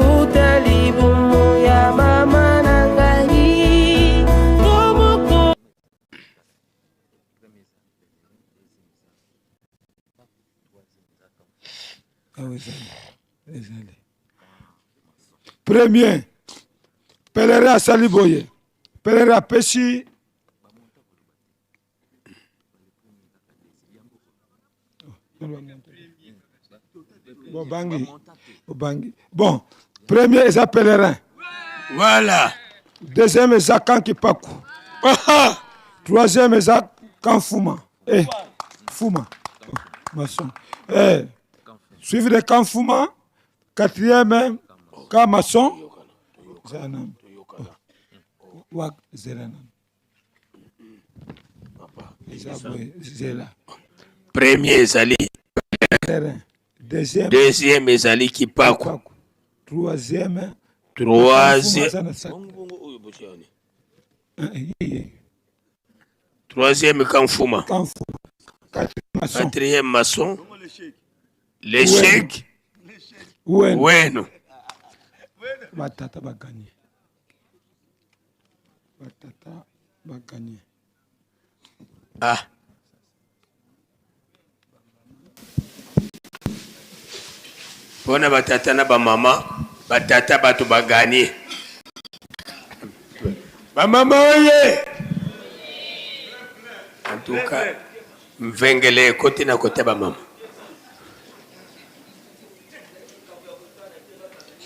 uta libumu ya mama na ngai yo moko. Awa ezali ezali premier pèlerin asali boye pèlerin apesi bobangi bobangi bon premier eza pèlerin Voilà. deuxième eza kankipaku troisième eza kanfuma eh, fuma maçon eh, suivi de kanfuma quatrième ka maçon zela nanu wa zela nanu eza boye zela Premier ezali terrain deuxième deuxième ezali Kipaku. troisième Troisième Aza na sac. Eh, ye, ye. Troisième Kamfuma. Kamfuma. Quatrième maçon. Quatrième maçon. L'échec. Weno. Weno. Batata baganye. Batata baganye. Ah. Mpona batata na bamama, batata bato baganye. Bamama oye! En tout cas, mvengele ekoti na kota bamama.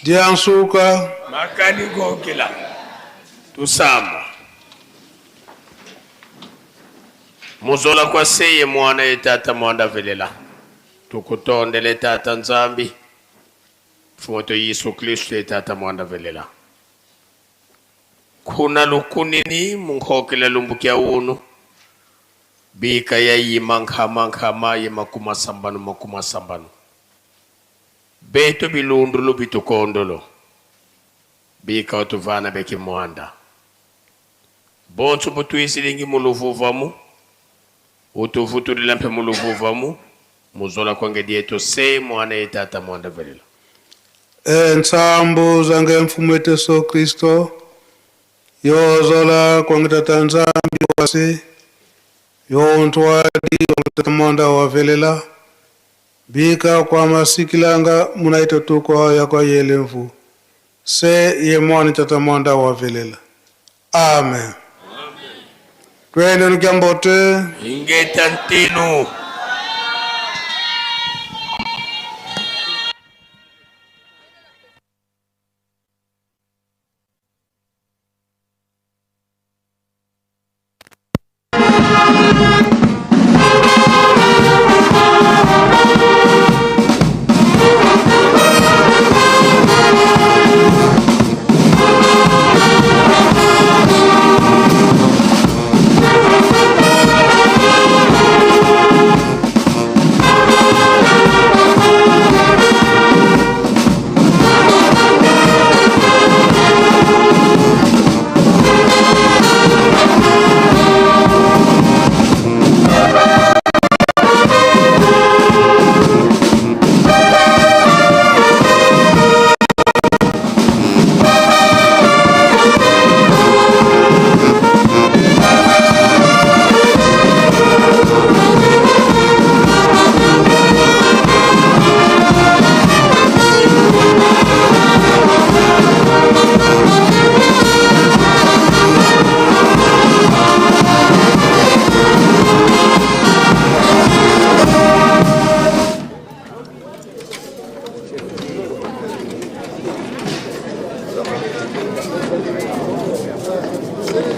Diansuka. Makani gokila. Tusamba. Muzola kwa seye mwana ye tata mwanda velela. Tukutondele tata Nzambi. Mfumu wetu Yesu Kristo ye tata mwanda velela. Khuna lukunini munkhokela lumbukia unu bika ya yima nkhama nkhama ye makuma sambano makuma sambano beto bilundulu bitukondolo bika otuvana beki mwanda bonso butuisilingi muluvuvamu utuvutulila mpe muluvuvamu muzola kwange dieto se mwana ye tata mwanda velela Entsambu zange mfumo wetu Yesu Kristo yozola kwange tata Nzambi wasi yontwadi kwange tata mwanda wavelela bika kwa masikilanga munaito tuko ya kwa yele mvu se ye mwani tata mwanda wavelela. Amen. Twende nukyambote. Ingeta ntinu.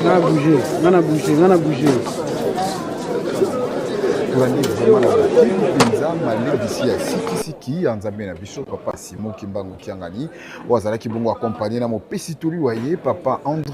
Nga na bouger, nga na bouger, nga na bouger. Tolandi vraiment na bokebi mpenza malendisi ya sikisiki ya Nzambe na biso papa Simon Kimbangu Kiangani oyo azalaki bongo accompagné na mopesi toli wa ye papa André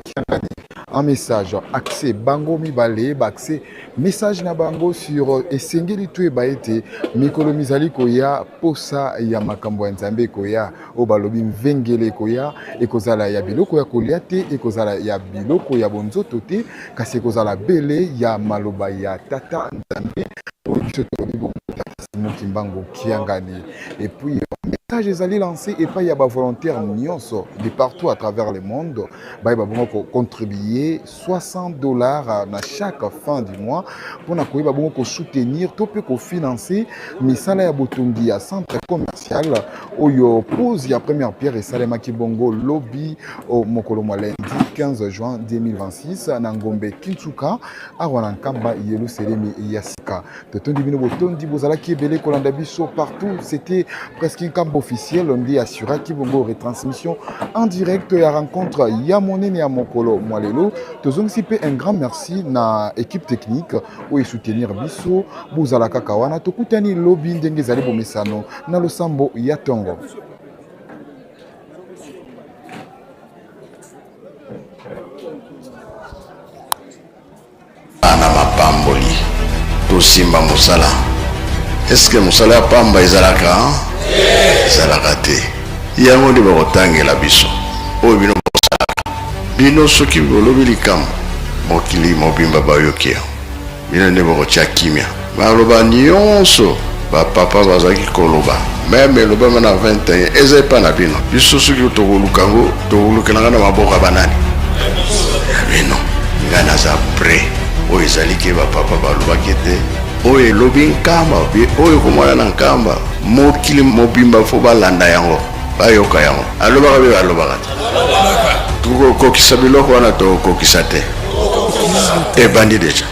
Kiangani. Un message accès bango mibale ba accès message na bango sur esengeli toyeba ete mikolo mizali koya posa ya makambo ya Nzambe ekoya oyo balobi mvengele ekoya ekozala ya biloko ya kolia te ekozala ya biloko ya bonzoto te kasi ekozala bele ya maloba ya tata Nzambe oyo biso tolobi bongo tata Simon Kimbangu Kiangani. Et puis message ezali lancé epai ya ba volontaires nyonso de partout à travers le monde bayeba bongo ko contribuer 60 dollars na chaque fin du mois mpona koyeba bongo ko soutenir to mpe ko financer misala ya botongi ya centre commercial oyo pose ya première pierre esalemaki bongo lobi o mokolo mwa lundi 15 juin 2026 na ngombe Kinsuka awa na Nkamba Yelusalemi ya sika. Totondi bino botondi bozalaki ebele kolanda biso partout. C'était presque Nkamba officiel nde assuraki bongo retransmission en direct ya rencontre ya monene ya mokolo mwa lelo. Tozongisi mpe un grand merci na équipe technique oyo esoutenir biso. Bozala kaka wana, tokutani lobi ndenge ezali bomesano na losambo ya tongo. Bana mapamboli tosimba mosala eske mosala ya pamba ezalaka ezalaka te yango nde bakotangela biso oyo bino bosalaka bino soki bolobi likambo mokili mobimba bayoki yango bino nde bokotia kimia maloba nyonso bapapa bazalaki koloba meme elobama na 21 eza epa na bino biso soki tokoluka yango tokolukelanga na maboko ya banani ya bino ngai naza pre oyo ezali ke bapapa balobaki ete oyo elobi nkamba oyo ekomona na nkamba mokili mobimba fo balanda yango bayoka yango alobaka mpe balobaka te tokokokisa biloko wana tokokokisa te ebandi deja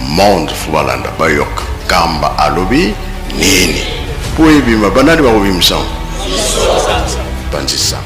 monde fo balanda bayoka kamba alobi nini mpo ebima banani bakobimisa yango panzisa.